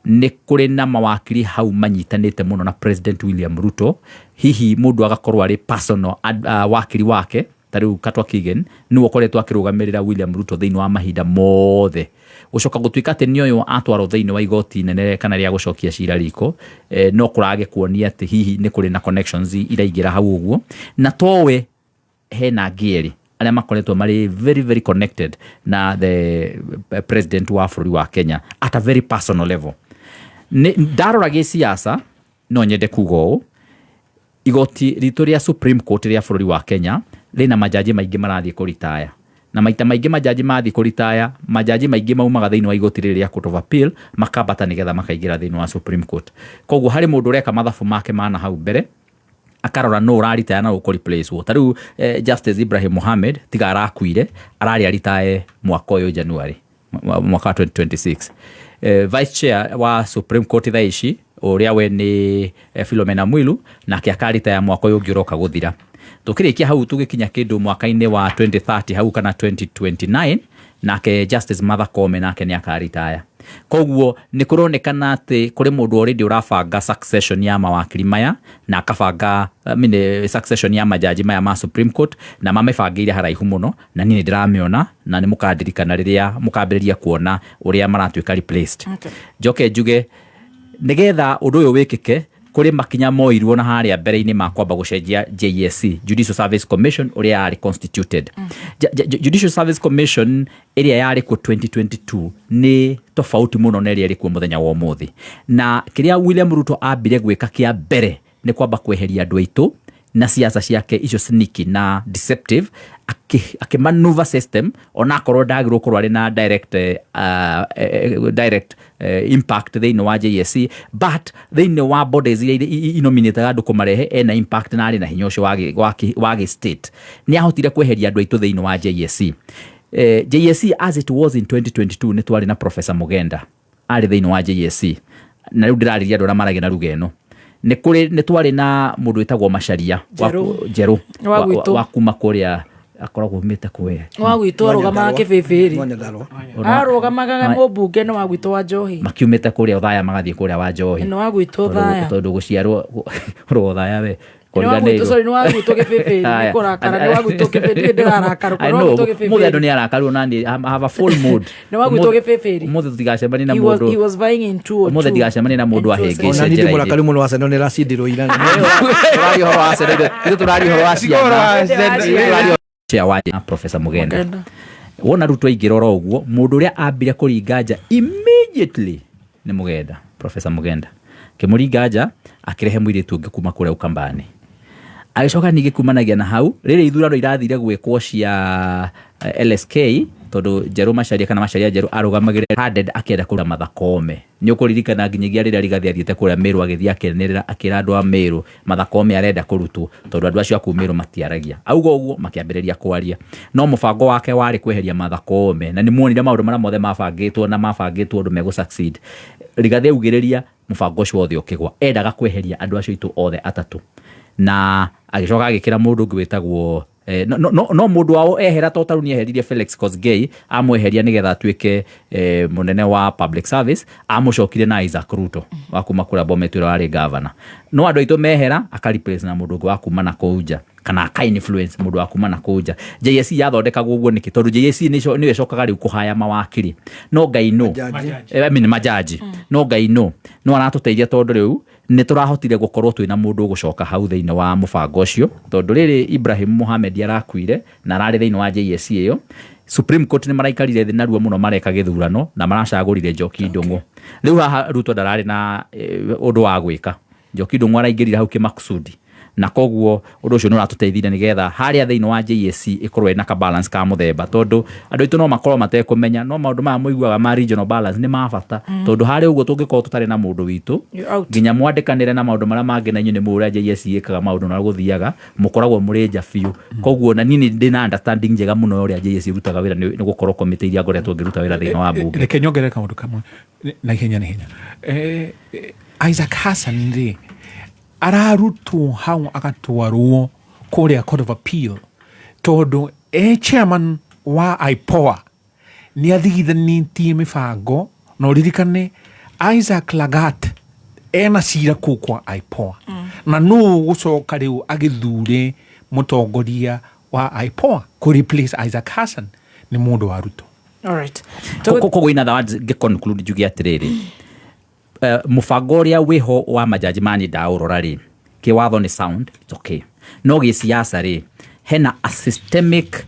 nĩ kũrĩ na mawakiri hau manyitanĩte mũno na President William Ruto. Hihi mũndũ agakorwo arĩ personal wakiri wake, ta rĩu Katwa Kigen nĩwe ũkoretwo akĩrũgamĩrĩra William Ruto thĩinĩ wa mahinda mothe, gũcoka gũtuĩka atĩ nĩ ũyũ atwarwo thĩinĩ wa igoti nene kana rĩa gũcokia cira riko, no kũrage kuonia atĩ hihi nĩ kũrĩ na connections iraingĩra hau ũguo. Na towe hena angĩ erĩ arĩa makoretwo marĩ very very connected na the president wa bũrũri wa Kenya at a very personal level. Nĩ ndarora gĩsiasa, no nyende kuga ũũ: igoti ritũ rĩa Supreme Court rĩa bũrũri wa Kenya rĩna majaji maingĩ marathiĩ kũritaya, na maita maingĩ majaji mathiĩ kũritaya, majaji maingĩ maumaga thĩinĩ wa igoti rĩrĩ rĩa Court of Appeal makambata nĩgetha makaingĩra thĩinĩ wa Supreme Court. Koguo harĩ mũndũ ũreka mathabu make mana hau mbere, akarora no ũraritaya na ũkũ replace. Ta rĩu Justice Ibrahim Mohamed tiga arakuire, ararĩ aritae mwaka ũyũ January mwaka wa 2026. Vice chair wa Supreme Court thaa ici ũrĩa we nĩ Philomena Mwilu, nake akaritaya mwaka ũyũ ũngĩ ũroka gũthira. Tũkĩrĩkia hau tũgĩkinya kĩndũ mwaka-inĩ wa 2030 hau kana 2029, nake Justice Martha Koome nake nĩ akaritaya. Koguo nĩ kũronekana atĩ kũrĩ mũndũ already ũrabanga succession ya mawakiri maya na akabanga, I mean, succession ya majaji maya ma Supreme Court, na mamĩbangĩire haraihu mũno, na niĩ nĩ ndĩramĩona na nĩ mũkandirikana rĩrĩa mũkambĩrĩria kuona ũrĩa maratuĩka replaced. Njoke njuge nĩgetha ũndũ ũyũ wĩkĩke, kũrĩ makinya moirwo na harĩa mbere-inĩ ma kwamba gũcenjia JSC, Judicial Service Commission, ũrĩa yarĩ constituted. Judicial Service Commission ĩrĩa yarĩ kuo 2022 nĩ tofauti mũno na ĩrĩa ĩrĩ kuo mũthenya wa ũmũthĩ. Na kĩrĩa William Ruto ambire gwĩka kĩa mbere nĩ kwamba kweheria andũ aitũ na siasa ciake icio sneaky na deceptive, akĩmanuva system, onakorwo ndagĩrĩirwo gũkorwo arĩ na direct impact thĩinĩ wa JSC, but thĩinĩ wa bodies iria inominĩtaga andũ kũmarehe ena impact na arĩ na hinya ũcio wa gĩ state. Nĩ ahotire kweheria andũ aitũ thĩinĩ wa JSC. JSC as it was in 2022, nĩ twarĩ na Professor Mugenda arĩ thĩinĩ wa JSC, na rĩu ndĩrarĩria andũ arĩa maragia na ruga ĩno. Nĩ kũrĩ nĩ twarĩ na mũndũ wĩtagwo Macharia. Njerũ. Njerũ. Wa gwitũ. Wa kuma kũrĩa akoragwo umĩte kũrĩa. Wa gwitũ arũgamaga kĩbĩbĩrĩ. Arũgamaga mũmbunge nĩ wa gwitũ wa Njohi. Makiumĩte kũrĩa Othaya magathiĩ kũrĩa wa Njohi. Nĩ wa gwitũ Othaya. Tondũ gũciarwo ũrĩ Othaya we. Kũriganĩirwo. Sorry, nĩ wagwitwo gĩbĩbĩ Aya. nĩ kũrakara nĩ wagwitwo gĩbĩbĩ ndirĩ ndĩrarakara I nĩ know, wagwitwo mũthĩ andũ gĩbĩbĩ nĩ arakaru ona niĩ, I have a full mood. Nĩ wagwitwo Ũmũthĩ- gĩbĩbĩri. ũmũthĩ tũtigacemania na He was, mũndũ he was buying in 202. ũmũthĩ ndigacemania na mũndũ ahĩngĩce Ona niĩ ndĩ njĩra-inĩ. mũrakaru mũno Arsenal nĩ ĩracindirwo ira. Tũraria ũhoro wa Arsenal, ithuĩ tũraria ũhoro wa Tiga ũhoro wa ciana. Arsenal. Tũraria chair wa Professor Mugenda Mugenda. Wona Ruto aingĩra oro ũguo, mũndũ ũrĩa ambire kũringa nja immediately nĩ Mugenda, Professor Mugenda akĩmũringa nja, akĩrehe mũirĩtu ũngĩ kuma kũrĩa Ukambani. Agĩcoka ningĩ kumanagia na hau rĩrĩ ithurano irathire gwĩkwo cia LSK, tondũ Njerũ Macharia kana Macharia Njerũ arũgamagĩrĩra handed akĩenda kũruta Martha Koome. Nĩ ũkũririkana nginyagia rĩrĩa Rigathĩ athiĩte kũrĩa Meru agĩthiĩ akĩanĩrĩra akĩra andũ a Meru Martha Koome arenda kũrutwo tondũ andũ acio a kũu Meru matiaragia. Auga ũguo makĩambĩrĩria kwaria, no mũbango wake warĩ kweheria Martha Koome, na nĩ muonire maũndũ marĩa mothe mabangĩtwo na mabangĩtwo ũndũ megũ succeed. Rigathĩ augĩrĩria mũbango ũcio wothe ũkĩgwa, endaga kweheria andũ acio aitũ othe atatũ, na agĩcoka agĩkĩra mũndũ ũngĩ wĩtagwo no, no, no, no mũndũ wao ehera to tarĩu nĩeheririe Felix Kosgei, amweheria nĩgetha atuĩke mũnene wa public service, amũcokire na Isaac Ruto wa kuma kũrĩa Bomet ũrĩa warĩ governor. No andũ aitũ mehera aka replace na mũndũ ũngĩ wa kuma na kũu nja, kana aka influence mũndũ wa kuma na kũu nja. JSC yathondekagwo ũguo nĩkĩ? Tondũ JSC nĩyo ĩcokaga rĩu kũhaya mawakiri. No Ngai no. Majaji. I mean, majaji. No Ngai no. No aratũteithia tondũ rĩu nĩ tũrahotire gũkorwo twĩna mũndũ ũgũcoka hau thĩinĩ wa mũbango ũcio, tondũ rĩrĩ Ibrahim Mohamed arakuire na ararĩ thĩinĩ wa JSC ĩyo. Supreme Court nĩ maraikarire thĩ narua mũno mareka gĩthurano na maracagũrire Njoki Ndung'u. Rĩu haha Ruto ndararĩ na ũndũ wa gwĩka. Njoki Ndung'u araingĩrire hau kĩmakusudi, na koguo ũndũ ũcio nĩ ũratũteithirie nĩgetha harĩa thĩinĩ wa JSC ĩkorwo ĩna ka balance ka mũthemba, tondũ andũ aitũ no makorwo matekũmenya, no maũndũ maya mũiguaga ma regional balance nĩ ma bata. Tondũ harĩ ũguo tũngĩkorwo tũtarĩ na mũndũ witũ You're out. nginya mwandĩkanĩre na maũndũ marĩa mangĩ, na inyuĩ nĩ mũĩ ũrĩa JSC ĩkaga maũndũ na gũthiaga, mũkoragwo mũrĩ nja biũ. Koguo na niĩ nĩ ndĩ na understanding njega mũno ya ũrĩa JSC ĩrutaga wĩra, nĩ gũkorwo komĩtĩ iria ngoretwo ngĩruta wĩra thĩinĩ wa mbunge. Reke nyongerere kaũndũ kamwe na ihenya na ihenya. Isaac Hassan rĩ ararutwo hau agatwarwo kũrĩa Court of Appeal tondũ e chairman wa IPOA nĩ athigithanĩtie mĩbango, na ũririkane Isaac Lagat ena cira kũu kwa IPOA. Na nũ gũcoka rĩu agĩthure mũtongoria wa IPOA kũ replace Isaac Hassan nĩ mũndũ wa Ruto. All right. Koguo in other words, ngĩ conclude njuge atĩrĩrĩ, mũbango ũrĩa wĩho wa majaji mani ndaũrora rĩ, kĩwatho nĩ sound, it's okay, no gĩsiasa rĩ, hena a systemic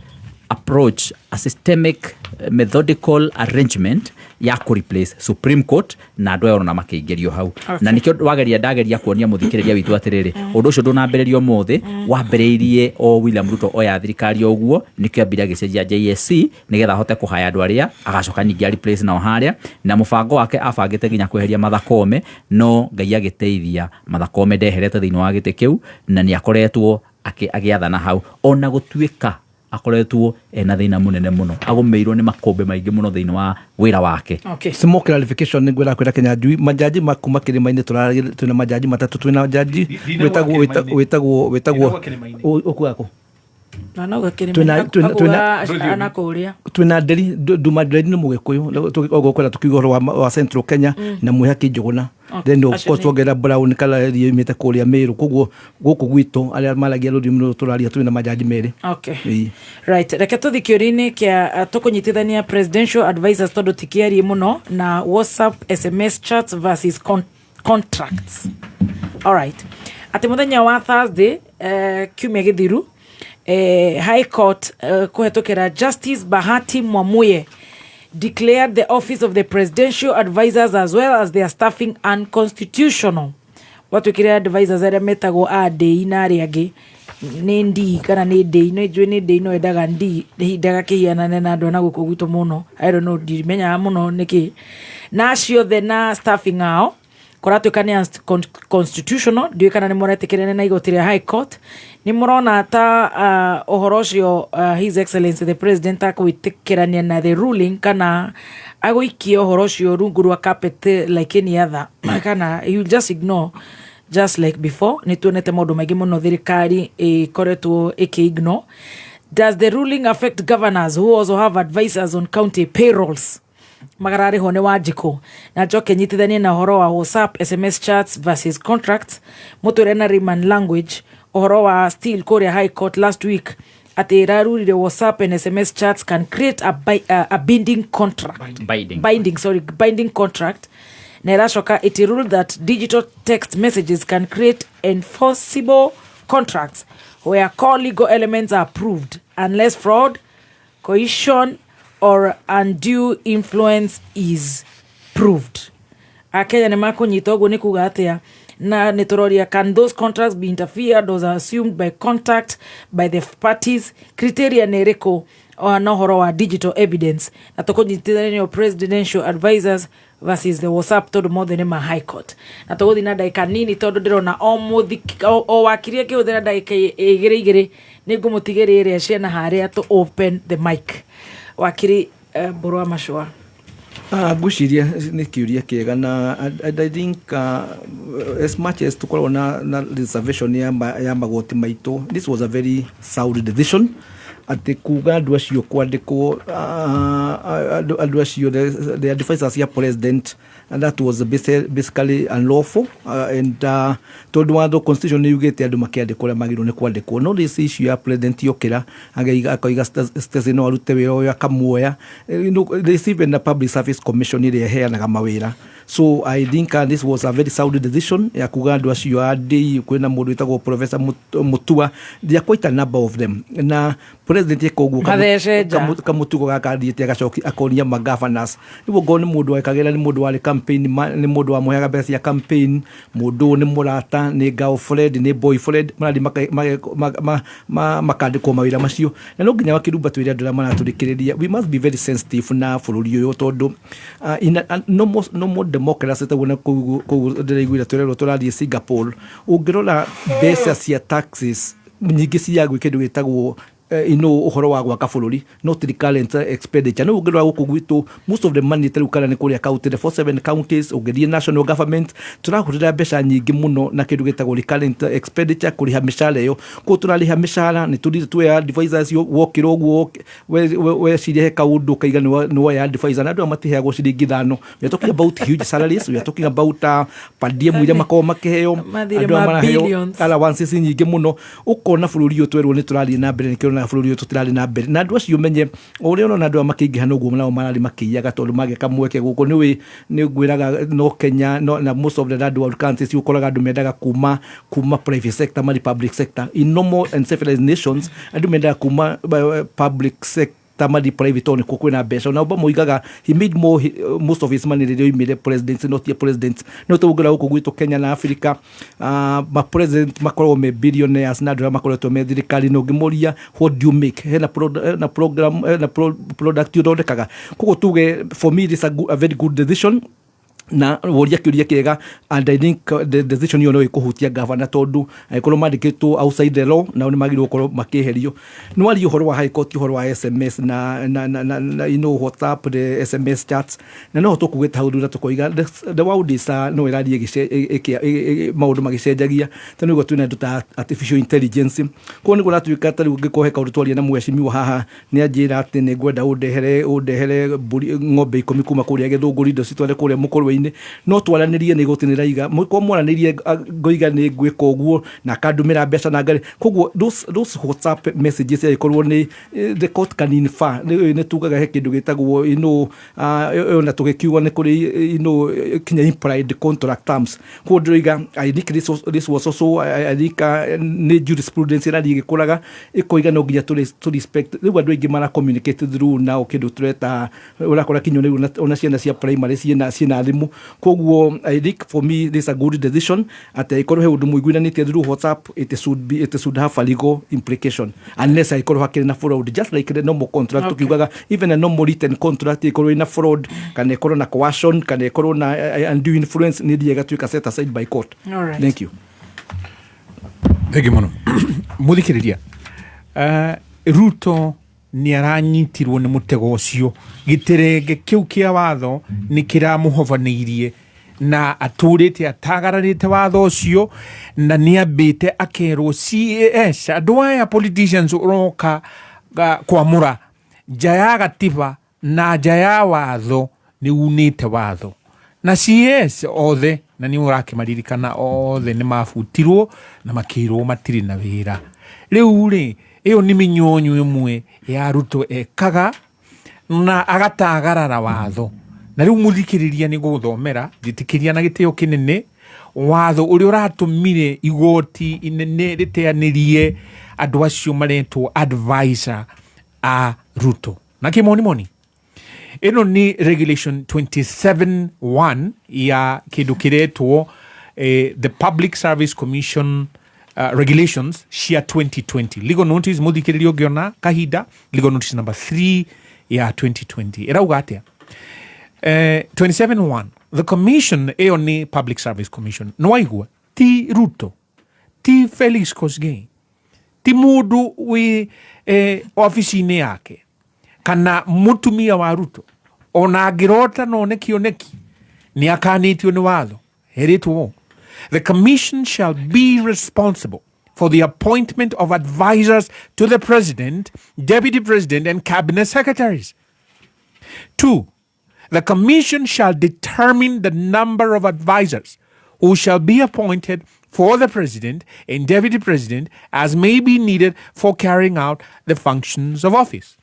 approach, a systemic methodical arrangement ya kũ replace Supreme Court na andũ aya ũrona makĩingĩrio hau. Na nĩkĩo wageria ndageria kuonia mũthikĩrĩria witũ atĩrĩrĩ, ũndũ ũcio ndũnambĩrĩrio ũmũthĩ, wambĩrĩirie o William Ruto oya thirikari o ũguo, nĩkĩo ambire agĩcenjia JSC nĩgetha ahote kũhaya andũ arĩa agacoka ningĩ a replace nao harĩa, na mũbango wake abangĩte nginya kweheria Martha Koome, no Ngai agĩteithia Martha Koome ndeherete thĩinĩ wa gĩtĩ kĩu, na nĩ akoretwo agĩathana hau, ona gũtuĩka akoretwo ena thĩna mũnene mũno, agũmĩirwo nĩ makũmbĩ maingĩ mũno thĩinĩ wa wĩra wake. Small clarification nĩ ngwenda kwĩra Kenya Njui, majaji ma kuma kĩrĩma-inĩ twĩna majaji matatũ, twĩna jaji Ndinagwa kĩrĩma-inĩ. wĩtagwo Ndinagwa kĩrĩma-inĩ. Ũkuaga kũ? Na no gakĩrĩma Twĩna- akauga anakũrĩa. Twĩna Nderi, Nduma Nderi nĩ Mũgĩkũyũ, oguo kwenda tũkiuga ũhoro wa Central Kenya na Mwĩhaki Njũgũna. Then of Acio course nĩ- tuongerera Brown kana ĩrĩa yoimĩte kũrĩa Meru, koguo gũkũ gwitũ arĩa maragia rũthiomi rũrũ tũraria twĩna majaji merĩ. Ĩĩ. Right, reke tũthi kĩũria-inĩ kĩa tũkũnyitithania presidential advisors tondũ ti kĩarie mũno na WhatsApp SMS chats versus contracts. All right. Atĩ mũthenya wa Thursday, kiumia gĩthiru, High Court kũhetũkĩra Justice Bahati Mwamuye declared the office of the presidential advisors as well as their staffing unconstitutional. Gwatuĩkire advisors arĩa metagwo a ndĩi na arĩa angĩ nĩ ndii kana nĩ ndĩi, no njũĩ nĩ ndĩi, no endaga ndii ndagakĩhianane na andũ a na gũkũ gwitũ mũno. I don't know, ndimenyaga mũno nĩkĩ. Na acio othe na staffing ao kũratuĩka nĩ constitutional. Ndiũĩ kana nĩ mũretĩkĩrania na igoti rĩa High Court, nĩ mũrona ta ũhoro ũcio, His Excellency the President akwĩtĩkĩrania na the ruling kana agũikia ũhoro ũcio rungu rwa carpet like any other, kana he will just ignore just like before. Nĩ tuonete maũndũ maingĩ mũno thirikari ĩkoretwo ĩkĩ-ignore. Does the ruling affect governors who also have advisors on county payrolls magararĩhwo nĩ Wanjikũ? Na njoke nyitithanie na ũhoro wa WhatsApp SMS chats versus contracts, mũtwĩre na layman language Ũhoro wa still kũrĩa High Court last week atĩ ĩrarurire WhatsApp and SMS chats can create a binding contract. Binding. Binding, sorry, binding contract. Na ĩracoka it ruled that digital text messages can create enforceable contracts where core legal elements are proved unless fraud, coercion or undue influence is proved. Akenya nĩ makũnyita ũguo nĩ kuga atĩa? Na nĩ tũroria, can those contracts be interfered or assumed by contact by the parties? Criteria nĩ ĩrĩkũ na ũhoro wa digital evidence? Na tũkũnyitithanio presidential advisors versus the WhatsApp, tondũ mothe nĩ ma High Court. Na tũgũthiĩ na ndagĩka nini, tondũ ndĩrona o mũthi o wakiri akĩhũthĩra ndagĩka igĩrĩ igĩrĩ, nĩ ngũmũtigĩrĩra ĩrĩa ciana harĩa to open the mic. Wakiri Mbũrũ wa Macũa. Ngwĩciria nĩ kĩũria kĩega na and I think as much as tũkoragwo na reservation ya magoti maitũ, this was a very sound decision atĩ kuga andũ acio kwandĩkwo, andũ acio the advisors ya president, and that was basically unlawful, and tondũ watho, constitution nĩ yugĩte andũ makĩandĩkwo ũrĩa magĩrĩirwo nĩ kwandĩkwo. No this issue ya president yokĩra akoiga Stacy no arute wĩra ũyũ, akamuoya. There's even a Public Service Commission ĩrĩa ĩheanaga mawĩra, so I think this was a very sound decision ya kuga andũ acio a ndĩi. Kwĩna mũndũ wĩtagwo Professor Mutua, there are quite a number of them, na president eka ũguo Mathece nja. Kamũtugo gaka athiĩte agacoki akonia magavanors rĩu okorwo nĩ mũndũ wekagĩra, nĩ mũndũ warĩ campaign, nĩ mũndũ wamũheaga mbeca cia campaign, mũndũ ũyũ nĩ mũrata, nĩ girlfriend, nĩ boyfriend, marathiĩ makandĩkwo mawĩra macio. Na no nginya wakĩrumba twĩre andũ arĩa maratũrĩkĩrĩria, we must be very sensitive na bũrũri ũyũ, tondũ in a normal democracy, taguo na kũu ndĩraiguire tũrerwo tũrathiĩ Singapore, ũngĩrora mbeca cia taxes nyingĩ cia gwĩ kĩndũ gĩtagwo ino ũhoro wa gwaka bũrũri, not recurrent expenditure. No ũngĩrora gũkũ gwitũ, most of the money tarĩu kana nĩ kũrĩa county, the 47 counties, ũngĩthiĩ national government, tũrahũthĩra mbeca nyingĩ mũno na kĩndũ gĩtagwo recurrent expenditure, kũrĩha mĩcara ĩyo. Koguo tũrarĩha mĩcara, nĩ tũthiĩte tuoya advisors acio, wokĩra ũguo weciria he kaũndũ ũkaiga nĩ woya advisor, na andũ aya matiheagwo ciringi 5. We are talking about huge salaries, we are talking about per diem iria makoragwo makĩheo. Mathirĩ andũ aya ma maraheo billions. Allowances nyingĩ mũno. Ũkona bũrũri ũyũ twerwo nĩ tũrathiĩ na mbere, nĩkĩo ũronaga bũrũri ũyũ tũtirathiĩ na mbere. Na andũ acio menye o ũrĩa ũrona andũ aya makĩingĩha, noguo nao marathiĩ makĩiyaga, tondũ magĩa kamweke gũkũ nĩũĩ nĩ ngwĩraga no Kenya no, na most of the third world countries ũkoraga andũ mendaga kuma private sector mari public sector. In normal and civilized nations, andũ mendaga kuma public sector mari private, tondũ nĩkuo kwĩna mbeca. Na Obama oigaga he made most of his money rĩrĩa oimire presidency, not ye president. No tũngĩra gũkũ gwitũ Kenya na Africa, ma president makoragwo me billionaires, na andũ arĩa makoretwo me thirikari na ũngĩmoria, "What do you make?" Hena program, hena product ũthondekaga? Koguo tuge for me this a very good decision, na woria kĩũria kĩega, and I think the decision ĩyo no ĩkũhutia gavana, tondũ angĩkorwo mandĩkĩtwo outside the law, nao nĩ magĩrĩirwo gũkorwo makĩeherio. Nĩ waria ũhoro wa High Court, ũhoro wa SMS na WhatsApp, the SMS chats, na no tũkugĩte hau thutha tũkoiga the world is no ĩrathiĩ maũndũ magĩcenjagia, ta nĩguo twĩna indo ta artificial intelligence. Koguo nĩguo ũratuĩka ta rĩu ngĩkorwo he kaũndũ twaria na mheshimiwa haha, nĩ anjĩra atĩ nĩ ngwenda ũndehere mbũri ng'ombe 10 kuma kũrĩa Gĩthũngũri, indo citware kũrĩa Mũkũrwe-inĩ, no twaranĩrie nĩ igoti nĩ raiga ko mwaranĩrie, ngoiga nĩ ngwĩka ũguo na akandũmĩra mbeca na ngarĩ. Koguo those WhatsApp messages angĩkorwo nĩ the court can infer, nĩ tugaga he kĩndũ gĩtagwo na tũgĩkiuga nĩ kũrĩ kinya implied contract terms. Koguo ndĩroiga I think this was also I think nĩ jurisprudence ĩrathiĩ ĩgĩkũraga, ĩkoiga no nginya tũ respect. Rĩu andũ aingĩ mara communicate through nao kĩndũ tũreta, ũrakora kinya rĩu ona ciana cia primary ciĩna thimũ. Koguo I think for me this is a good decision, atĩ angĩkorwo he ũndũ mũiguithanĩtie through WhatsApp, it should have a legal implication unless angĩkorwo hakĩrĩ na fraud, just like the normal contract. Tukiugaga even a normal written contract ĩkorwo ĩna fraud kana ĩkorwo na coercion kana ĩkorwo na undue influence, nĩ thiaga ĩgatuĩka set aside by court. All right. Thank you. Thengi mũno mũthikĩrĩria. Ruto nĩ aranyitirwo nĩ mũtego ũcio, gĩterenge kĩu kĩa watho nĩ kĩramũhobanĩirie na atũrĩte atagararĩte watho ũcio, na nĩ ambĩte akerwo CAS andũ aya politicians ũroka kwamũra nja ya gatiba na nja ya watho nĩ unĩte watho, na CAS othe na Na nĩ ũrakĩmaririkana othe nĩ mabutirwo na makĩrwo matirĩ na wĩra. Rĩu rĩ, ĩyo nĩ mĩnyonyo ĩmwe ya Ruto ekaga na agatagarara watho. Na rĩu mũthikĩrĩria nĩ gũthomera njĩtĩkĩria na gĩtĩo kĩnene watho ũrĩa ũratũmire igoti inene rĩteanĩrie andũ acio maretwo advisor a Ruto. Na kĩmonimoni ĩno nĩ regulation 27.1 ya kĩndũ kĩretwo the Public Service Commission regulations cia 2020. Legal notice, mũthikĩrĩria ũngĩona kahinda, legal notice number 3 ya 2020 ĩrauga atĩa? 27.1, the commission, ĩyo nĩ Public Service Commission, nĩwaigua, ti Ruto, ti Felix Kosgei, ti mũndũ wĩ obici-inĩ yake kana mũtumia wa Ruto, ona angĩrota no one kĩoneki nĩ akanĩtio nĩ watho. Herĩtwo ũũ: the commission shall be responsible for the appointment of advisors to the president, deputy president and cabinet secretaries. 2, the commission shall determine the number of advisors who shall be appointed for the president and deputy president as may be needed for carrying out the functions of office.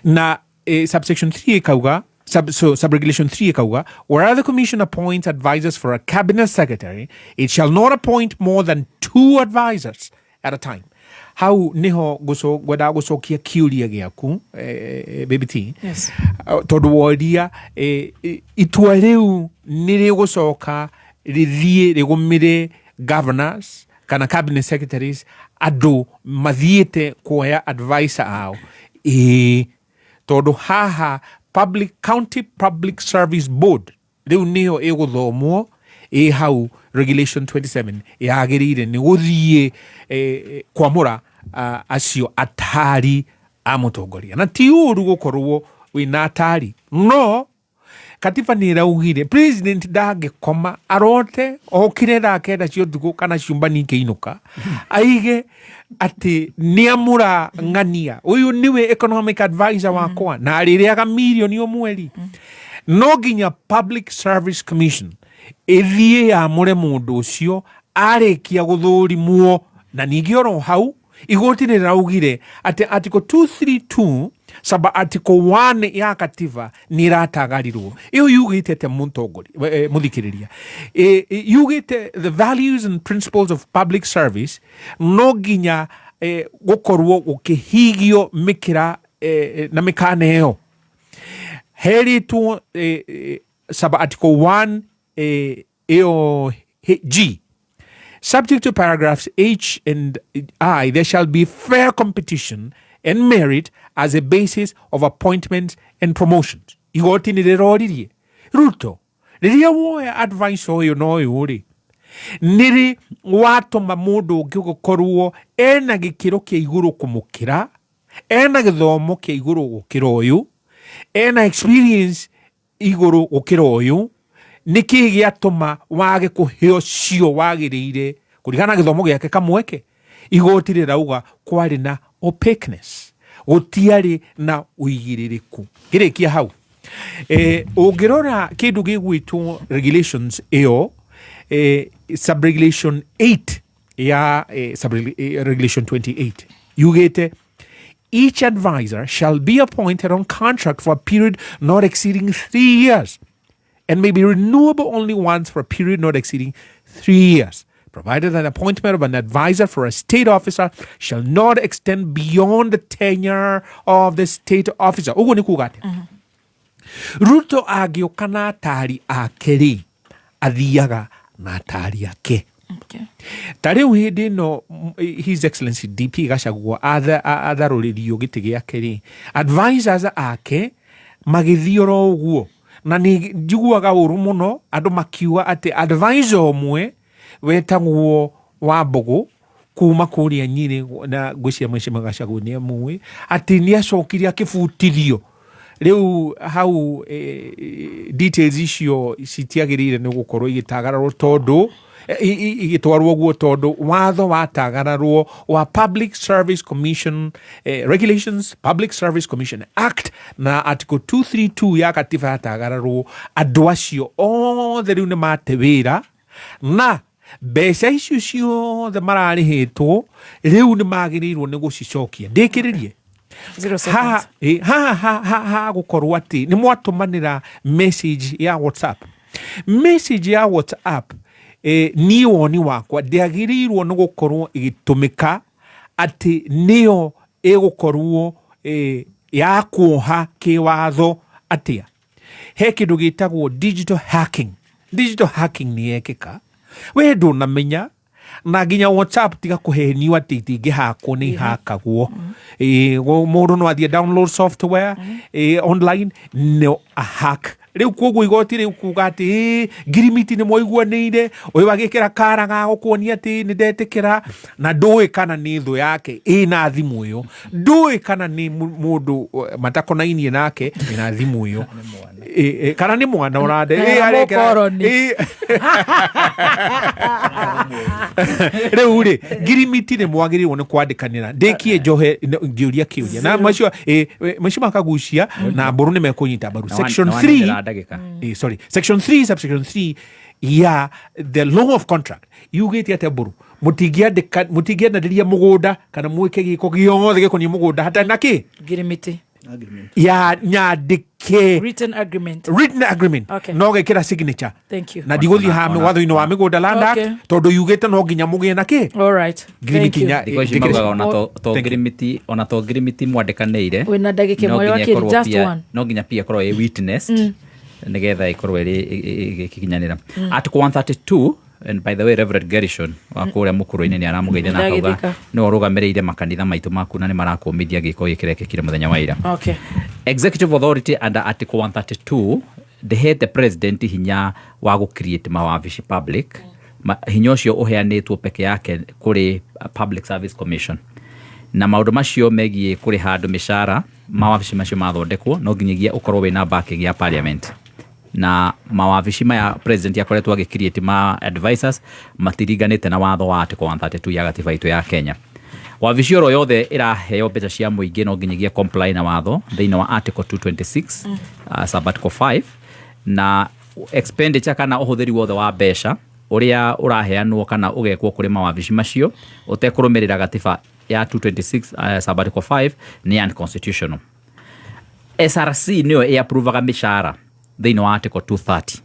Na subsection 3 ikauga, subregulation 3 ikauga, whereas the commission appoints advisors for a cabinet secretary, it shall not appoint more than 2 advisors at a time. Hau niho ngwendaga gũcokia kĩũria gĩaku, Baby T. Yes. Tondũ woria itua rĩu nĩ rĩgũcoka rĩthiĩ rĩgũmĩre governors kana cabinet secretaries, andũ mathiĩte kuoya advisor ao. Ĩĩ, tondũ haha public county Public Service Board rĩu nĩyo ĩgũthomwo ĩ hau regulation 27 yagĩrĩire nĩ gũthiĩ kwamũra acio atari a mũtongoria. Na ti ũru gũkorwo wĩna atari, no katiba nĩ ĩraugire president ndangĩkoma arote okire thaa 9 cia ũtukũ kana ciũmbani ikĩinũka aige atĩ nĩ amũra ng'ania ũyũ nĩwe economic advisor wakwa na arĩrĩaga mirioni o mweri. No nginya Public Service Commission ĩthiĩ yamũre mũndũ ũcio arĩkia gũthũrimwo. Na ningĩ oro hau igoti nĩ rĩraugire atĩ article 232 sub article 1 ya katiba nĩ ĩratagarirwo. Ĩyo yugĩte atĩa, mũtongoria, mũthikĩrĩria? Yugĩte the values and principles of public service no nginya gũkorwo gũkĩhigio mĩkĩra na mĩkana ĩyo herĩtwo sub article 1 ĩyo G. Subject to paragraphs H and I, there shall be fair competition and merit as a basis of appointments and promotions. Igoti nĩ rĩroririe Ruto, rĩrĩa woya advice ũyũ na ũyũ rĩ, nĩrĩ watũma mũndũ ũngĩ gũkorwo ena gĩkĩro kĩa igũrũ kũmũkĩra, ena gĩthomo kĩa igũrũ gũkĩra ũyũ, ena experience igũrũ gũkĩra ũyũ. Nĩkĩ gĩatũma wage kũhe ũcio wagĩrĩire kũringana na gĩthomo gĩake kamweke? Igoti rĩrauga kwarĩ na opaqueness, gũtiarĩ na ũigĩrĩrĩku. Ngĩrĩkia hau, ũngĩrora kĩndũ gĩgwĩtwo regulations ĩyo, subregulation 8 ya regulation 28 yugĩte each advisor shall be appointed on contract for a period not exceeding 3 years and may be renewable only once for a period not exceeding 3 years, provided that appointment of an advisor for a state officer shall not extend beyond the tenure of the state officer. Ũguo nĩ kuga atĩa? Ruto angĩũka na atari ake rĩ, athiaga na atari ake. Ta rĩu hĩndĩ ĩno His Excellency DP Gachagua atharũrĩrio gĩtĩ gĩake rĩ, advisors ake magĩthiĩ oro ũguo. Na nĩ njiguaga ũru mũno andũ makiuga atĩ advisor ũmwe wetagwo Wambũgũ kuma kũrĩa Nyĩrĩ, na ngwĩciria Mheshimiwa Gachagua nĩ amũĩ, atĩ nĩ acokire akĩbutithio. Rĩu hau details icio citiagĩrĩire nĩ gũkorwo igĩtagararwo tondũ Igĩtwarwo guo tondũ watho watagararwo wa Public Service Commission, Regulations, Public Service Commission Act na Article 232 ya katiba yatagararwo, andũ acio othe rĩu nĩ mate wĩra na mbeca icio ciothe mararĩhĩtwo rĩu nĩ magĩrĩirwo nĩ gũcicokia. Ndĩkĩrĩrie. Zero haha seconds. Haha ha gũkorwo atĩ nĩ mwatũmanĩra message ya WhatsApp, message ya WhatsApp, niĩ woni wakwa ndĩagĩrĩirwo nĩ gũkorwo ĩgĩtũmĩka atĩ nĩyo ĩgũkorwo ya kuoha kĩwatho. Atĩa he kĩndũ gĩtagwo digital hacking. Digital hacking nĩ yekĩka we ndũnamenya, na nginya WhatsApp tiga kũhenio atĩ itingĩhakwo, nĩ ihakagwo. Mũndũ no athiĩ download software online no ahack. Rĩu koguo igoti rĩu kuga atĩ ngirimiti nĩ mwaiguanĩire, ũyũ agĩkĩra kara ga gũkuonia atĩ nĩ ndetĩkĩra, na ndũĩ kana nĩ thũ yake ĩna thimũ ĩyo, ndũĩ kana nĩ mũndũ matakonainie nake ĩna thimũ ĩyo, kana nĩ mwana ũrande. Na Arekera- mũkoroni. Rĩu rĩ, ngirimiti nĩ mwagĩrĩirwo nĩ kwandĩkanĩra. Ndĩkie njohe ngĩũria kĩũria na macio makagucia na mbũrũ nĩ mekũnyita mbaru Na section na 3 wanenera ndagĩka. Sorry, section 3 subsection 3 ya the law of contract yugĩte atĩ mbũrũ mũtingĩandĩka, mũtingĩendanĩria mũgũnda kana mwĩke gĩko gĩothe gĩkoniĩ mũgũnda hatarĩ na kĩ Ngirimiti. Ya nyandĩke. Written agreement. Written agreement. Okay. No gekĩra signature. Thank you. Na ndigũthiĩ ha watho-inĩ wa mĩgũnda, Land Act, tondũ yugĩte no nginya mũgĩe na kĩ. All right. Ngirimiti Thank you. Thikũ ici njĩkĩre- maugaga ona to ngirimiti, ona to ngirimiti mwandĩkanĩire. Wĩna ndagĩka no ĩmwe, nginya wakiri, ĩkorwo just one. No nginya pia ĩkorwo ĩ witnessed nĩgetha ĩkorwo ĩrĩ ĩgĩkinyanĩra. Article 132, and by the way, Reverend Gerishon wa kũrĩa mũkũrũ-inĩ nĩ aramũgeithia na akauga Ndagĩthika. nĩwe ũrũgamĩrĩire makanitha maitũ maku na nĩ marakũmithia gĩko gĩkĩ kĩrekĩkire mũthenya wa ira. Executive authority under Article 132 ndĩhete president hinya wa gũ create mawabici public. Hinya ũcio ũheanĩtwo peke yake kũrĩ Public Service Commission, na maũndũ macio megiĩ kũrĩha andũ mĩcara, mawabici macio mathondekwo no nginyagia ũkorwo wĩna backing ya parliament, na mawabici maya president akoretwo agĩ create ma advisors matiringanĩte na watho wa Article 132 ya gatiba itũ ya Kenya. Wabici oro yothe ĩraheo mbeca cia mũingĩ no nginyagia comply na watho thĩinĩ wa Article 226 sub article 5, na expenditure kana ũhũthĩri wothe wa mbeca ũrĩa ũraheanwo kana ũgekwo kũrĩ mawabici macio ũtekũrũmĩrĩra gatiba ya 226 sub article 5 nĩ unconstitutional. SRC nĩyo ĩapprovaga mĩcara thĩinĩ wa Article 230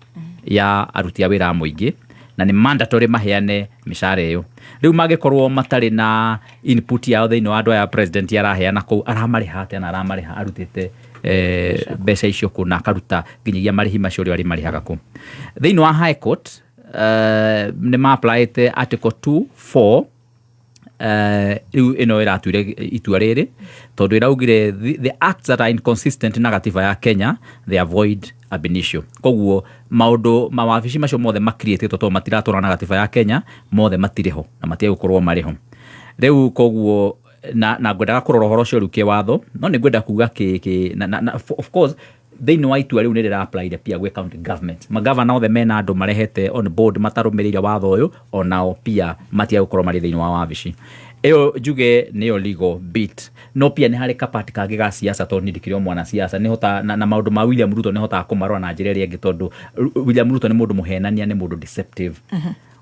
ya aruti a wĩra a mũingĩ, na nĩ mandatory maheane mĩcara ĩyo. Rĩu mangĩkorwo matarĩ na input yao thĩinĩ wa andũ aya president araheana kũu, aramarĩha atĩa na aramarĩha arutĩte mbeca icio kũ na akaruta nginyagia marĩhi macio ũrĩa arĩmarĩhaga kũ? Thĩinĩ wa High Court nĩ ma-applyĩte Article 2 4. Rĩu ĩno ĩratuire itua rĩrĩ tondũ ĩraugire the acts that are inconsistent na gatiba ya Kenya, they avoid ab initio. Koguo maũndũ mawabici macio mothe makiriĩtĩtwo tondũ matiratwarana na gatiba ya Kenya, mothe matirĩ ho na matige gũkorwo marĩ ho rĩu. Koguo na ngwendaga kũrora ũhoro ũcio rĩu kĩwatho, no nĩ ngwenda kuga kĩ na of course thĩinĩ wa itua rĩu nĩ rĩra apply pia gwĩ county government. Magavana othe mena andũ marehete on board matarũmĩrĩire watho ũyũ, onao pia matige gũkorwo marĩ thĩinĩ wa wabici ĩyo. Njuge nĩyo legal bit, no pia nĩ harĩ kapati kangĩ ga siasa, tondũ niĩ ndikĩrĩ o mwana siasa, nĩ hota na maũndũ ma William Ruto nĩ hotaga kũmarora na njĩra ĩrĩa ĩngĩ, tondũ William Ruto nĩ mũndũ mũhenania, nĩ mũndũ deceptive.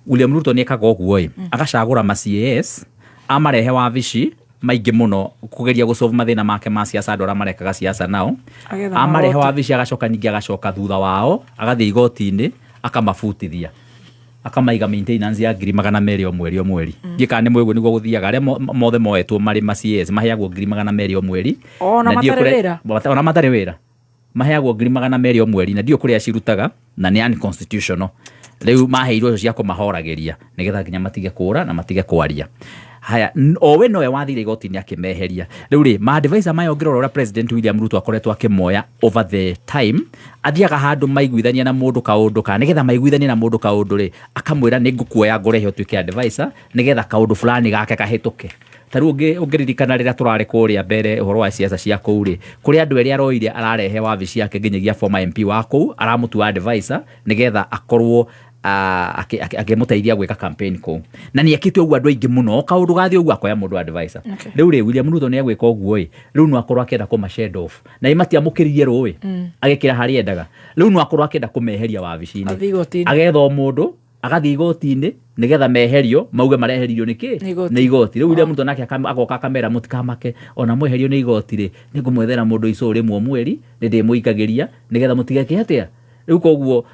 William Ruto nĩ ekaga ũguo ĩ, agacagũra ma CAS amarehe wabici maingĩ mũno kũgeria gũsolve mathĩna make ma siasa, andũ arĩa marekaga siasa nao. Agetha Amarehe magoti. wabici, agacoka ningĩ agacoka thutha wao agathiĩ igoti-inĩ akamabutithia, akamaiga maintenance ya 200,000 o mweri o mweri. Ndiĩ kana nĩ mwĩguo nĩguo gũthiaga. Arĩa mothe moetwo marĩ ma CAS maheagwo 200,000 o mweri. Ona Na ndiũ matarĩ wĩra? Ona matarĩ wĩra maheagwo 200,000 o mweri, na ndiũ kũrĩa cirutaga, na nĩ unconstitutional. Rĩu maheirwo icio cia kũmahoragĩria nĩgetha nginya matige kũra na matige kwaria. Haya, o we nowe wathire igoti-inĩ akĩmeheria. Rĩu rĩ, ma-advisor maya ũngĩrora ũrĩa President William Ruto akoretwo akĩmoya over the time, athiaga handũ maiguithania na mũndũ kaũndũ, kana nĩgetha maiguithanie na mũndũ kaũndũ rĩ, akamwĩra nĩ ngũkuoya ngũrehe ũtuĩke advisor nĩgetha kaũndũ fulani gake kahĩtũke. Ta rĩu ũngĩririkana rĩrĩa tũrarĩ kũrĩa mbere ũhoro wa ciaca cia kũu rĩ, kũrĩ andũ erĩ aroire ararehe wabici yake, nginyagia former MP wa kũu aramũtua advisor nĩgetha akorwo Akĩmũteithia gwĩka campaign kũu, na nĩ ekĩte ũguo andũ aingĩ mũno, o kaũndũ gathiĩ ũguo akoya mũndũ advisor. Rĩu rĩ, William Ruto nĩ egwĩka ũguo ĩ, rĩu no akorwo akĩenda kũma shed off na ĩ matiamũkĩririe rũĩ agĩkĩra harĩa endaga. Rĩu no akorwo akĩenda kũmeheria wabici-inĩ. Athiĩ igoti-inĩ. Agetha o mũndũ agathiĩ igoti-inĩ nĩgetha meherio, mauge mareheririo nĩ kĩ? Nĩ igoti. Nĩ igoti. Rĩu William Ruto nake agoka akamera, mũtikamake, ona mweherio nĩ igoti rĩ, nĩngũmwethera mũndũ icũ rĩmwe o mweri nĩ ndĩmũikagĩria nĩgetha mũtigeke atĩa. Rĩu koguo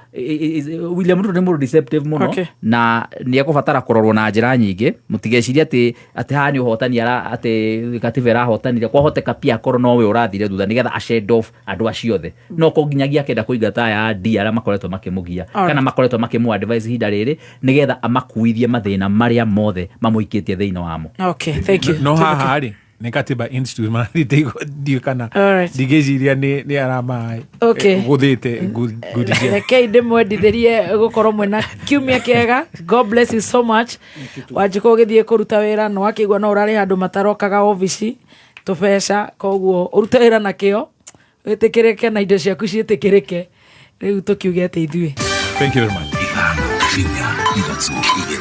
William Ruto nĩ mũndũ deceptive mũno. Na nĩ ekũbatara kũrorwo na njĩra nyingĩ. Mũtigecirie atĩ haha nĩ ũhotani ara atĩ katiba ĩrahotanire. Kwahoteka pia akorwo nowe ũrathire thutha nĩgetha a shed off andũ acio othe, no ko nginyagia akenda kũingata aya a D arĩa makoretwo makĩmũgia kana makoretwo makĩmũ advise ihinda rĩrĩ nĩgetha amakuithie mathĩna marĩa mothe mamũikĩtie thĩinĩ wamo. Okay, thank you. No haha rĩ, nĩ Katiba Institute marathiĩte igoti kana ndigĩciria nĩ arama gũthĩte ngundi cia Rekei ndĩmwendithĩrie gũkorwo mwĩna kiumia kĩega. God bless you so much. Wanjikũ, ũgĩthiĩ kũruta wĩra no akĩigua no ũrarĩha andũ matarokaga obici tũbeca, koguo ũrute wĩra na kĩo, wĩtĩkĩrĩke na indo ciaku ciĩtĩkĩrĩke. Rĩu tũkiuge atĩ ithuĩ Thank you very much. 4, 3, 2.